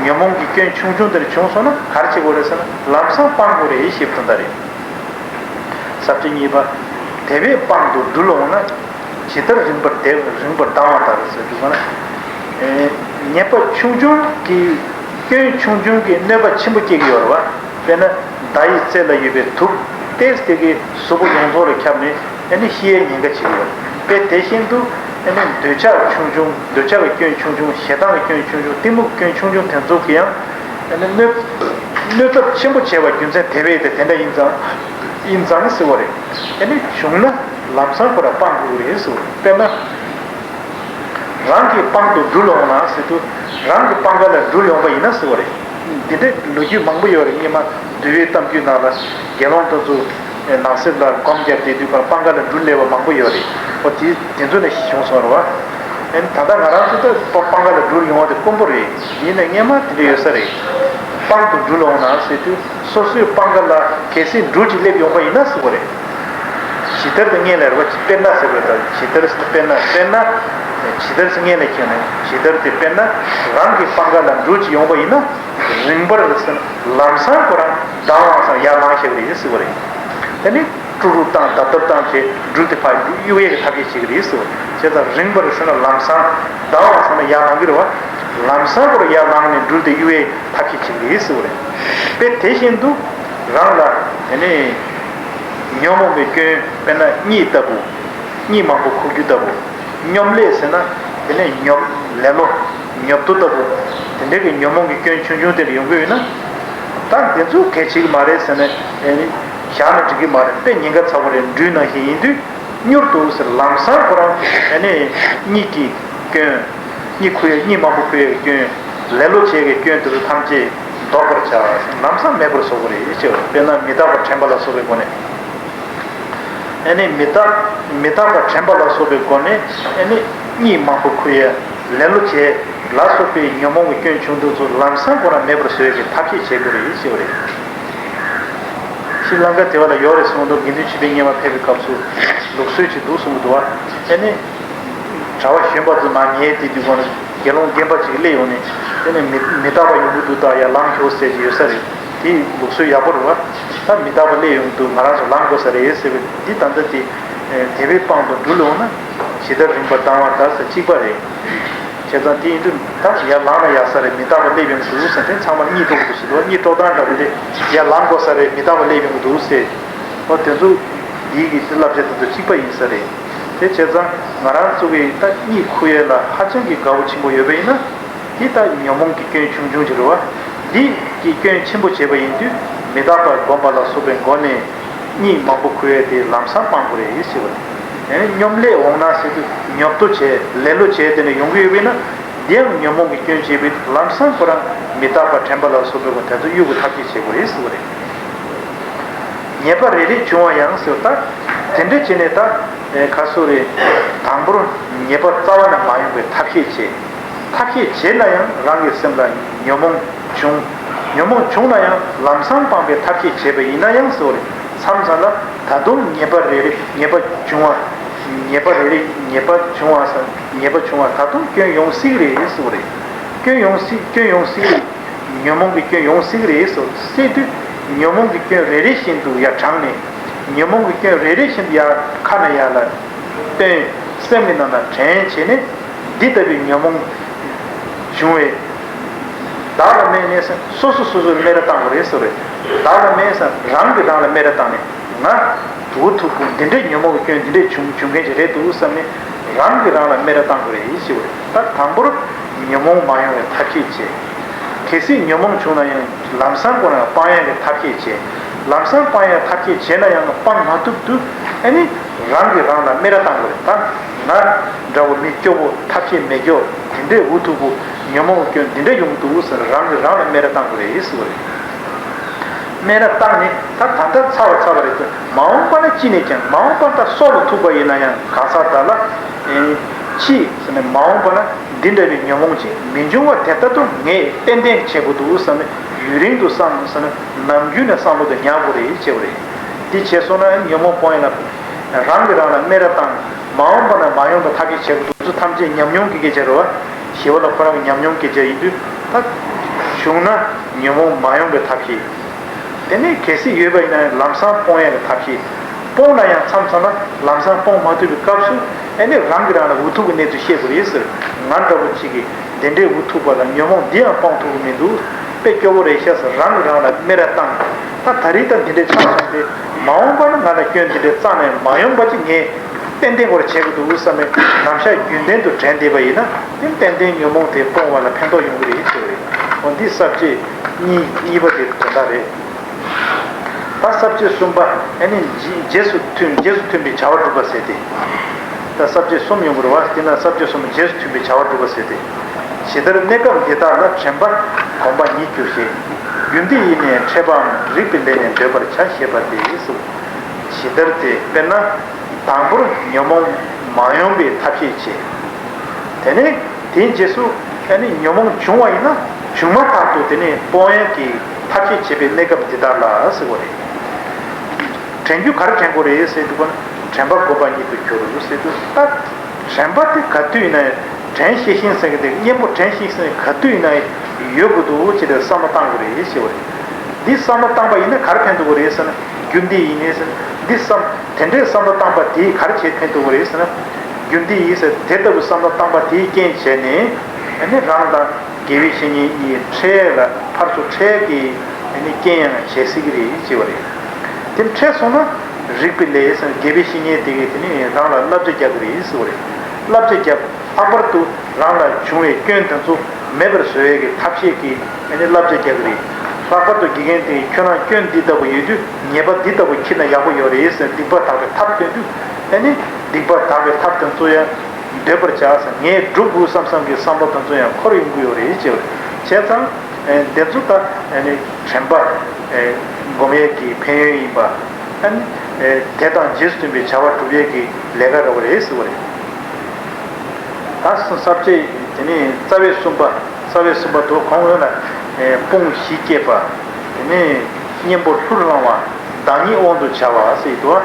ཉོན་མོངས་ཀྱི་སྐྱོན་ཆུང་ཆུང་དེ་འདྲ་བྱུང་སོང་ན་ག་རེ་བྱེད་དགོས་རེད་ཟེར་ན་ལམ་སང་སྤང་དགོས་རེད་ཞེས་པ་དེ་འདྲ་རེད། ས་བཅད་གཉིས་པ། དེ་བས་དཔང་དུ་འགྲུལ་འོང་ན། ཇི་ལྟར་རིངས་པར་དེ་རིངས་པར་ལྡང་བ་ལྟར་ཟེར་དུས་ཙམ་ན། ཉེས་པ་ཆུང་ཆུང་གི་སྐྱོན་ཆུང་ཆུང་གིས་གནོད་པ་ཆེན་པོ་སྐྱེལ་གྱི་ཡོད་རེད་བ། དཔེར་ན་མདའ་ཡི་རྩེ་ལ་ཡོད་པའི་དུག་ཏོག་ཙམ་གྱིས་གཟུགས་པོ་ཡོངས་རྫོགས་ལ་ཁྱབ་ནས་ཨ་ནི་ཤི་ཡའི་ཉེན་ཁ་ཆེ་གི་ཡོད་རེད། དཔེ་དེ་བཞིན་དུ་ཨ་ནི་འདོད་ཆགས་ཆུང་ཆུང་། འདོད་ཆགས་ཀྱི་སྐྱོན་ཆུང་ཆུང་། ཞེ་སྡང་གི་སྐྱོན་ཆུང་ཆུང་། གཏི་མུག་གི་སྐྱོན་ཆུང་ཆུང་དེ་ཚོ་གིས་ཡང་ཨ་ནི་གནོད་གནོད་ཚབས་ཆེན་པོ་བྱས་པ་རྒྱུ་མཚན་དེ་བས་དེ་དེ་འདྲ་ཡིན་ཙང་ཡིན་ཙང་ཟེར་བ་རེད། ཨ་ནི་བྱུང་ན་ལམ་སང་ཁོ་རང་སྤང་དགོས་རེད་ཟེར་བ་རེད། དཔེར་ན། རང་གི་དཔང་དུ་འགྲུལ་འོང་ན་ཟེར་དུས་རང་གི་དཔང་ཁ་ལ་འགྲུལ་ཡོང་པ་ཡིན་ན་ཟེར་བ་རེད། འདི་འདྲའི་ལོ་རྒྱུས་མང་པོ་ཡོད་རེད། སྔོན་མ་འདུལ་བའི་གཏམ་རྒྱུད་ནང་ལ་དགེ་སློང་དེ་ཚོ་ནགས་གསེབ་ལ་སྒོམ་བརྒྱབ་བསྡད་དུས་ཁོ་རང་དཔང་ཁ་ལ་འགྲུལ་སླེབས་པ་མང་པོ་ཡོད་རེད། ཨོ་དེ་དེ་ཚོ་ནས་བྱུང་སོང་རེད་བ། ཨེ་ད་ལྟ་ང་རང་ཚོ་ད་དཔང་ཁ་ལ་འགྲུལ་ཡོང་བ་དེ་དཀོན་པོ་རེད། ཡིན་ནའི་སྔོན་མ་དེ་འདྲ་ཡོད་ས་རེད། དཔང་དུ་འགྲུལ་འོང་ན་ཟེར་དུས་སོ་སོའི་དཔང་ཁ་ལ་གལ་སྲིད་འགྲུལ་ཅིག་སླེབས་ཡོང་པ་ཡིན་ན་ཟེར་བ་རེད། ཇི་ལྟར་དུ་སྔོན་ལ་རེད་བ། དཔེར་ན་ཟེར་བ་དང་ཇི་ལྟར་དཔེར་ན་དཔེར་ན། ཇི་ལྟར་སྔོན་ལ་ཁྱེད་ནས་ཇི་ལྟར་དེ་དཔེར་ན་རང་གི་དཔང་ཁ་ལ་འགྲུལ་ཅིག་ཡོང་པ་ཡིན་ན། རིངས་པར་ཟེར་ན་ལམ་སང་ཁོ་རང་ལྡང་བ་སང་ཡར་ལངས་ཤེས་པ་རེད་ཟེར་བ་རེད། དེ་ནི་ཀྲུག་ཀྲུག་བཏང་། རྡབ་རྡབ་བཏང་བྱས་འགྲུལ་དེ་ཕར་གཡུག་ཡས་ཀྱི་ཐབས་ཤེས་བྱེད་ཀྱི་རེད་ཟེར་བ་རེད། བྱས་ཙང་རིངས་པར་ཟེར་ན་ལམ་སང་། ལྡང་བ་ཟེར་ན་ཡར་ལངས་ཀྱི་རེད་བ། ལམ་སང་ཁོ་རང་ཡར་ལངས་ནས་འགྲུལ་དེ་གཡུག་ཡས་ཐབས་ཤེས་བྱེད་ཀྱི་རེད་ཟེར་བ་རེད། དཔེ་དེ་བཞིན་དུ་རང་ལ་དེ་ནི་ཉོན་མོངས་པའི་སྐྱོན། དཔེར་ན་གཉིད་ལྟ་བུ། གཉིད་མང་པོ་ཁུག་རྒྱུ་ལྟ་བུ། སྙོམ་ལས་ཟེར་ན་དེ་ནས་ཉོབ། ལེ་ལོ། ཉོབ་ཏོ་ལྟ་བུ། དེ་འདྲའི་གི་ཉོན་མོངས་ཀྱི་སྐྱོན་ཆུང་ཆུང་དེ་འདྲ་ཡོང་གི་ཡོད་ན། ད་དེ་ཚོ་གལ་ཆེ་གི་མ་རེད་ཟེར་ནས་ཨེ་ནི་བཞག་ན་འགྲིག་གི་མ་རེད། དཔེ་ཉེན་ཁ་ཚ་བོ་རེད། འགྲུལ་ནང་བཞིན་ཡིན་དུས་མྱུར་དུ་ཟེར་ལམ་སང་ཁོ་རང་ཨེ་ནི་གཉིད་ཀྱི་སྐྱོན། གཉིད་ཁུག་ཡས། གཉིད་མང་པོ་ཁུག་ཡས་ཀྱི་སྐྱོན། ལེ་ལོ་བྱེད་ཀྱི་སྐྱོན་དེ་ཚོ་ཐམས་ཅད་ལྡོག་པར་བྱ། ལམ་སང་མེད་པར་བཟོ་དགོས་རེད་ཅེས། དཔེར་ན་མི་རྟག་པ་དྲན་པ་ལ་སོགས་པའི་སྒོ་ནས། ཨེ་ནི་མི་རྟག་མི་རྟག་པ་དྲན་པ་ལ་སོགས་པའི་སྒོ་ནས་ཨེ་ནི་གཉིད་མང་པོ་ཁུག་ཡས། ལེ་ལོ་བྱས་ལ་སོགས་པའི་ཉོན་མོངས་ཀྱི་སྐྱོན་ཆུང་དུ་ཚོ་ལམ་སང་ཁོ་རང་མེད་པར་བཟོ་ཡས་ཀྱི་ཐབས་ཤེས་བྱེད་དགོས་རེད་ཞེས་པ་རེད། ཤྲི་ལང་ཀ་དེ་བ་ལ་ཡོད་རེད་གསུངས་འདུག་དགེ་འདུན་ཆོས་འཕེལ་མཁན་པ་ཕེབས་པའི་སྐབས་སུ་ལུགས་སྲོལ་ཅིག་འདུག་གསུངས་འདུག་བ། ཨེ་ནི། གྲྭ་པ་གཞོན་པ་ཚོ་མར་ཉལ་བསྡད་དུས་སྒང་ལ་དགེ་སློང་རྒན་པ་ཅིག་སླེབས་ཡོང་ནས་དེ་ནས་མི་མི་རྟག་པ་ཡོང་གི་འདུག་ད་ཡར་ལངས་ཤོག་ཟེར་གྱི་ཡོད་ས་རེད། དེ་ལུགས་སྲོལ་ཡག་པོ་རེད་བ། ད་མི་རྟག་པ་སླེབས་ཡོང་གི་འདུག་ང་རང་ཚོ་ལངས་དགོས་ས་རེད་ཟེར་བའི་འདི་ད་ལྟ་དེ་དེ་བས་དཔང་དུ་འགྲུལ་འོང་ན་ཇི་ལྟར་རིངས་པར་ལྡང་བ་ལྟར་ཟེར་གཅིག་པ་རེད། བྱས་ཙང་དེ་ཡིན་དུས་ད་ཡར་ལངས་ན་ཡག་ས་རེད། མི་རྟག་པ་སླེབས་ཡོང་གི་འདུག་ཟེར་དེ་ཚང་མར་གཉིད་དཀྲོག་གི་འདུག་ཟེར་འདུག་གཉིད་དཀྲོག་སྟངས་འདྲ་པོ་དེ་ཡར་ལངས་དགོས་ས་རེད། མི་རྟག་པ་སླེབས་ཡོང་གི་འདུག་ཟེར། ཨོ་དེ་ཚོ་འདིའི་གི་བསླབ་བྱ་དེ་ཚོ་གཅིག་པ་ཡིན་ས་རེད། དེ་བྱས་ཙང་ང་རང་ཚོ་གི་ད་གཉིད་ཁུག་ཡས་ལ་ཧ་ཅང་གི་དགའ་བོ་ཆེན་པོ་ཡོད་པ་ཡིན་ན། འདི་ད་ཉོན་མོངས་ཀྱི་སྐྱོན་ཆུང་ཆུང་ཅིག་རེད་བ། འདི་གི་སྐྱོན་ཆེན་པོ་བྱས་པ་ཡིན་དུས་མི་རྟག་པ་སྒོམ་པ་ལ་སོགས་པའི་སྒོ་ནས་གཉིད་མང་པོ་ཁུག་ཡས་དེ་ལམ་སང་སྤང་དགོས་རེད་ཟེར་བ་རེད། ཨེ་སྙོམ་ལས་འོང་ན་ཟེར་དུས་ཉོབ་ཏོ་བྱས་ལེ་ལོ་བྱས་དེ་ནས་ཡོང་གི་ཡོད་པ་ཡིན་ན། འདི་ཡང་ཉོན་མོངས་ཀྱི་སྐྱོན་བྱས་པའི་ལམ་སང་ཁོ་རང་མི་རྟག་པ་དྲན་པ་ལ་སོགས་པའི་སྒོ་དེ་ཚོ་གཡུག་གི་ཐབས་ཤེས་བྱེད་དགོས་རེད་ཟེར་བ་རེད། ཉེས་པ་རེ་རེ་བྱུང་བ་ཡང་ཟེར་བ་ད། དེ་འདྲ་བྱས་ནས་ད། ཨེ་ཁ་སོ་རེ། དང་པོར་ཉེས་པ་རྩ་བ་ནས་མ་ཡོང་བའི་ཐབས་ཤེས་བྱེད། ཐབས་ཤེས་བྱས་ན་ཡང་རང་གི་སེམས་ལ་ཉོན་མོངས་བྱུང་། ཉོན་མོངས་བྱུང་ན་ཡང་ལམ་སང་སྤང་བའི་ཐབས་ཤེས་བྱས་པ་ཡིན་ན་ཡང་ཟེར་བ་རེད། མཚམས་མཚམས་ལ་ད་དུང་ཉེས་པ་རེ་རེ་ཉེས་པ་བྱུང་བ། ཉེས་པ་རེ་རེ་ཉེས་པ་བྱུང་བ་ས་ཉེས་པ་བྱུང་བ་ད་དུང་སྐྱོན་ཡོང་སྲིད་རེད་ཟེར་བ་རེད། སྐྱོན་ཡོང་སྲིད་སྐྱོན་ཡོང་སྲིད་རེད། ཉོན་མོངས་ཀྱི་སྐྱོན་ཡོང་སྲིད་རེད་ཟེར་སྲིད་དུས་ཉོན་མོངས་ཀྱི་སྐྱོན་རེ་རེ་བཞིན་དུ་ཡར་དྲངས་ནས། ཉོན་མོངས་ཀྱི་སྐྱོན་རེ་རེ་བཞིན་དུ་ཡར་ཁ་ནས་ཡར་ལ་བཏོན། སེམས་ཀྱི་ནང་ན་དྲན་བྱས་ནས། འདི་ལྟ་བུའི་ཉོན་མོངས་བྱུང་བས། བདག་ལ་སྨད་ནས་སོ་སོ་སོ་སོར་སྨད་ར་བཏང་དགོས་རེད་ཟེར་བས། བདག་ལ་སྨད་ས་རང་གིས་རང་ལ་སྨད་ར་བཏང་ནས། ང་འུ་ཐུག་པོ་འདི་འདྲའི་ཉོན་མོངས་ཀྱི་སྐྱོན་འདི་འདྲའི་བྱུང་བྱུང་མཁན་ཅིག་རེད་འདུག་བསམ་ནས། རང་གིས་རང་ལ་སྨད་ར་བཏང་དགོས་རེད་ཞེས་པ་རེད། ད་དང་པོར་ཉོན་མོངས་མ་ཡོང་བའི་ཐབས་ཤེས་བྱེད། གལ་སྲིད་ཉོན་མོངས་བྱུང་ན་ཡང་ལམ་སང་ཁོ་རང་སྤང་ཡག་གི་ཐབས་ཤེས་བྱེད། ལམ་སང་སྤང་ཡག་ཐབས་ཤེས་བྱས་ན་ཡང་སྤང་མ་ཐུབ་དུས་ཨ་ནི་རང་གིས་རང་ལ་སྨད་ར་བཏང་དགོས་རེད། ད་ང་འདྲ་བོ་མི་སྐྱོ་བོ་ཐབས་ཤེས་མེད་སྐྱོ་འདི་འདྲའི་འུ་ཐུག་པོ་ཉོན་མོངས་སྐྱོན་འདི་འདྲ་ཡོང་གི་འདུག་ཟེར་རང་གིས་རང་ལ་སྨད་ར་བཏང་དགོས་རེད་ཟེར་བ་རེད། སྨད་ར་བཏང་ནས་ད་ད་ལྟ་ཚར་བ་ཚར་བ་རེད་ཟེར། མ་འོངས་པ་ན་ཅི་ནས་ཀྱང་མ་འོངས་པ་ད་སྲོག་ལ་ཐུག་པ་ཡིན་ན་ཡང་གང་ཟག་བདག་ལ་ཨེ་ཕྱིས་ཟེར་ནས་མ་འོངས་པ་ན་འདི་འདྲ་བའི་ཉོན་མོངས་ཅིག་མི་འབྱུང་བ་དེ་ལྟར་དུ་ངས་ཏན་ཏན་བྱེད་དགོས་འདུག་བསམ་ནས་ཡུན་རིང་དུ་བསམ་བསམ་ནས་ནམ་རྒྱུན་ནས་བསམ་བློ་དེ་ཉར་དགོས་རེད་ཅེས་པ་རེད། འདི་བྱས་སོང་ན་ཉོན་མོངས་སྤོང་ཡ་ལ་རང་གིས་རང་ལ་སྨད་ར་བཏང་། མ་འོངས་པ་ན་མ་ཡོང་བའི་ཐབས་ཤེས་བྱེད་དགོས་འདུག་ཚུལ་ཐམས་ཅད་ཉམས་མྱོང་གི་སྐད་ཆ་རེད་བ། ཞི་བ་ལ་ཁོ་རང་གི་ཉམས་མྱོང་སྐད་ཆ་ཡིན་དུས་ད་བྱུང་ན་ཉོན་མོངས་མ་ཡོང་བའི་ཐབས་ཤེས། དེ་ནས་གལ་སྲིད་ཡོད་པ་ཡིན་ན་ལམ་སང་སྤོང་ཡག་གི་ཐབས་ཤེས། སྤོང་ན་ཡང་མཚམས་མཚམས་ལ་ལམ་སང་སྤོང་མ་ཐུབ་པའི་སྐབས་སུ་ཨེ་ནས་རང་གིས་རང་ལ་འུ་ཐུག་གི་གནས་ཚུལ་བཤད་དགོས་རེད་ཟེར། ང་འདྲ་བོ་གཅིག་གིས་འདི་འདྲའི་འུ་ཐུག་པ་ལ་ཉོན་མོངས་འདི་ཡང་སྤོང་ཐུབ་ཀྱི་མི་འདུག་དཔེ་སྐྱོ་བོ་རེད་ཤག་ཟེར་རང་གིས་རང་ལ་སྨད་ར་བཏང་། ད་ད་རེས་ད་འདི་འདྲའི་ཆགས་སོང་སྟེ་མ་འོངས་པ་ན་ང་ལ་སྐྱོན་འདི་འདྲའི་རྩ་ནས་མ་ཡོང་པ་ཅིག་ངས་ཏན་ཏན་སྐོར་བྱེད་དགོས་འདུག་བསམ་ནས་ནམ་ཞག་རྒྱུན་ལྡན་དུ་དྲན་བསྡད་པ་ཡིན་ན་དེ་ཏན་ཏན་ཉོན་མོངས་དེ་སྤོང་བ་ལ་ཕན་ཐོགས་ཡོང་གི་རེད་ཟེར་བ་རེད། འོ་འདི་ས་བཅད་གཉིས་གཉིས་པ་དེ་དོན་དག་རེད། ད་ས་བཅད་གསུམ་པ་ཨ་ནི་རྗེས་རྗེས་སུ་མཐུན་རྗེས་སུ་མཐུན་པའི་བྱ་བ་སྒྲུབ་པ་ཟེར་ཏེ། ད་ས་བཅད་གསུམ་ཡོང་གི་རེད་བ། དེ་ན་ས་བཅད་གསུམ་པ་རྗེས་སུ་མཐུན་པའི་བྱ་བ་སྒྲུབ་པ་ཟེར་ཏེ། ཇི་ལྟར་གནས་སྐབས་འདི་དག་ལ་དྲན་པ་སྒོམ་པ་ཉིད་གྱུར་ཞེས། རྒྱུ་འདི་ཡིས་ནི་འཕྲད་པའམ་རིགས་པའི་ལས་ནི་འདོད་པར་བྱ་ཞེས་པ་སྟེ་གསུངས། ཇི་ལྟར་ཏེ་དཔེར་ན། དང་པོར་ཉོན་མོངས་མ་ཡོང་བའི་ཐབས་ཤེས་བྱེད། དེ་ནས་དེའི་རྗེས་སུ་ཨ་ནི་ཉོན་མོངས་བྱུང་བ་ཡིན་ན་བྱུང་མ་ཐག་ཏུ་དེ་ནས་སྤོང་ཡག་གི་ཐབས་ཤེས་བྱེད་པའི་གནས་སྐབས་འདི་དག་ལ་ཟེར་བ་རེད། དྲན་རྒྱུ་ག་རེ་དྲན་དགོས་རེད་ཟེར་དུས་ཀ་དྲན་པ་སྒོམ་པ་ཉིད་དུ་གྱུར་ཟེར་དུས་ད་དྲན་པ་དེ་ག་དུས་ཡིན་ན་དྲན་ཤེས་ཤིང་ཟེར་གི་དེ་གཉེན་པོ་དྲན་ཤེས་ཟེར་ག་དུས་ཡིན་ན་ཡོད་དགོས་འདུག་ཅེས་དེ་བསམ་བློ་བཏང་དགོས་རེད་ཟེར་བ་རེད། འདི་བསམ་བློ་བཏང་པ་ཡིན་ན་ག་རེ་ཕན་ཐོགས་ཀྱི་རེད་ཟེར་ན། རྒྱུ་འདི་ཡིས་ནི་ཟེར་ན། འདི་བསམ། དེ་འདྲའི་བསམ་བློ་བཏང་པ་དེས་ག་རེ་བྱེད་ཕན་ཐོགས་ཀྱི་རེད་ཟེར་ན། རྒྱུ་འདི་ཡིས་ཟེར་དེ་ལྟ་བུའི་བསམ་བློ་བཏང་པ་དེའི་རྐྱེན་བྱས་ནས། ཨ་ནི་རང་དང་དགེ་བའི་བཤེས་གཉེན་གཉིས་འཕྲད་ལ་ཕར་ཚུར་འཕྲད་ཀྱི་ཨ་ནི་རྐྱེན་ཡང་བྱེད་སྲིད་ཀྱི་རེད་ཅེས་པ་རེད། དེ་འཕྲད་སོང་ན་རིགས་པའི་ལས་ཟེར་དགེ་བའི་བཤེས་གཉེན་དེ་གས་དེ་ནི་རང་ལ་བསླབ་བྱ་རྒྱག་གི་རེད་ཟེར་བ་རེད། བསླབ་བྱ་རྒྱག་ལྷག་པར་དུ་རང་ལ་བྱུང་བའི་སྐྱོན་དེ་ཚོ་མེད་པར་བཟོ་ཡས་ཀྱི་ཐབས་ཤེས་ཀྱི་ཨ་ནི་བསླབ་བྱ་རྒྱག་གི་རེད། ལྷག་པར་དུ་དགེ་རྒན་དེས་ཁྱོད་རང་སྐྱོན་འདི་ལྟ་བུ་ཡོད་དུས་ཉེས་པ་འདི་ལྟ་བུ་ཁྱེར་ན་ཡག་པོ་ཡོད་རེད་ཟེར་སྡིག་པ་དག་པའི་ཐབས་སྟོན་དུས་ཨ་ནི་སྡིག་པ་དག་པའི་ཐབས་དེ་ཚོ་ཡང་འདོད་པར་བྱ་ཟེར་ངས་སྒྲུབ་དགོས་བསམ་བསམ་གྱི་བསམ་བློ་དེ་ཚོ་ཡང་འཁོར་ཡོང་གི་ཡོད་རེད་ཅེས་པ་རེད། བྱས་ཙང་དེ་ཚོ་ད་ཨ་ནི་དྲན་པ་སྒོམ་ཡས་ཀྱི་ཕན་ཡོན་ཡིན་པ་ཨ་ནི་དེ་དང་རྗེས་སུ་མཐུན་པའི་བྱ་བ་སྒྲུབ་ཡས་ཀྱི་ལས་ཀ་རེད་པ་རེད་ཟེར་བ་རེད། ད་ས་བཅད་དེ་ནས་རྩ་བའི་གསུམ་པ། རྩ་བའི་གསུམ་པ་དུ་གོང་འོག་ལ་དཔུང་བཞི་བསྐྱེད་པ། དེ་ནས་གཉེན་པོ་ལྷུར་བླང་བ། བདག་ཉིད་དབང་དུ་བྱ་བ་ཟེར་གྱི་འདུག་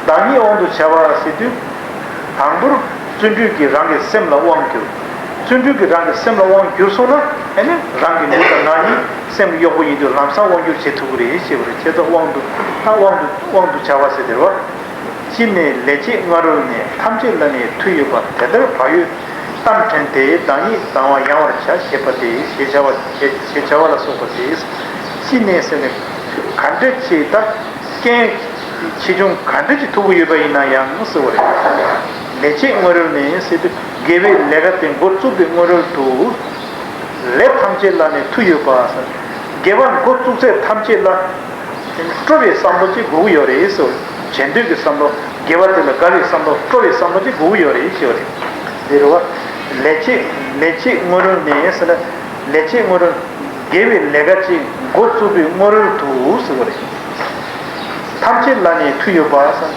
བདག་ཉིད་དབང་དུ་བྱ་བ་ཟེར་དུས། དང་པོར་བརྩོན་འགྲུས་ཀྱིས་རང་གི་སེམས་ལ་དབང་བསྒྱུར། བརྩོན་འགྲུས་ཀྱིས་རང་གི་སེམས་ལ་དབང་བསྒྱུར་སོང་ན་ཨ་ནི་རང་གི་ལུས་དང་ངག་གཉིས་སེམས་ཀྱི་གཡོག་པོ་ཡིན་དུས་ལམ་སང་དབང་བསྒྱུར་བྱེད་ཐུབ་ཀྱི་རེད་ཅེས་པ་རེད། བྱས་ཙང་དབང་དུ་ད་དབང་དུ་དབང་དུ་བྱ་བ་ཟེར་དེ་རེད་པ། ཅི་ནས་ལས་བྱེད་སྔ་རོལ་ནས། ཐམས་ཅད་ལ་ནི་མཐུ་ཡོད་པ། དེ་ལྟར་བག་ཡོད་གཏམ་དྲན་ཏེ། བདག་ཉིད་བཟང་བ་ཡང་བར་བྱ། ཞེས་པ་སྟེ། ཞེས་བྱ་བ་ཞེས་བྱ་བ་ལ་སོགས་པ་སྟེ། ཅི་ནས་ཟེར་ནས་ག་འདྲ་ཅིག་ད་རྐྱེན་ཆེ་ཆུང་ག་འདྲ་ཅིག་ཐུག་གི་ཡོད་པ་ཡིན་ན་ཡང་ཟེར་བ་རེད། ལས་བྱེད་སྔ་རོལ་ནས་ཟེར་དུས་དགེ་བའི་ལས་ཀ་དེ་འགོ་བཙུགས་པའི་སྔ་རོལ་དུ། ལས་ཐམས་ཅད་ལ་ནི་མཐུ་ཡོད་པ་ཟེར། དགེ་བ་འགོ་བཙུགས་ཚད་ཐམས་ཅད་ལ། སྤྲོ་བའི་བསམ་བློ་ཅིག་དགོས་ཀྱི་ཡོད་རེད་ཟེར། བྱེད་འདོད་ཀྱི་བསམ་བློ། དགེ་བ་དེ་ལ་དགའ་བའི་བསམ་བློ། སྤྲོ་བའི་བསམ་བློ་ཅིག་དགོས་ཀྱི་ཡོད་རེད་ཟེར་བ་རེད། འདི་རེད་བ། ལས་བྱེད་ལས་བྱེད་སྔ་རོལ་ནས་ཟེར་ན། ལས་བྱེད་སྔ་རོལ། དགེ་བའི་ལས་ཀ་ཅིག་འགོ་བཙུགས་པའི་སྔ་རོལ་དུ་ཟེར་བ་རེད། ཐམས་ཅད་ལ་ནི་མཐུ་ཡོད་པ་ཟེར།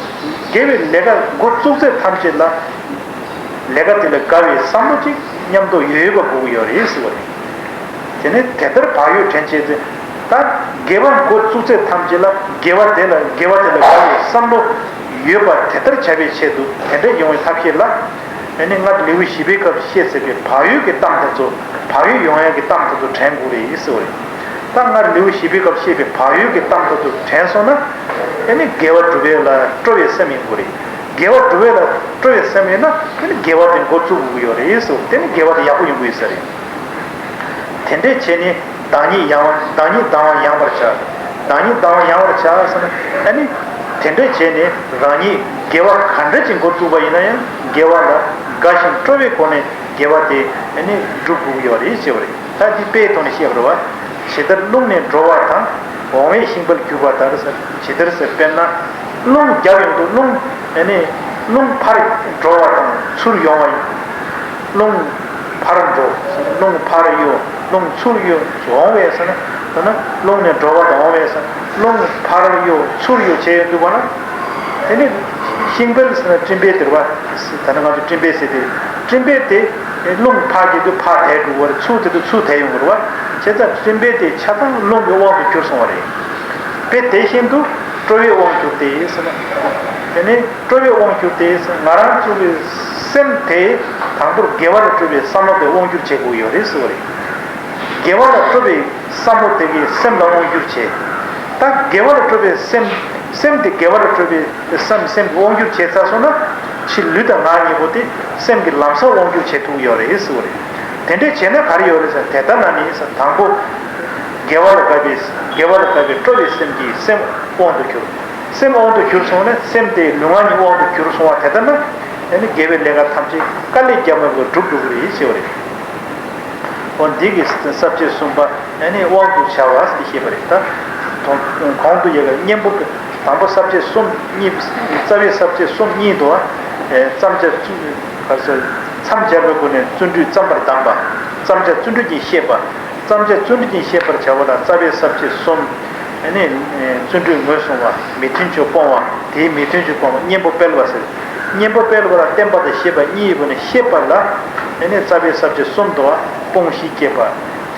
དགེ་བའི་ལས་ཀ་འགོ་བཙུགས་ཚད་ཐམས་ཅད་ལ། ལས་ཀ་དེ་ལ་དགའ་བའི་བསམ་བློ་ཅིག་མཉམ་དུ་ཡོད་པ་དགོས་ཀྱི་ཡོད་རེད་ཟེར་བ་རེད། དེ་ནས་དེ་ལྟར་བག་ཡོད་དྲན་བྱས་ཏེ། ད་དགེ་བ་འགོ་བཙུགས་ཚད་ཐམས་ཅད་ལ་དགེ་བ་དེ་ལ་དགེ་བ་དེ་ལ་དགའ་བའི་བསམ་བློ་ཡོད་པ་དེ་ལྟར་བྱ་བའི་ཆེད་དུ་དེ་འདྲ་ཡོང་བའི་ཐབས་ཤེས་ལ། ཨ་ནི་སྔར་ལེའུ་བཞི་པའི་སྐབས་བཤད་ཟིན་པའི་བག་ཡོད་ཀྱི་གཏམ་དེ་ཚོ་བག་ཡོད་ཡོང་ཡག་གི་གཏམ་དེ་ཚོ་དྲན་དགོས་རེད་ཟེར་བ་རེད། ད་སྔར་ལེའུ་བཞི་པའི་སྐབས་བཤད་པའི་བག་ཡོད་ཀྱི་གཏམ་དེ་ཚོ་དྲན་སོང་ན། ཨ་ནི་དགེ་བ་སྒྲུབ་པ་ལ་སྤྲོ་བའི་སེམས་ཡོང་གི་རེད། དགེ་བ་སྒྲུབ་པ་ལ་སྤྲོ་བའི་སེམས་ཡོད་ན་ཨ་ནི་དགེ་བ་དེ་འགོ་བཙུགས་དགོས་ཀྱི་ཡོད་རེད་ཟེར་བ་དེ་ནི་དགེ་བ་དེ་ཡག་པོ་ཡོང་གི་ཡོད་ས་རེད། དེ་འདྲས་བྱས་ནས་བདག་ཉིད་ཡང་བདག་ཉིད་དང་བ་ཡང་བར་བྱ། བདག་ཉིད་དང་བ་ཡང་བར་བྱ་ཟེར་ན། ཨ་ནི་དེ་འདྲས་བྱས་ནས་རང་ཉིད་དགེ་བ་ག་འདྲ་ཅིག་འགོ་བཙུགས་པ་ཡིན་ན་ཡང་དགེ་བ་ལ་དགའ་ཞིང་སྤྲོ་བའི་སྒོ་ནས་དགེ་བ་དེ་ཨ་ནི་སྒྲུབ་དགོས་ཀྱི་ཡོད་རེད་ཅེས་པ་རེད། ད་འདི་དཔེའི་ཐོག་ནས་བཤད་པ་རེད་བ། ཇི་ལྟར་རླུང་ནི་འགྲོ་བ་དང་། འོང་བས་ཤིང་བལ་གྱུར་པ་ལྟར་ཟེར། ཇི་ལྟར་ཟེར་དཔེར་ན། རླུང་རྒྱབ་ཡོང་དུས་རླུང་ཨ་ནི་རླུང་ཕར་འགྲོ་བ་དང་ཚུར་ཡོང་བ་ཡིན། རླུང་ཕར་འགྲོ། རླུང་ཕར་གཡོ། རླུང་ཚུར་གཡོ། འོང་བས་ཟེར་ན། ད་ནི་རླུང་ནི་འགྲོ་བ་དང་འོང་བས་ཟེར་ན། རླུང་ཕར་གཡོ་ཚུར་གཡོ་བྱས་ཡོང་དུས་བ་ན། དེ་ནི་ཤིང་བལ་ཟེར་ན་སྤྲིན་བལ་དེ་རེད་བ། ད་ནི་ང་ཚོ་སྤྲིན་བལ་ཟེར་དེ། སྤྲིན་བལ་དེ་རླུང་ཕར་རྒྱུག་དུས་ཕར་དེད་འགྲོ་བ་རེད། ཚུར་དེད་དུས་ཚུར་དེད་ཡོང་གི་རེད་བ། བྱས་ཙང་སྤྲིན་བལ་དེ་ཆ་ཚང་རླུང་གི་དབང་དུ་གྱུར་སོང་བ་རེད། དཔེ་དེ་བཞིན་དུ་སྤྲོ་བའི་དབང་གྱུར་ཏེ་ཟེར་ན། དེ་ནི་སྤྲོ་བའི་དབང་གྱུར་ཏེ་ཟེར་ན་ང་རང་ཚོ་གི་སེམས་དེ་དང་པོར་དགེ་བ་ལ་སྤྲོ་བའི་བསམ་བློ་དེ་དབང་སྒྱུར་བྱེད་དགོས་ཡོད་རེད་ཟེར་བ་རེད། དགེ་བ་ལ་སྤྲོ་བའི་བསམ་བློ་དེ་གིས་སེམས་ལ་དབང་སྒྱུར་བྱེད། ད་དགེ་བ་ལ་སྤྲོ་བའི་སེམས་སེམས་དེ་དགེ་བ་ལ་སྤྲོ་བའི་སེམས་སེམས་ཀྱིས་དབང་སྒྱུར་བྱས་ཚར་སོང་ན། ཕྱི་ལུས་དང་ངག་གཉིས་པོ་དེ་སེམས་ཀྱིས་ལམ་སང་དབང་སྒྱུར་བྱེད་ཐུབ་ཡོད་རེད་ཟེར་བ་རེད། དེ་འདྲས་བྱས་ན་ག་རེ་ཡོད་རེད་ཟེར་ན། དེ་ལྟ་ན་ནི་ཟེར་དང་པོ། དགེ་བ་ལ་དགའ་བའི་དགེ་བ་ལ་དགའ་བའི་སྤྲོ་བའི་སེམས་ཀྱིས་སེམས་དབང་དུ་གྱུར། སེམས་དབང་དུ་གྱུར་སོང་ན་སེམས་དེ་ལུས་ངག་གཉིས་དབང་དུ་གྱུར་སོང་བ་དེ་ལྟ་ན། ཨ་ནི་དགེ་བའི་ལས་ཀ་ཐམས་ཅད་དཀའ་ལས་རྒྱག་མེད་པར་འགྲུབ་འགྲོ་གི་རེད་ཟེར་བ་རེད། འོ་འདི་གི་ས་བཅད་གསུམ་པ་ཨ་ནི་དབང་དུ་བྱ་བ་ཞེས་བཤད་པ་རེད་ད། གོང་དུ་ཡོད་པའི་གཉེན་པོ་དང་པོ་ས་བཅད་གསུམ་གཉིས། རྩ་བའི་ས་བཅད་གསུམ་གཉིས་འདུག་བ། ཨེ་བརྩམས་བྱ་བརྩམས་སྦྱར་བའི་སྒོ་ནས་བརྩོན་འགྲུས་བརྩམས་པར་གདམས་པ། བརྩམས་བྱ་བརྩོན་འགྲུས་ཀྱིས་བཤད་པ། བརྩམས་བྱ་བརྩོན་འགྲུས་ཀྱིས་བཤད་པར་བྱ་བ་ལ་རྩ་བའི་ས་བཅད་གསུམ། ཨ་ནི་བརྩོན་འགྲུས་ངོས་བཟུང་བ། མི་མཐུན་ཕྱོགས་སྤོང་བ། དེའི་མི་མཐུན་ཕྱོགས་སྤོང་བ། གཉེན་པོ་སྤེལ་བ་ཟེར། གཉེན་པོ་སྤེལ་བ་ལ་བསྟེན་པ་དང་བཤེས་པ་གཉིས་ཡོད་པ་ནི་བཤེས་པ་ལ་ཨ་ནི་རྩ་བའི་ས་བཅད་གསུམ་དུ་བ། སྤོང་བཞི་བསྐྱེད་པ།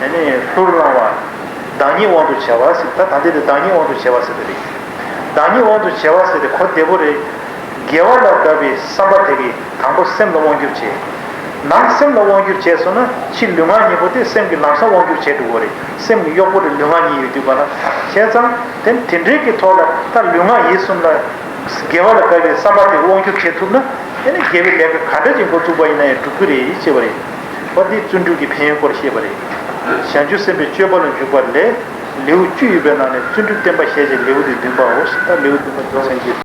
ཨ་ནི་ལྷུར་བླང་བ། བདག་ཉིད་དབང་དུ་བྱ་བ་ཟེར། ད་ད་འདི་དེ་བདག་ཉིད་དབང་དུ་བྱ་བ་ཟེར་དེ་རེད། བདག་ཉིད་དབང་དུ་བྱ་བ་ཟེར་དེ་གོ་བདེ་པོ་རེད། དགེ་བ་ལ་དགའ་བའི་བསམ་པ་དེ་གིས་དང་པོ་སེམས་ལ་དབང་སྒྱུར་བྱེད། ནང་སེམས་ལ་དབང་སྒྱུར་བྱས་སོང་ན་ཕྱི་ལུས་ངག་གཉིས་པོ་དེ་སེམས་ཀྱིས་ལམ་སང་དབང་སྒྱུར་བྱེད་འགྲོ་གི་རེད། སེམས་ཀྱི་གཡོག་པོ་དེ་ལུས་ངག་གཉིས་ཡོད་དུས་པ་ལ། བྱས་ཙང་དེ་དེ་འདྲའི་གི་ཐོག་ལ་ད་ལུས་ངག་ཡིད་གསུམ་ལ་དགེ་བ་ལ་དགའ་བའི་བསམ་པ་དེ་དབང་སྒྱུར་བྱེད་ཐུབ་ན། དེ་ནི་དགེ་བའི་ལས་ཀ་ག་འདྲ་ཅིག་འགོ་བཙུགས་པ་ཡིན་ན་ཡང་འགྲུབ་ཀྱི་རེད་ཅེས་པ་རེད། འོ་འདི་བརྩོན་འགྲུས་ཀྱི་ཕན་ཡོན་སྐོར་བཤད་པ་རེད། བྱང་ཆུབ་སེམས་དཔའི་སྤྱོད་པ་ལ་འཇུག་པ་ལས། ལེའུ་བཅུ་ཡོད་པའི་ནང་ནས་བརྩོན་འགྲུས་བསྟན་པ་ཞེས་བྱའི་ལེའུ་སྟེ་བདུན་པའོ། ད་ལེའུ་བདུན་པ་མཚན་གྱི།